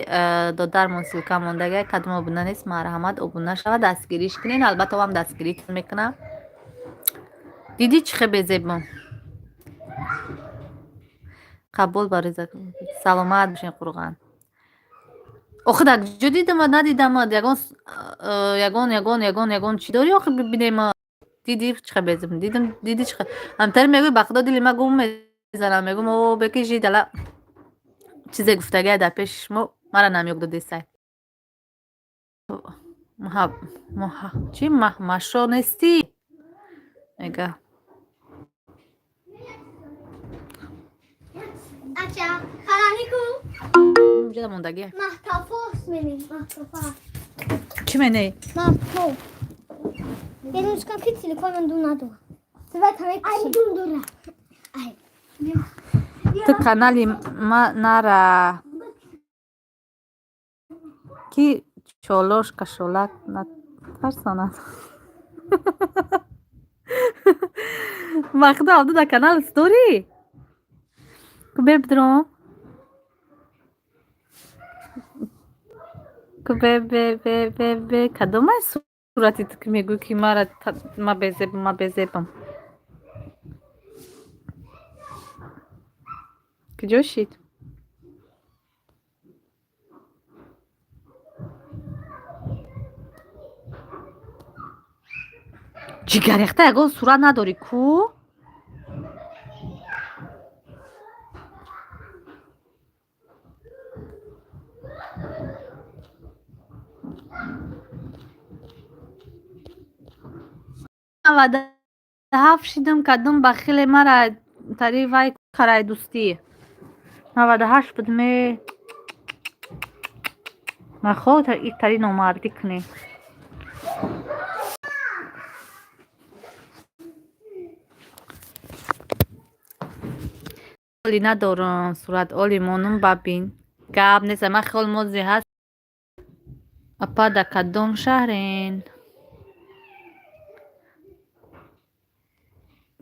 додармон ссылка мондага, кадом обуна нест, марҳамат, обуна шава, дастгириш кунен. Албатта, вам дастгиритон мекунам. Дидӣ, чӣ хел безебом? Қабул барои, саломат бошен. Қурған, охи дар куҷо дидама? Надидама. Ягон, ягон, ягон, ягон, ягон чӣ дорӣ, охи бибинема? Дидӣ, чӣ хел безебом? Дидам, дидӣ, чӣ хел ҳамтари мегӯй? Ба худо, дили ма гум мезанам. Мегӯм, о, бекиши дала чизе гуфтагия дар пеши шумо мара намёк додесай. Чӣ машо нестӣ, мега. Ача, харанику. Ҷада мондагия. Махтафос менем, махтафа. Чӣ мене? Махтаф. Берунчикам ки телефон ман ду надорам. Свет ҳаме. Ай, дум дора. Ай. Ту канали ма нара ки чолош кашолак натарсонад. Ба худо, Абду, дар канал дорӣ? Ку бебидром, ку бе, бе, бе, бе, бе, кадомай сурати ту, ки мегӯӣ, ки мара ма безебам, ма безебам? Куҷо шид? Ҷигаррехта, ягон сурат надорӣ ку? 97 шидам. Кадом бахиле мара тари вай карай? Дӯстӣ 98 будме. Махо тари номардӣ кунӣ. Оли надорам сурат, оли монум, бабин, гап нест. Ман хиёл мози ҳаст. Апа, да кадом шаҳрен?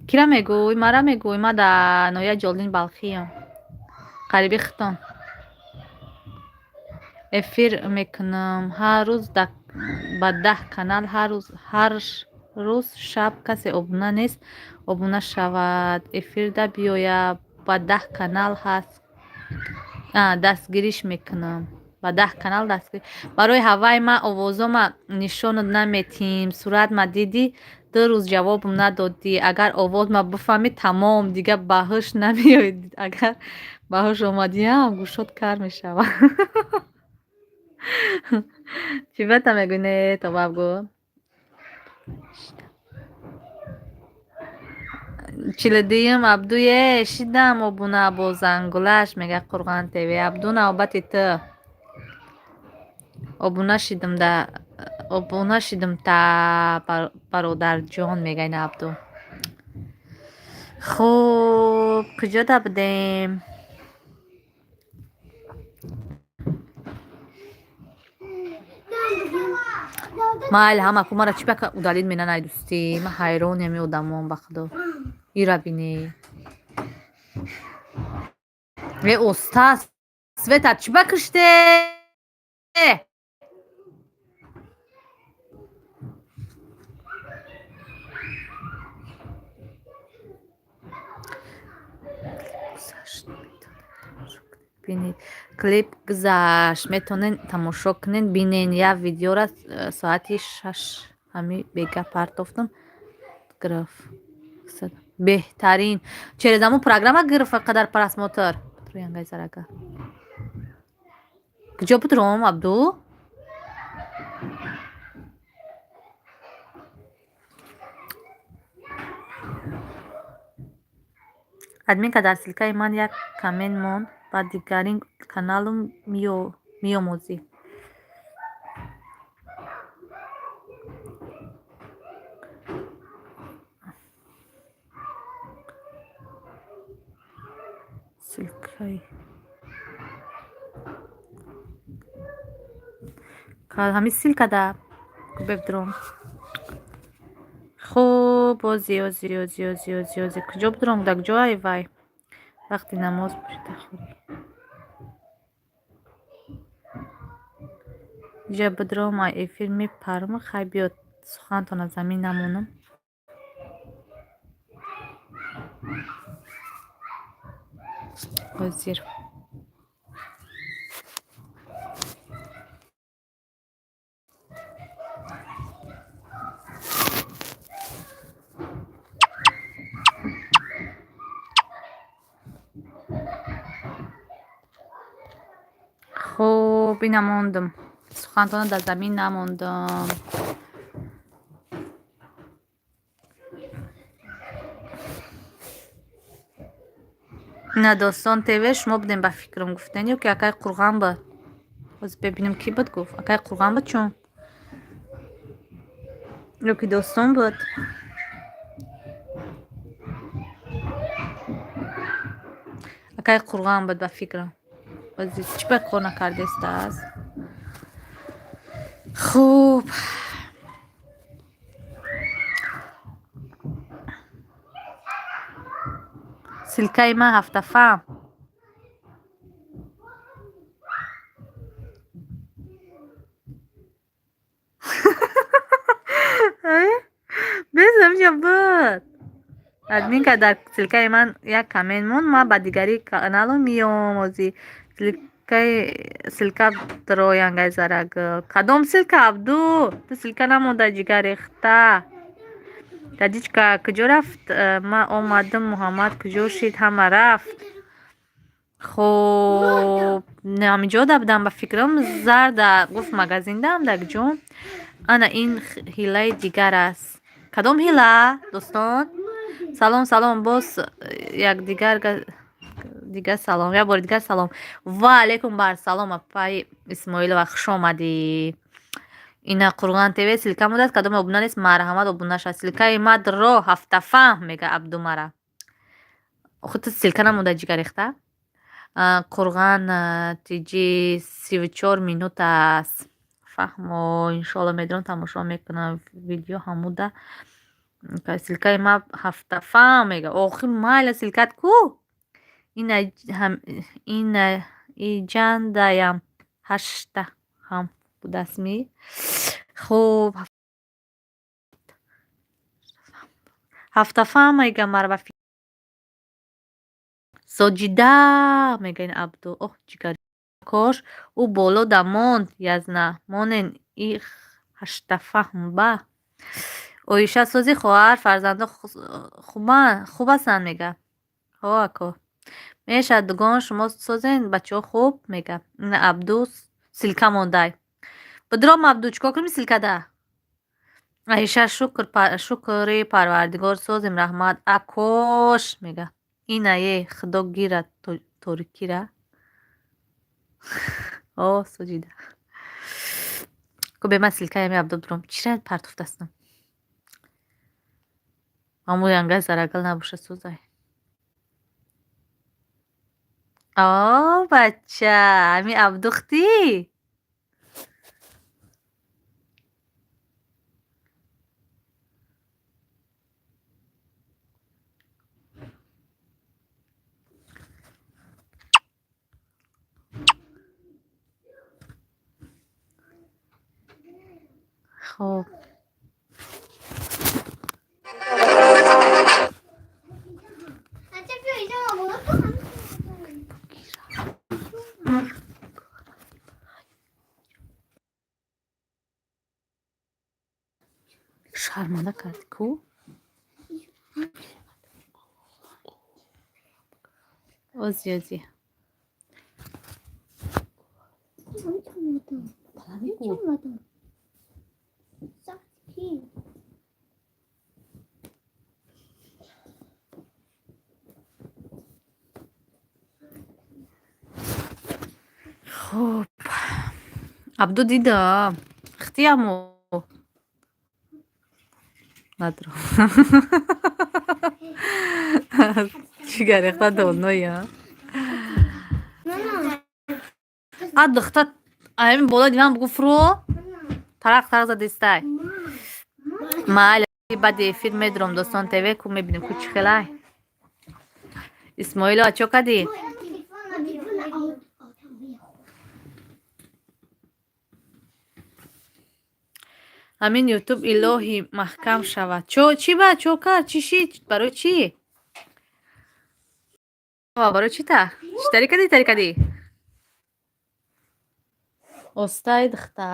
Кира мегӯй? Мара мегӯй? Ма дар ноҳияи Ҷолдин, Балхиям, қариби хитон эфир мекунам ҳар рӯз ба 10 канал, ҳар рӯз, ҳар рӯз шаб. Касе обуна нест, обуна шавад, эфирда биёяд. Ба 10 канал ҳаст, дастгириш мекунам ба 10 канал. Дастгирӣ барои ҳавай ма овозома нишонат наметим. Сурат ма дидӣ, 2 рӯз ҷавобам надодӣ. Агар овоз ма бифаҳмӣ, тамом, дига ба ҳуш намеоӣ. Агар ба ҳуш омадиам, гӯшот кар мешавад. Чӣ бата мегӯй? Не, тобаб гӯ. 42-юм Абдуе шидам обуна бо зангулаш, мега Қурған ТВ. Абду, навбати ту. Обуна шидам да, обуна шидам та, бародарҷон, мега ина Абду. Хуб, куҷода будем? Майли, ҳама ку мара чӣ бака удалить менан? Ай дӯстӣ, ман ҳайронем ин одамон, ба худо. Ира бинӣ, э, оста, Света, чӣ ба куште? Бинед, клип гузашт, метавонед тамошо кунед, бинен. Як видеора соати 6 ҳами бега партофтам, гирифт беҳтарин. Через ҳамун программа гирифт қадар просмотр. Куҷо буд ром, Абду? Админка, дар ссылкаи ман як коммент мон, ба дигарин каналум меомӯзӣ. Ссылкаи ҳамин ссылка да бебдром. Хуб, ози, ози, ози, ози, ози, ози, куҷо бидром, да куҷо? Ай вай, вақти намоз пушта хӯрӣ. Иҷа бидром, ай эфир мепарм. Хай, биёд, сухантон аз замин намонам. Ҳозир. Хуб, ина мондум, сухантонро дар замин намондум. Ина Достон ТВ, шумо будем, ба фикрам, гуфтен, ё ки акай Қурған буд? Ҳозир бибинем, кӣ буд гуфт. Акай Қурған буд чун ё ки Достон буд? Акай Қурған буд, ба фикрам. Ҳозир чӣ ба кор накардестааст? Хуб, ссылкаи ман ҳафтафаҳм. Безамҷа буд. Админка, дар ссылкаи ман як коммент монд, ман ба дигари каналу меом. Ози ссылкаи, ссылка дроянгай зарагул. Кадом ссылка, Абду? Ту ссылка намонда, ҷигар рехта. Тадичка куҷо рафт? Ман омадам, Муҳаммад куҷо шид? Ҳама рафт. Хуб, ҳаминҷода будам, ба фикрам, зарда гуфт, магазиндам дакҷо. Ана ин ҳилаи дигар аст. Кадом ҳила, дӯстон? Салом, салом, боз якдигар дигар салом, як бори дигар салом. Ва алайкум бар салом, апаи Исмоилова, хуш омадӣ. Ина Қурғон ТВ ссылка мондааст, кадоме обуна нест, марҳамат, обуна шавад. Ссылкаи мадро ҳафтафаҳм мега Абду мара. Охи, ту ссылка намонда, ҷигар рехта. Қурған тиҷи 34 минут аст. Фаҳмо, иншоалло, медорам, тамошо мекунам видео ҳамуда. Ссылкаи ма ҳафтафаҳм мега. Охи, майла, ссылкат ку? Ина иҷандаям ҳашта ҳам будастми? Хуб, ҳафтафаҳм мега мара ба Соҷида мега ин Абду. Оҳ, ҷигар, кош ӯ боло да монд, язна монен и ҳаштафаҳм ба. Оиша, сози, хоҳар, фарзандо хуб ҳастанд мега. Ҳо, ако. Мешавад, дугон, шумо созен, бачаҳо хуб мега. Ина Абду ссылка мондай. Бидром, Абду, чикор кунем ссылкада? Аиша, шукр, шукри парвардигор, созем, раҳмат. Акош мега. Инае худо гирад торикира. О, Соҷида. Ко бе ман ссылкаи ами Абду биром. Чира партофтастам? Аммо янга зарагал набошад, созай. О, бача, ами Абдухтӣ? Хуб. Шарманда карди ку? Ози, ози. 엄청 싹피. Хуб, Абду дидам, хтияму надро чӣ гарехта доноя. А духта ами боло диван бугу фуро тарақ тарақ задистай. Майли, баъди эфир медурам. Достон ТВ ку мебинем, ку чӣ хелай. Исмоило, чо кардӣ? Ҳамин Ютуб илоҳӣ маҳкам шавад. Чо чӣ ба чо кард? Чӣ шид? Барои чӣ? Барои чӣ та чӣ тари кардӣ, тари кардӣ? Остай, духта.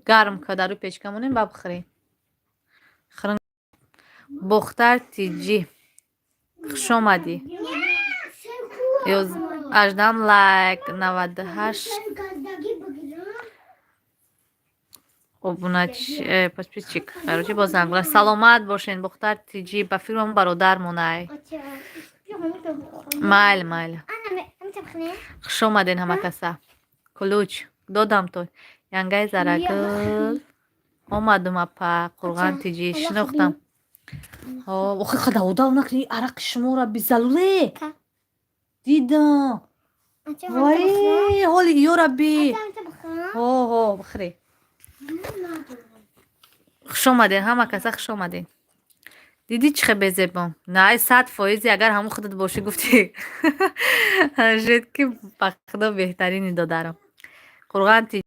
Гарм ка, дар рӯи печка монем, ба бихӯрем. Бохтар Тиҷӣ, хушомадӣ. 18 лайк, 98 обунач, подписчик. Короче, боз зангула. Саломат бошен, Бохтар Тиҷӣ, ба фикрам бародармонай. Майли, майли. Хуш омаден ҳама каса. Ключ додам то янгаи Зарагул. Омадум, апа, Қурған Тиҷӣ шинохтам. Охи, хадаводав накунӣ, арақи шуморо бизалуле. Дидам. Вай, ҳоли ёра би. Ҳо, ҳо, бихӯре. Хуш омаден ҳама каса, хуш омаден. Дидӣ, чӣ хел безебом? Най, 100%-и агар ҳамун худат бошӣ, гуфтӣ шед, ки ба худо беҳтарини, додарам. Қурған Ти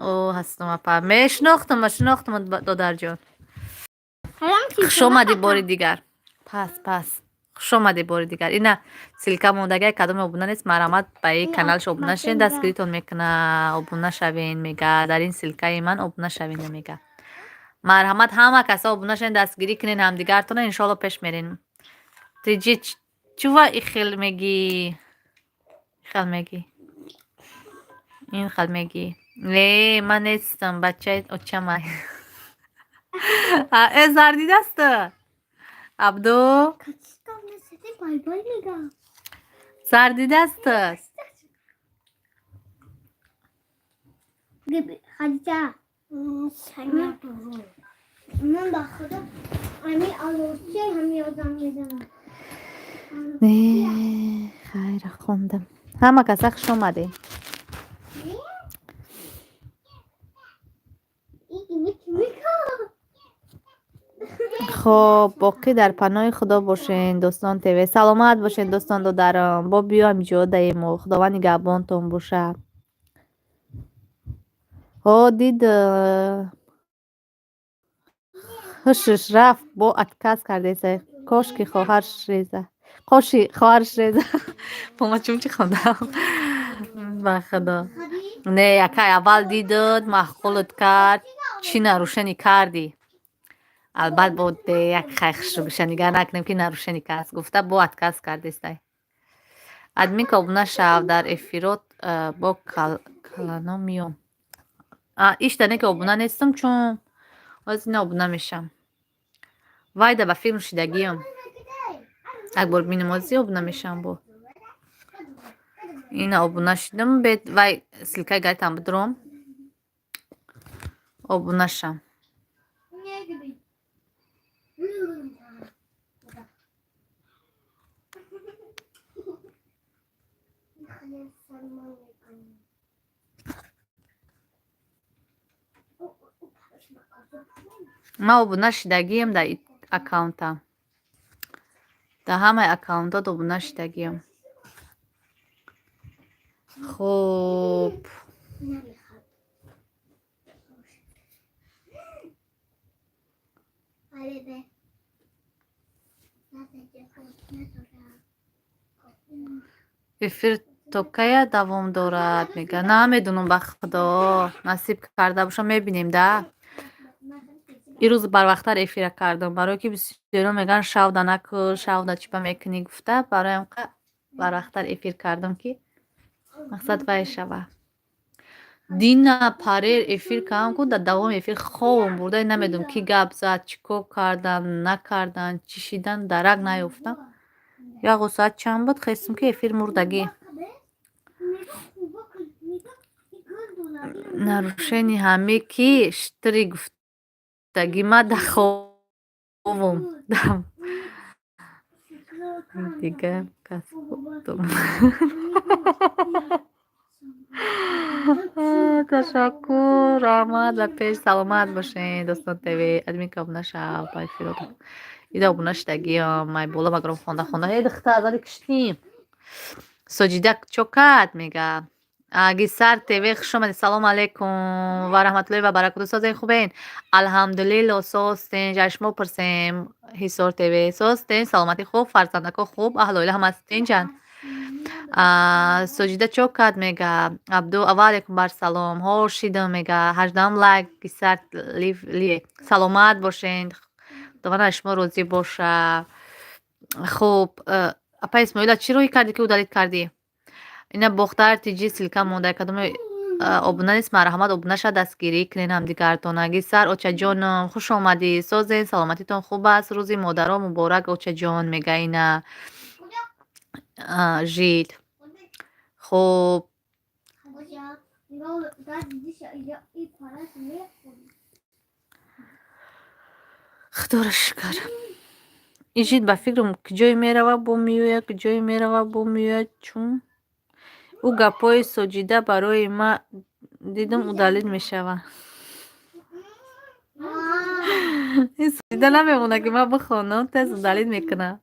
о ҳастам, апа. Мешинохтам, шинохтам, додарҷон. Хуш омадӣ бори дигар. Пас, пас. Хуш омадӣ бори дигар. Ина ссылка мондагай, кадоме обуна нест, марҳамат, ба ин каналш обуна шавен, дастгиритон мекуна, обуна шавен, мега. Дар ин ссылкаи ман обуна шавен, мега. Марҳамат, ҳама каса обуна шавен, дастгирӣ кунен ҳамдигартона, иншоалло пеш мерем. Тиҷи, чува ихел мегӣ? Ихел мегӣ? Ин хел мегӣ? Не, ман нестам, бачаи очамай. Э, зардидаст? Абду? Зардидаст? Хадиҷа. Ман ба худо ами алоси ҳами ёдам мезанам. Не, хайра, хондам. Ҳама каса хуш омадем. Хоб, боқӣ дар паноҳи Худо бошен, Дӯстон ТВ. Саломат бошен, дӯстон, додарам. Бо биём ҷодаему. Худованд нигаҳбонтон бошад. Ҳо, дид, ҳушш рафт, бо отказ кардеса. Кошки хоҳарш реза. Қоши хоҳарш реза. Бо ма чун чӣ хондам? Ба худо. Не, якай аввал дидуд, маъқулат кард, чӣ нарушение кардӣ? Албат, бо як хай хушругиша нигаҳ накунем, ки нарушение каст гуфта, бо отказ кардестай. Админка, обуна шав, дар эфирот бо калано миём. Ишта не, ки обуна нестам, чун ҳозир ина обуна мешам. Вайда ба филм шидагиам. Як бор бинем, ҳозир обуна мешам бо. Ина обуна шидам, бед вай ссылкаи гайтам бидуром. Обуна шам. Ман обуна шидагиам дар аккаунтам. Дар ҳамаи аккаунтот обуна шидагиам. Хуб. Эфир то кая давом дорад, мега. Намедунам, ба худо. Насиб карда боша, мебинем да. Ирӯз барвақттар эфира кардам, барое ки бисёриҳо мегӯянд, шавда накун, шавда чӣ ба мекунӣ гуфта, бароям барвақттар эфир кардам, ки мақсад вай шава. Дина парер эфир кардам ку, дар давоми эфир хобам бурда, намедонам, ки гап зад, чӣ кор кардан, накардан, чӣ шидан, дарак наёфтам. Яго соат чанд буд, хестам, ки эфир мурдагӣ. Нарушени ҳаме ки штри гуфтагӣ, ма да хобум. Дига кас. Ташаккур, раҳмат, ба пеш, саломат бошед. Достон ТВ, админка, обуна шав ба эфирот. Ида обуна шидагиам, май боло багром хонда хонда. Э, духтар, зади киштим. Соҷида чо кард, мега. Гисар ТВ, хуш омадед. Салому алайкум ва раҳматуллоҳи ва баракоту. Созен, хубен? Алҳамдулилло, созтен. Шумо пурсем. Ҳисор ТВ, созтен, саломатӣ хуб, фарзандако хуб, аҳлу оила ҳама тинҷанд. Соҷида чо кард, мега. Абду, ва алайкум барсалом. Ҳо, шидам, мега. 18-ум лайк, Гисар ли. Саломат бошед. Худованд аз шумо розӣ боша. Хуб, апа Исмоила, чӣ роҳӣ кардӣ, ки удалить кардӣ? Ина Бохтар тиҷи ссылка монда, кадоме обуна нест, марҳамат, обуна ша, дастгирӣ кунед ҳамдигартона. Гисар очаҷоном, хуш омадӣ. Созен, саломатитон хуб аст? Рӯзи модаро муборак, очаҷон, мега ина жид. Хуб. Худоро шукр. Ин жид, ба фикрам, куҷое мерава, бо меояд, куҷое мерава, бо меояд, чун ӯ гапҳои Соҷида барои ма дидам, удалить мешавад. Ин Соҷида намемонад, ки ман бихонам, тез удалить мекунад.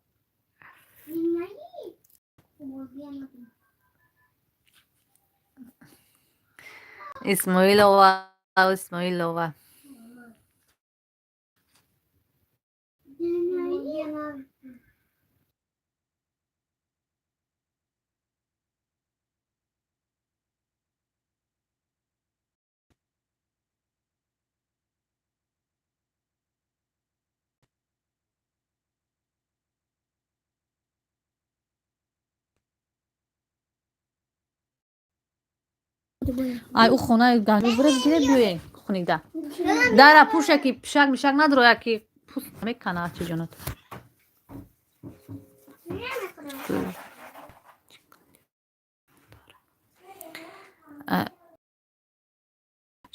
Исмоилова, Исмоилова. Ай, ӯ хонаи ганҷбура гире, биёен хунида. Дара пуша, ки пишак мишак надроя, ки пуст мекана чӣ ҷонат.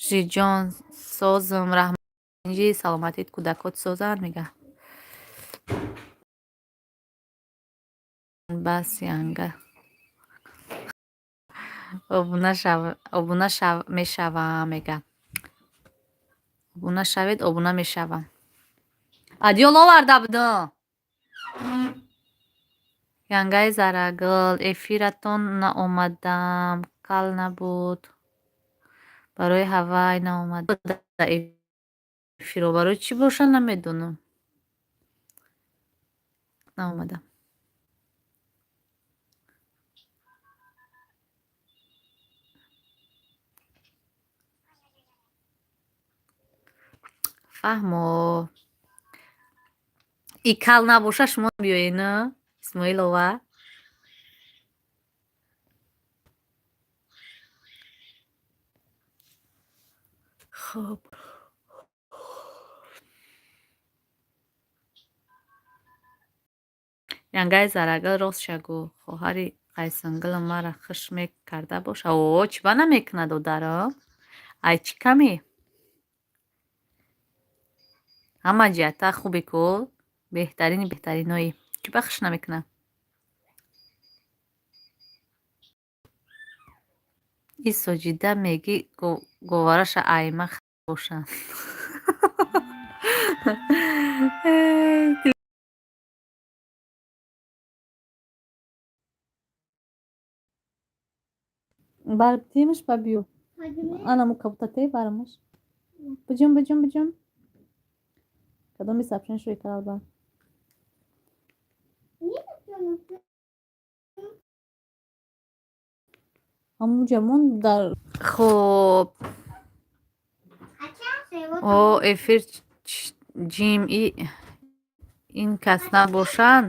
Жиҷон, созм, раҳмат, саломатит, кӯдакот созанд, мега. Бас, янга. Обуна мешавам, мега. Обуна шавед, обуна мешавам. Адёл оварда будам. Янгаи Зарагул, эфиратон наомадам, кал набуд. Барои ҳавай наомад эфиро, барои чӣ боша, намедонам. Наомадам. Фаҳмо. И кал набоша, шумо биёед, на? Исмоилова. Хуб. Янгаи Зарагул, ростша гӯ, хоҳари Қайсангулам маро хуш мекарда боша? О, чӣ ба намекунад, додаро? Ай, чӣ каме? Ҳама ҷиҳата хубе ку, беҳтарини беҳтаринои. Чӣ ба хуш намекунад? И Соҷида мегӣ, говараша айма бошанд. Бар тимаш ба биё. Анамо кабутате барамаш. Биҷум, биҷум, биҷум. Кадоми сообщение шуи кард ба? Ҳамунҷа мон дар. Хуб. О, эфир ҷим ин кас набошанд,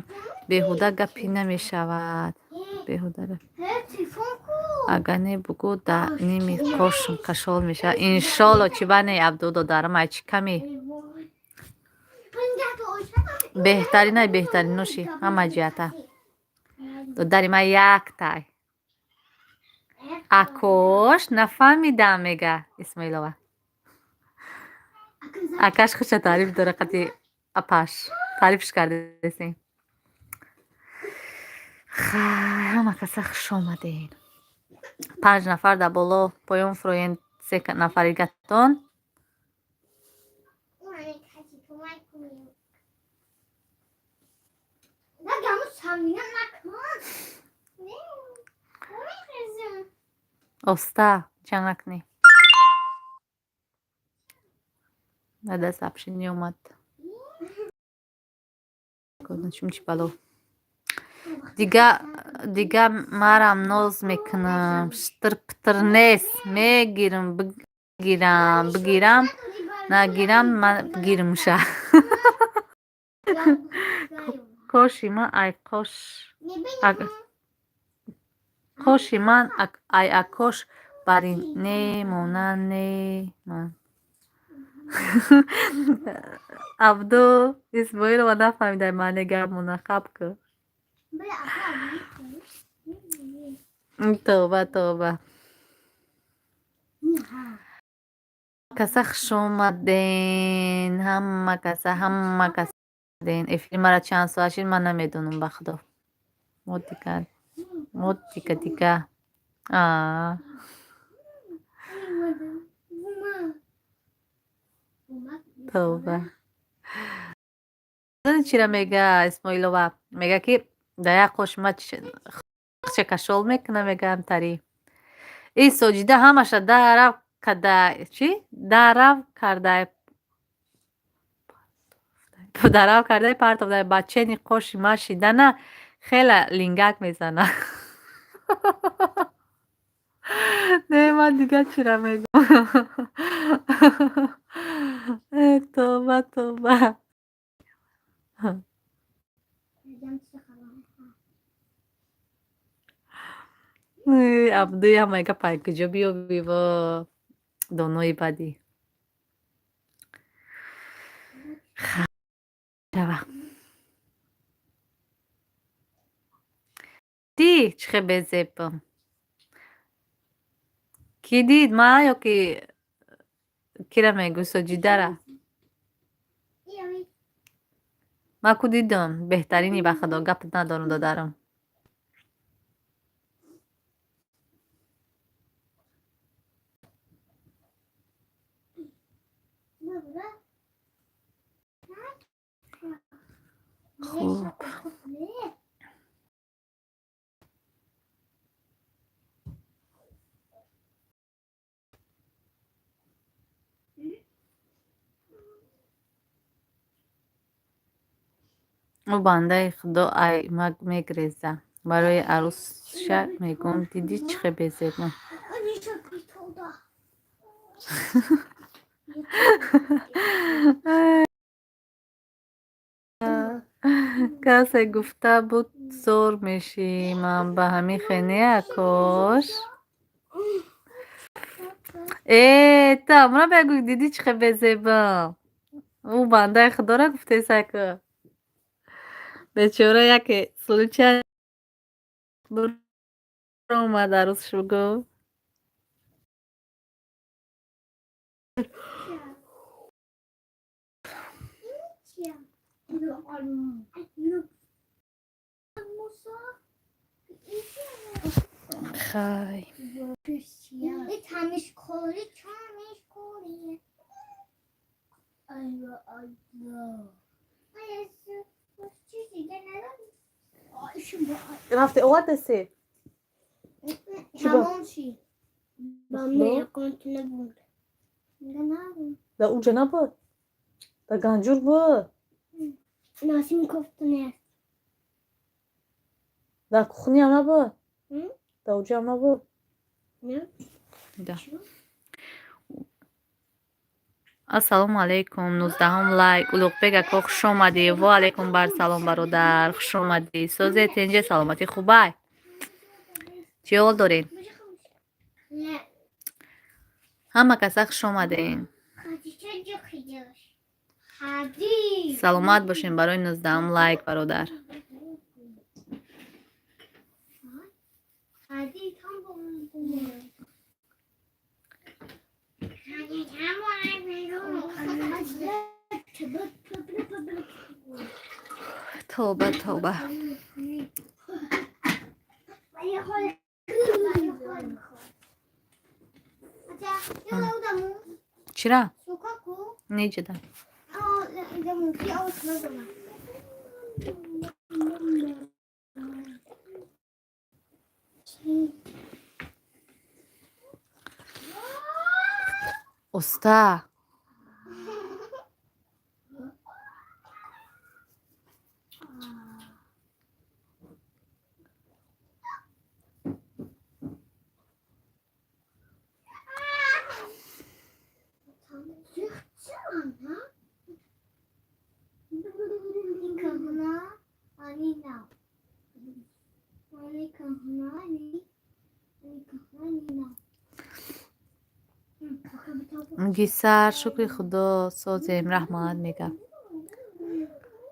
беҳуда гапӣ намешавад. Беҳуда гап. Агар не бугӯ, да ними қошум кашол мешавад. Иншолло, чӣ ба не, Абду додарам, ай чӣ ками? Беҳтаринай беҳтариноши ҳама ҷиҳата. Додари ман яктай. Акош нафаҳмидам, мега Исмоилова. Акаш хуша таъриф дора қати апаш. Таърифш кардесем. Хай, ҳама каса хуш омадед. Панҷ нафар дар боло, поён фуроен, се нафари гаттон. Оста ҷанг накунӣ. Ба сообщение омад. Чумчи бало. Дига марам ноз мекунам. Штыр-птыр нест. Мегирам, бигирам, бигирам, нагирам, ман бигирмша. Коши ман ай қош қоши ман ай акош барин не монанд не ман. Абду Исмоилова нафаҳмидай маънии гапмона, хаб ку. Тавба, тавба. Каса хуш омаден, ҳама каса, ҳама каса. Эфири мара чанд соат шид, ман намедонам, ба худо. Мо дига, мо дига, дига. Аа. Тавба. Чира мега Исмоилова? Мега ки дар як қош ма ча кашол мекуна, мега ҳамтарӣ. И Соҷида ҳамаша дарав када чӣ? Дарав кардай дарав кардай партовдай бачени қоши ма шидана хела лингак мезана. Не, ман дига чира мегӯм. Э, тавба, тавба. Абдуя мега пай куҷо биёбӣ во донои бадӣ. Шава. Дӣ чӣ хел безебам. Кӣ дид, ман ё ки кира мегӯ, Соҷидара? Ман ку дидам, беҳтарини, ба худо, гап надорам, додарам. Хуб. Ӯ бандаи худо ай ма мегреза. Барои арӯсша мегӯм, дидӣ чӣ хел безебам. Касе гуфта буд зор мешӣ, ман ба ҳамин хел не, акош. Э, ту амра бегӯ, дидӣ чӣ хел безебам. Ӯ бандаи худоро гуфтеса ку. Бечора яке случай омад арӯсш гуфт. Хай. Рафте овардасе? Да уҷа набуд? Да ганҷур буд? Дар кухниям набуд? Дар уҷаам набуд? Да. Ассалому алайкум, 19-ум лайк. Улуғбек ако, хуш омадӣ. Ва алайкум бар салом, бародар, хуш омадӣ. Созе, тинҷе, саломатӣ хубай? Чӣ ҳол доред? Ҳама каса хуш омадем. Саломат бошем. Барои 19-ум лайк, бародар. Тавба, тавба. Чира неҷида? Уста. Гисар, шукри Худо, созем, раҳмат мега.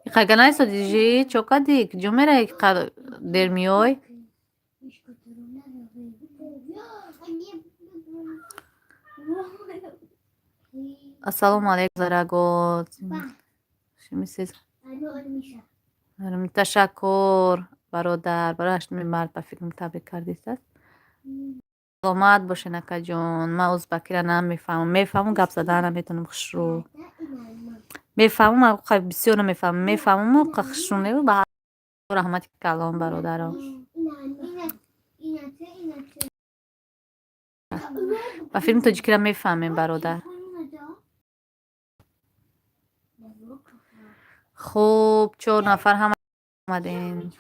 Иқага найсодижи, чо кардӣ? Куҷо меравӣ, дер меёй? Ассалому алайкум, зарагот. Ташаккур, бародар. Барои 8-уми март ба фикрам табрик кардистаст. Саломат бошен, акаҷон. Ман узбакиро намефаҳмам. Мефаҳмам, гап задан наметавонам хушрӯ. Мефаҳмам, бисёр намефаҳмам. Мефаҳмам, хушрӯ не. Ба раҳмати калон, бародаро. Ба филми тоҷикиро мефаҳмем, бародар. Хуб, чор нафар ҳама омадем.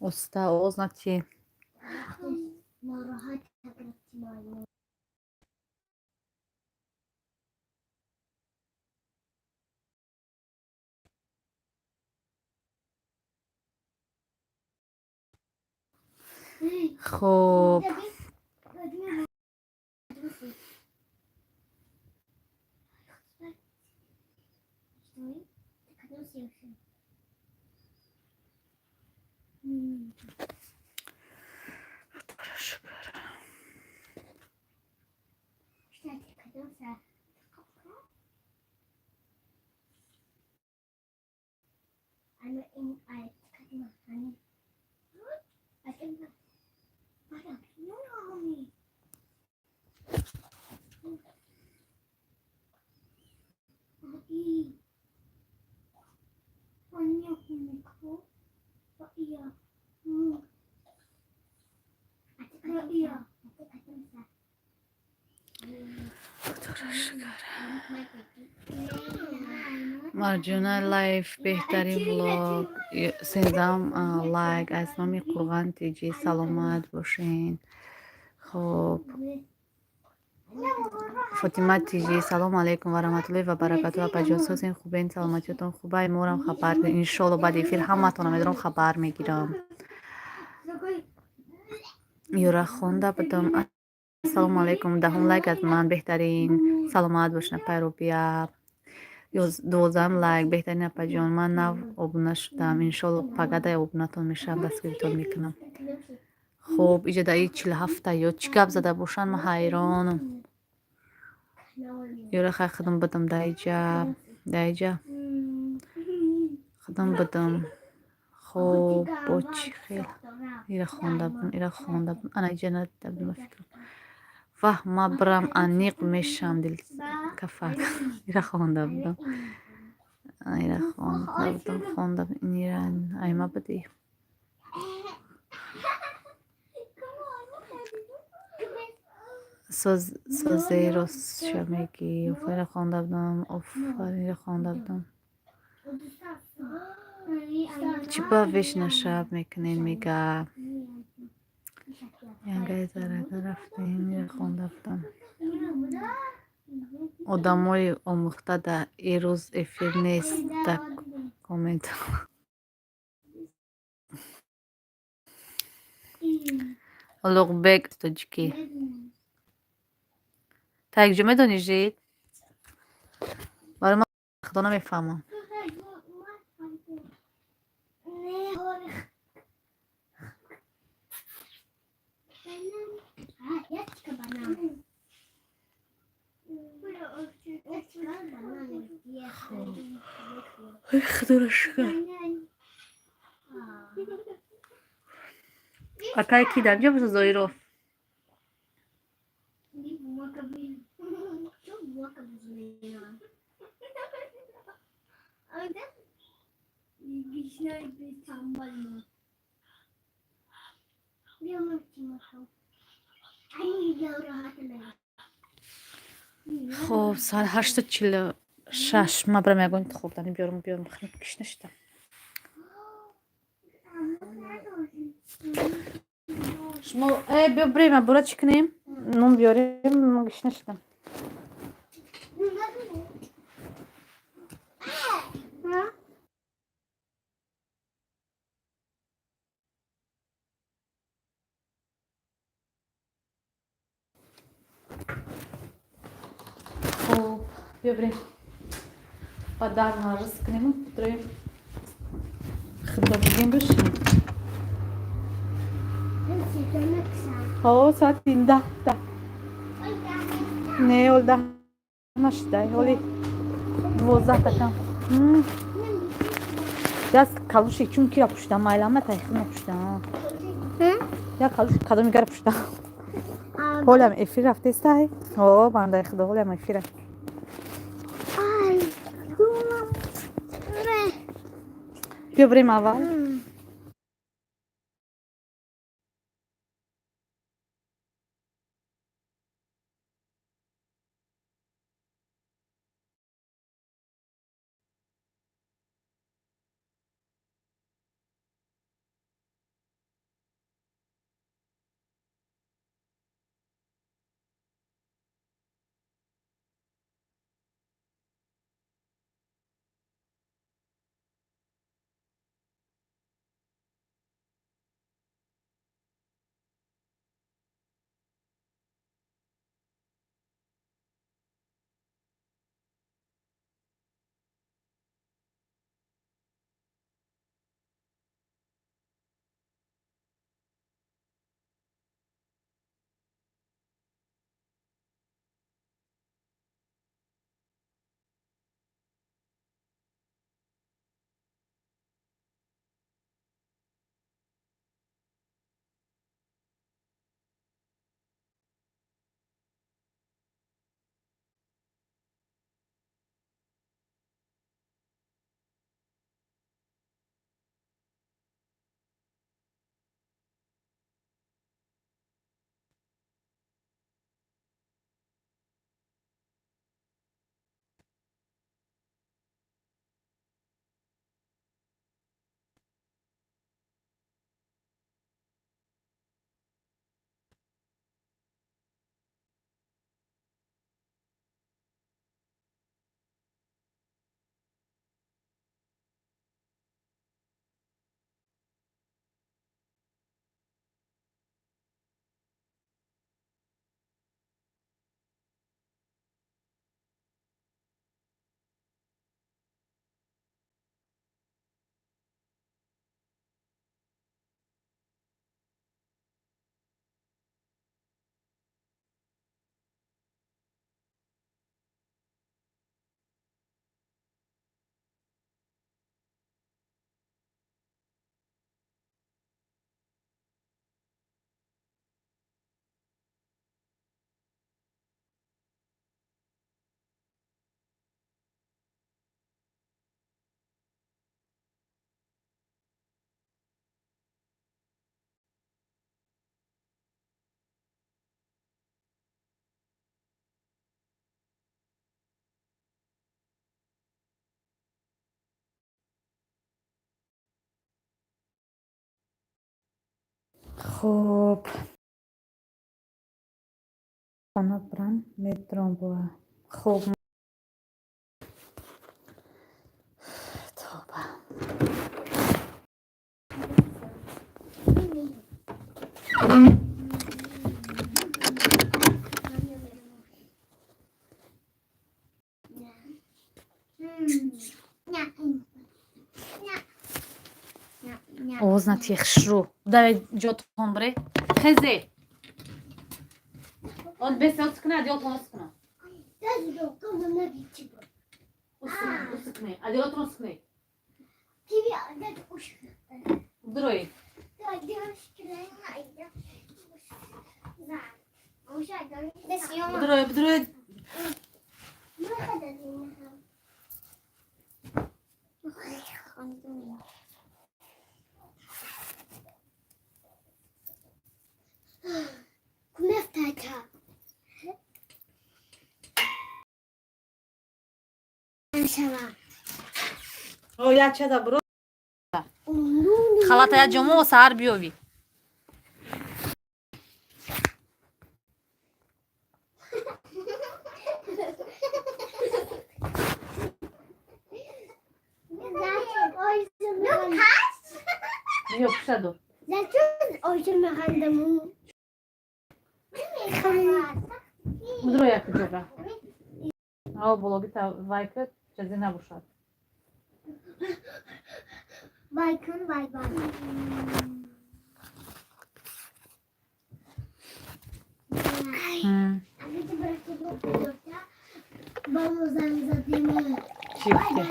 Уста оз натӣ. Хуб. Марҷона лайф, беҳтарин влог. 13-ум лайк аз номи Қурған Тиҷӣ. Саломат бошен. Хуб, Фотима Тиҷӣ, салому алайкум ва раҳматуллоҳи ва баракатуҳ. Апаҷон, созен, хубен, саломатиётон хубай? Морам хабар, иншолло, баъди эфир ҳаматонро медорам, хабар мегирам. Юра хонда будам. Ассалому алайкум, 10-ум лайк аз ман, беҳтарин. Саломат бошен, апай Рубия. 12-ум лайк, беҳтарин апаҷон. Ман нав обуна шудам, иншолло, пагадай обунатон мешавам, дастгиритон мекунам. Хуб, иҷа дар 47-та ё чӣ гап зада бошанд, ман ҳайронам. Юра, хай, худам будам дар иҷа худам будам. Хуб, бо чӣ хел ира хонда будам, ира хонда будам, ана иҷа надида будам, ба фикрам. Ваҳ, ма бирам, аниқ мешам, дил кафак. Ира хонда будам, ира хонда будам, хонда будам. Ира айма будӣ. Созаи ростша мегӣ. Офарин, хонда будам, офарин, хонда будам. Чӣ ба вешна шаб мекунем, мега. Янгаи зарага рафтем, ира хонда будам. Одамои омӯхта дар ирӯз эфир нест, дар Коммент. Улуғбек тоҷикӣ. Та якҷо медонӣ жид? Барои ман худо намефаҳмам. Худоро шукр. Акай ки дар ҷо боша, Зоиров? Хоб, соат 8:46. Ман барам ягон хӯрданӣ биёрам, биёрам, кишна шудам. Шумо э биё бирем, абура чӣ кунем? Нон биёрем, ман гишна шудам. Хоб, биё бирем. Ба дар нарз кунем, бидроем. Худо бигем, бишинем. Ҳо, соати 10 да. Не, ҳол 10 нашудай, ҳоли 12 такам. Даст калуши чун кира пӯшидам, майлама тайхи напӯшидам. Як калуши кадоми гара пӯшидам. Ҳолям эфир рафтестай? Ҳо, бандаи худо, ҳолям эфира. Биё бирем аввал. Хуб, хона бирам, метром буа. Хуб, тоба. Овоз натия, хушрӯ. Давай, ҷотон бире. Хезе. Он бес кна, адёлтон кна. Усикне, адёлтон кне. Дрои. Бдрои, бдрои. О, я чада бро. Халата я ҷомо саҳар биёвӣ. Биё, пуша дор. Бидро як ҷога. Ао, бологита вайка чазе набошад. Вайкун, вай вай. Чӣ гуфтӣ?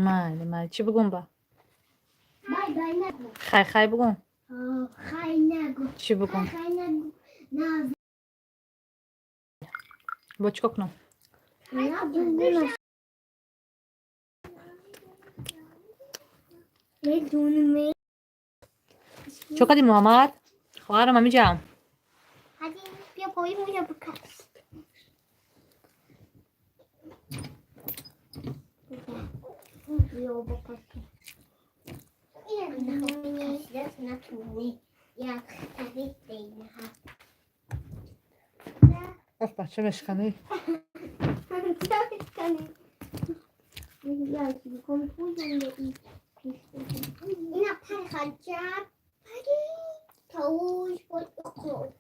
Майли, майли. Чӣ бугум ба? Хай хай бугум. Чӣ бугум? Бо чӣ кор кунам? Чо кардӣ, Муҳаммад? Хоҳарам ҳамиҷам. Бیا پایین میره بکش. بیا بکش. یک Оф, бача мешканӣ. اینا پر خالجب پری تاوش بود خود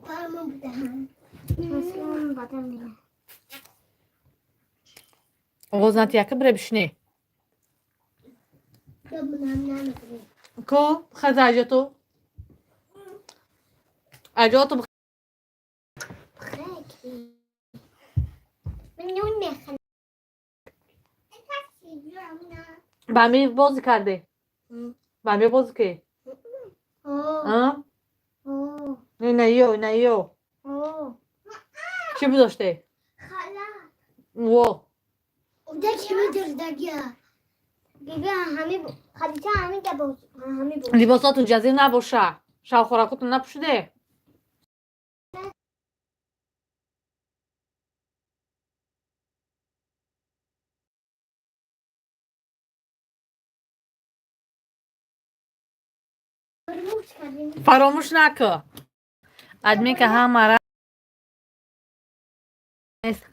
پر من بودن اصلا بدم میاد. Оғоз натия, ка бире бишинӣ. Ко хаза аҷото. Аҷото. خیلی من نون میخوام. Ба ми бозӣ кардӣ? Ба ми бозӣ ки? А? Ина ё, ина ё. Чӣ будоште? خاله. Во. اونجا کی میدوردگیا بیبی همه خدیجه همه گبا همه بود. Либосотон ҷазир набоша. Шавхӯракотон напӯшиде? فراموش کردیم. Фаромӯш накун. Админка ҳамара нест.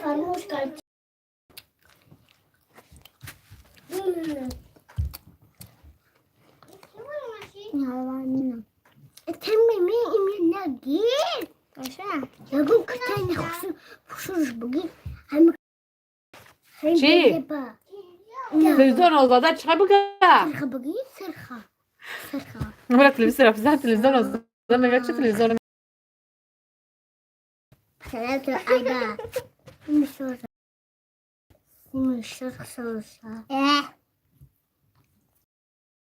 فراموش کرد. ягон китайни хушуш буги. Чӣ? Телевизор озода чӣ буга? Сирха буги, сирха сирха. Бара телевизор бизан, телевизор озода мега чӣ телевизор? Айба Мишоша. Мишоша.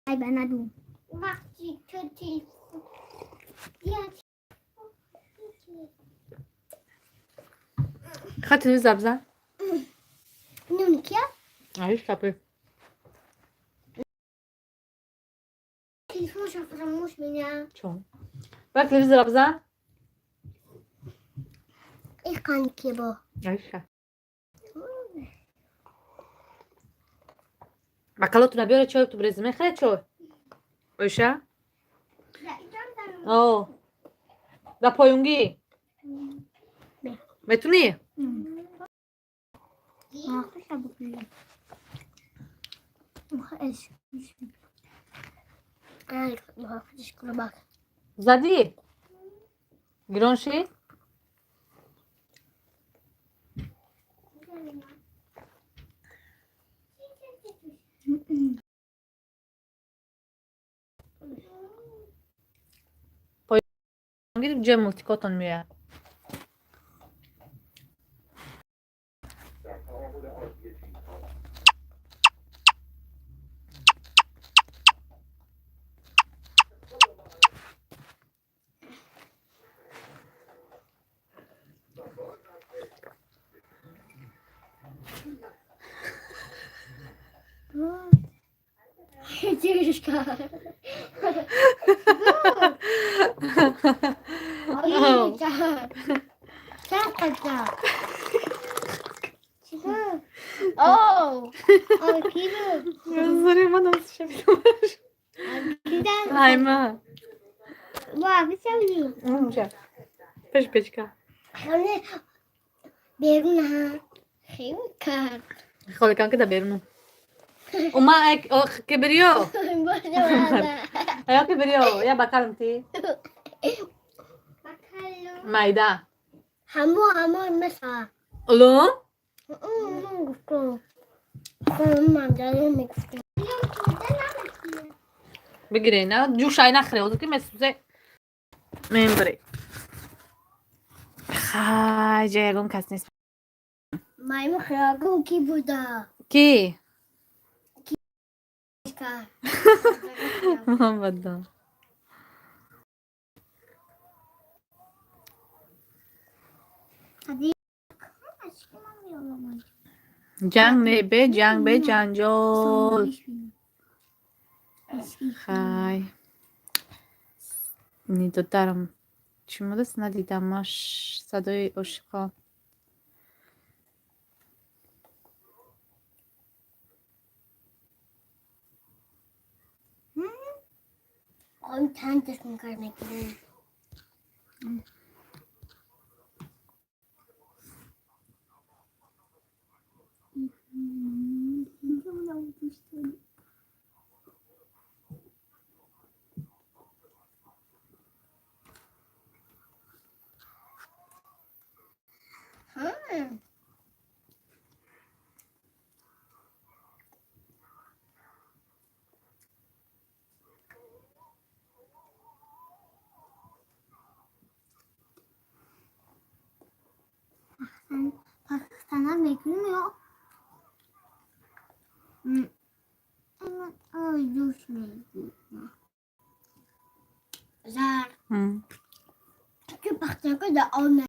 Айба наду. وقتی تو تلفن بیاد. Ха, телевизор бизан. نون کیا؟ Аиш капи. تلفنش فراموش می‌کنم. Чон. Бара телевизор бизан. این قان که با Аиша. Бакалотуна биёре, чой ту брези мехӯре чой? Оиша? О. Да поюнгӣ? Метунӣ? Задӣ, гирон шид. Ҷои мултикотон меояд. Девушка. Айма. Пеш печка. Холекан ки да беруну. Ума кибриё. Аё кибриё, я бакалам ти. Майда. Ҳамо ҳамо миса. Улум? Гуфтам. Мегуфтам. Бигирей, на ҷӯшай нахӯре, ҳозир ки месӯзе. Мембире. Хай, ҷа ягон кас нест. Майму хиёгум ки буда? Ки? Муҳаммаддон. Ҷанг не, бе ҷанг, бе ҷанҷол. Хай. Нидодарам. Чӣ модаст, надидамаш садои ошиқон. Он чанд чашм кар мекунад. Пахтана мекунем ё ҷӯш мегирам? Зар. Ки пахтака дар об.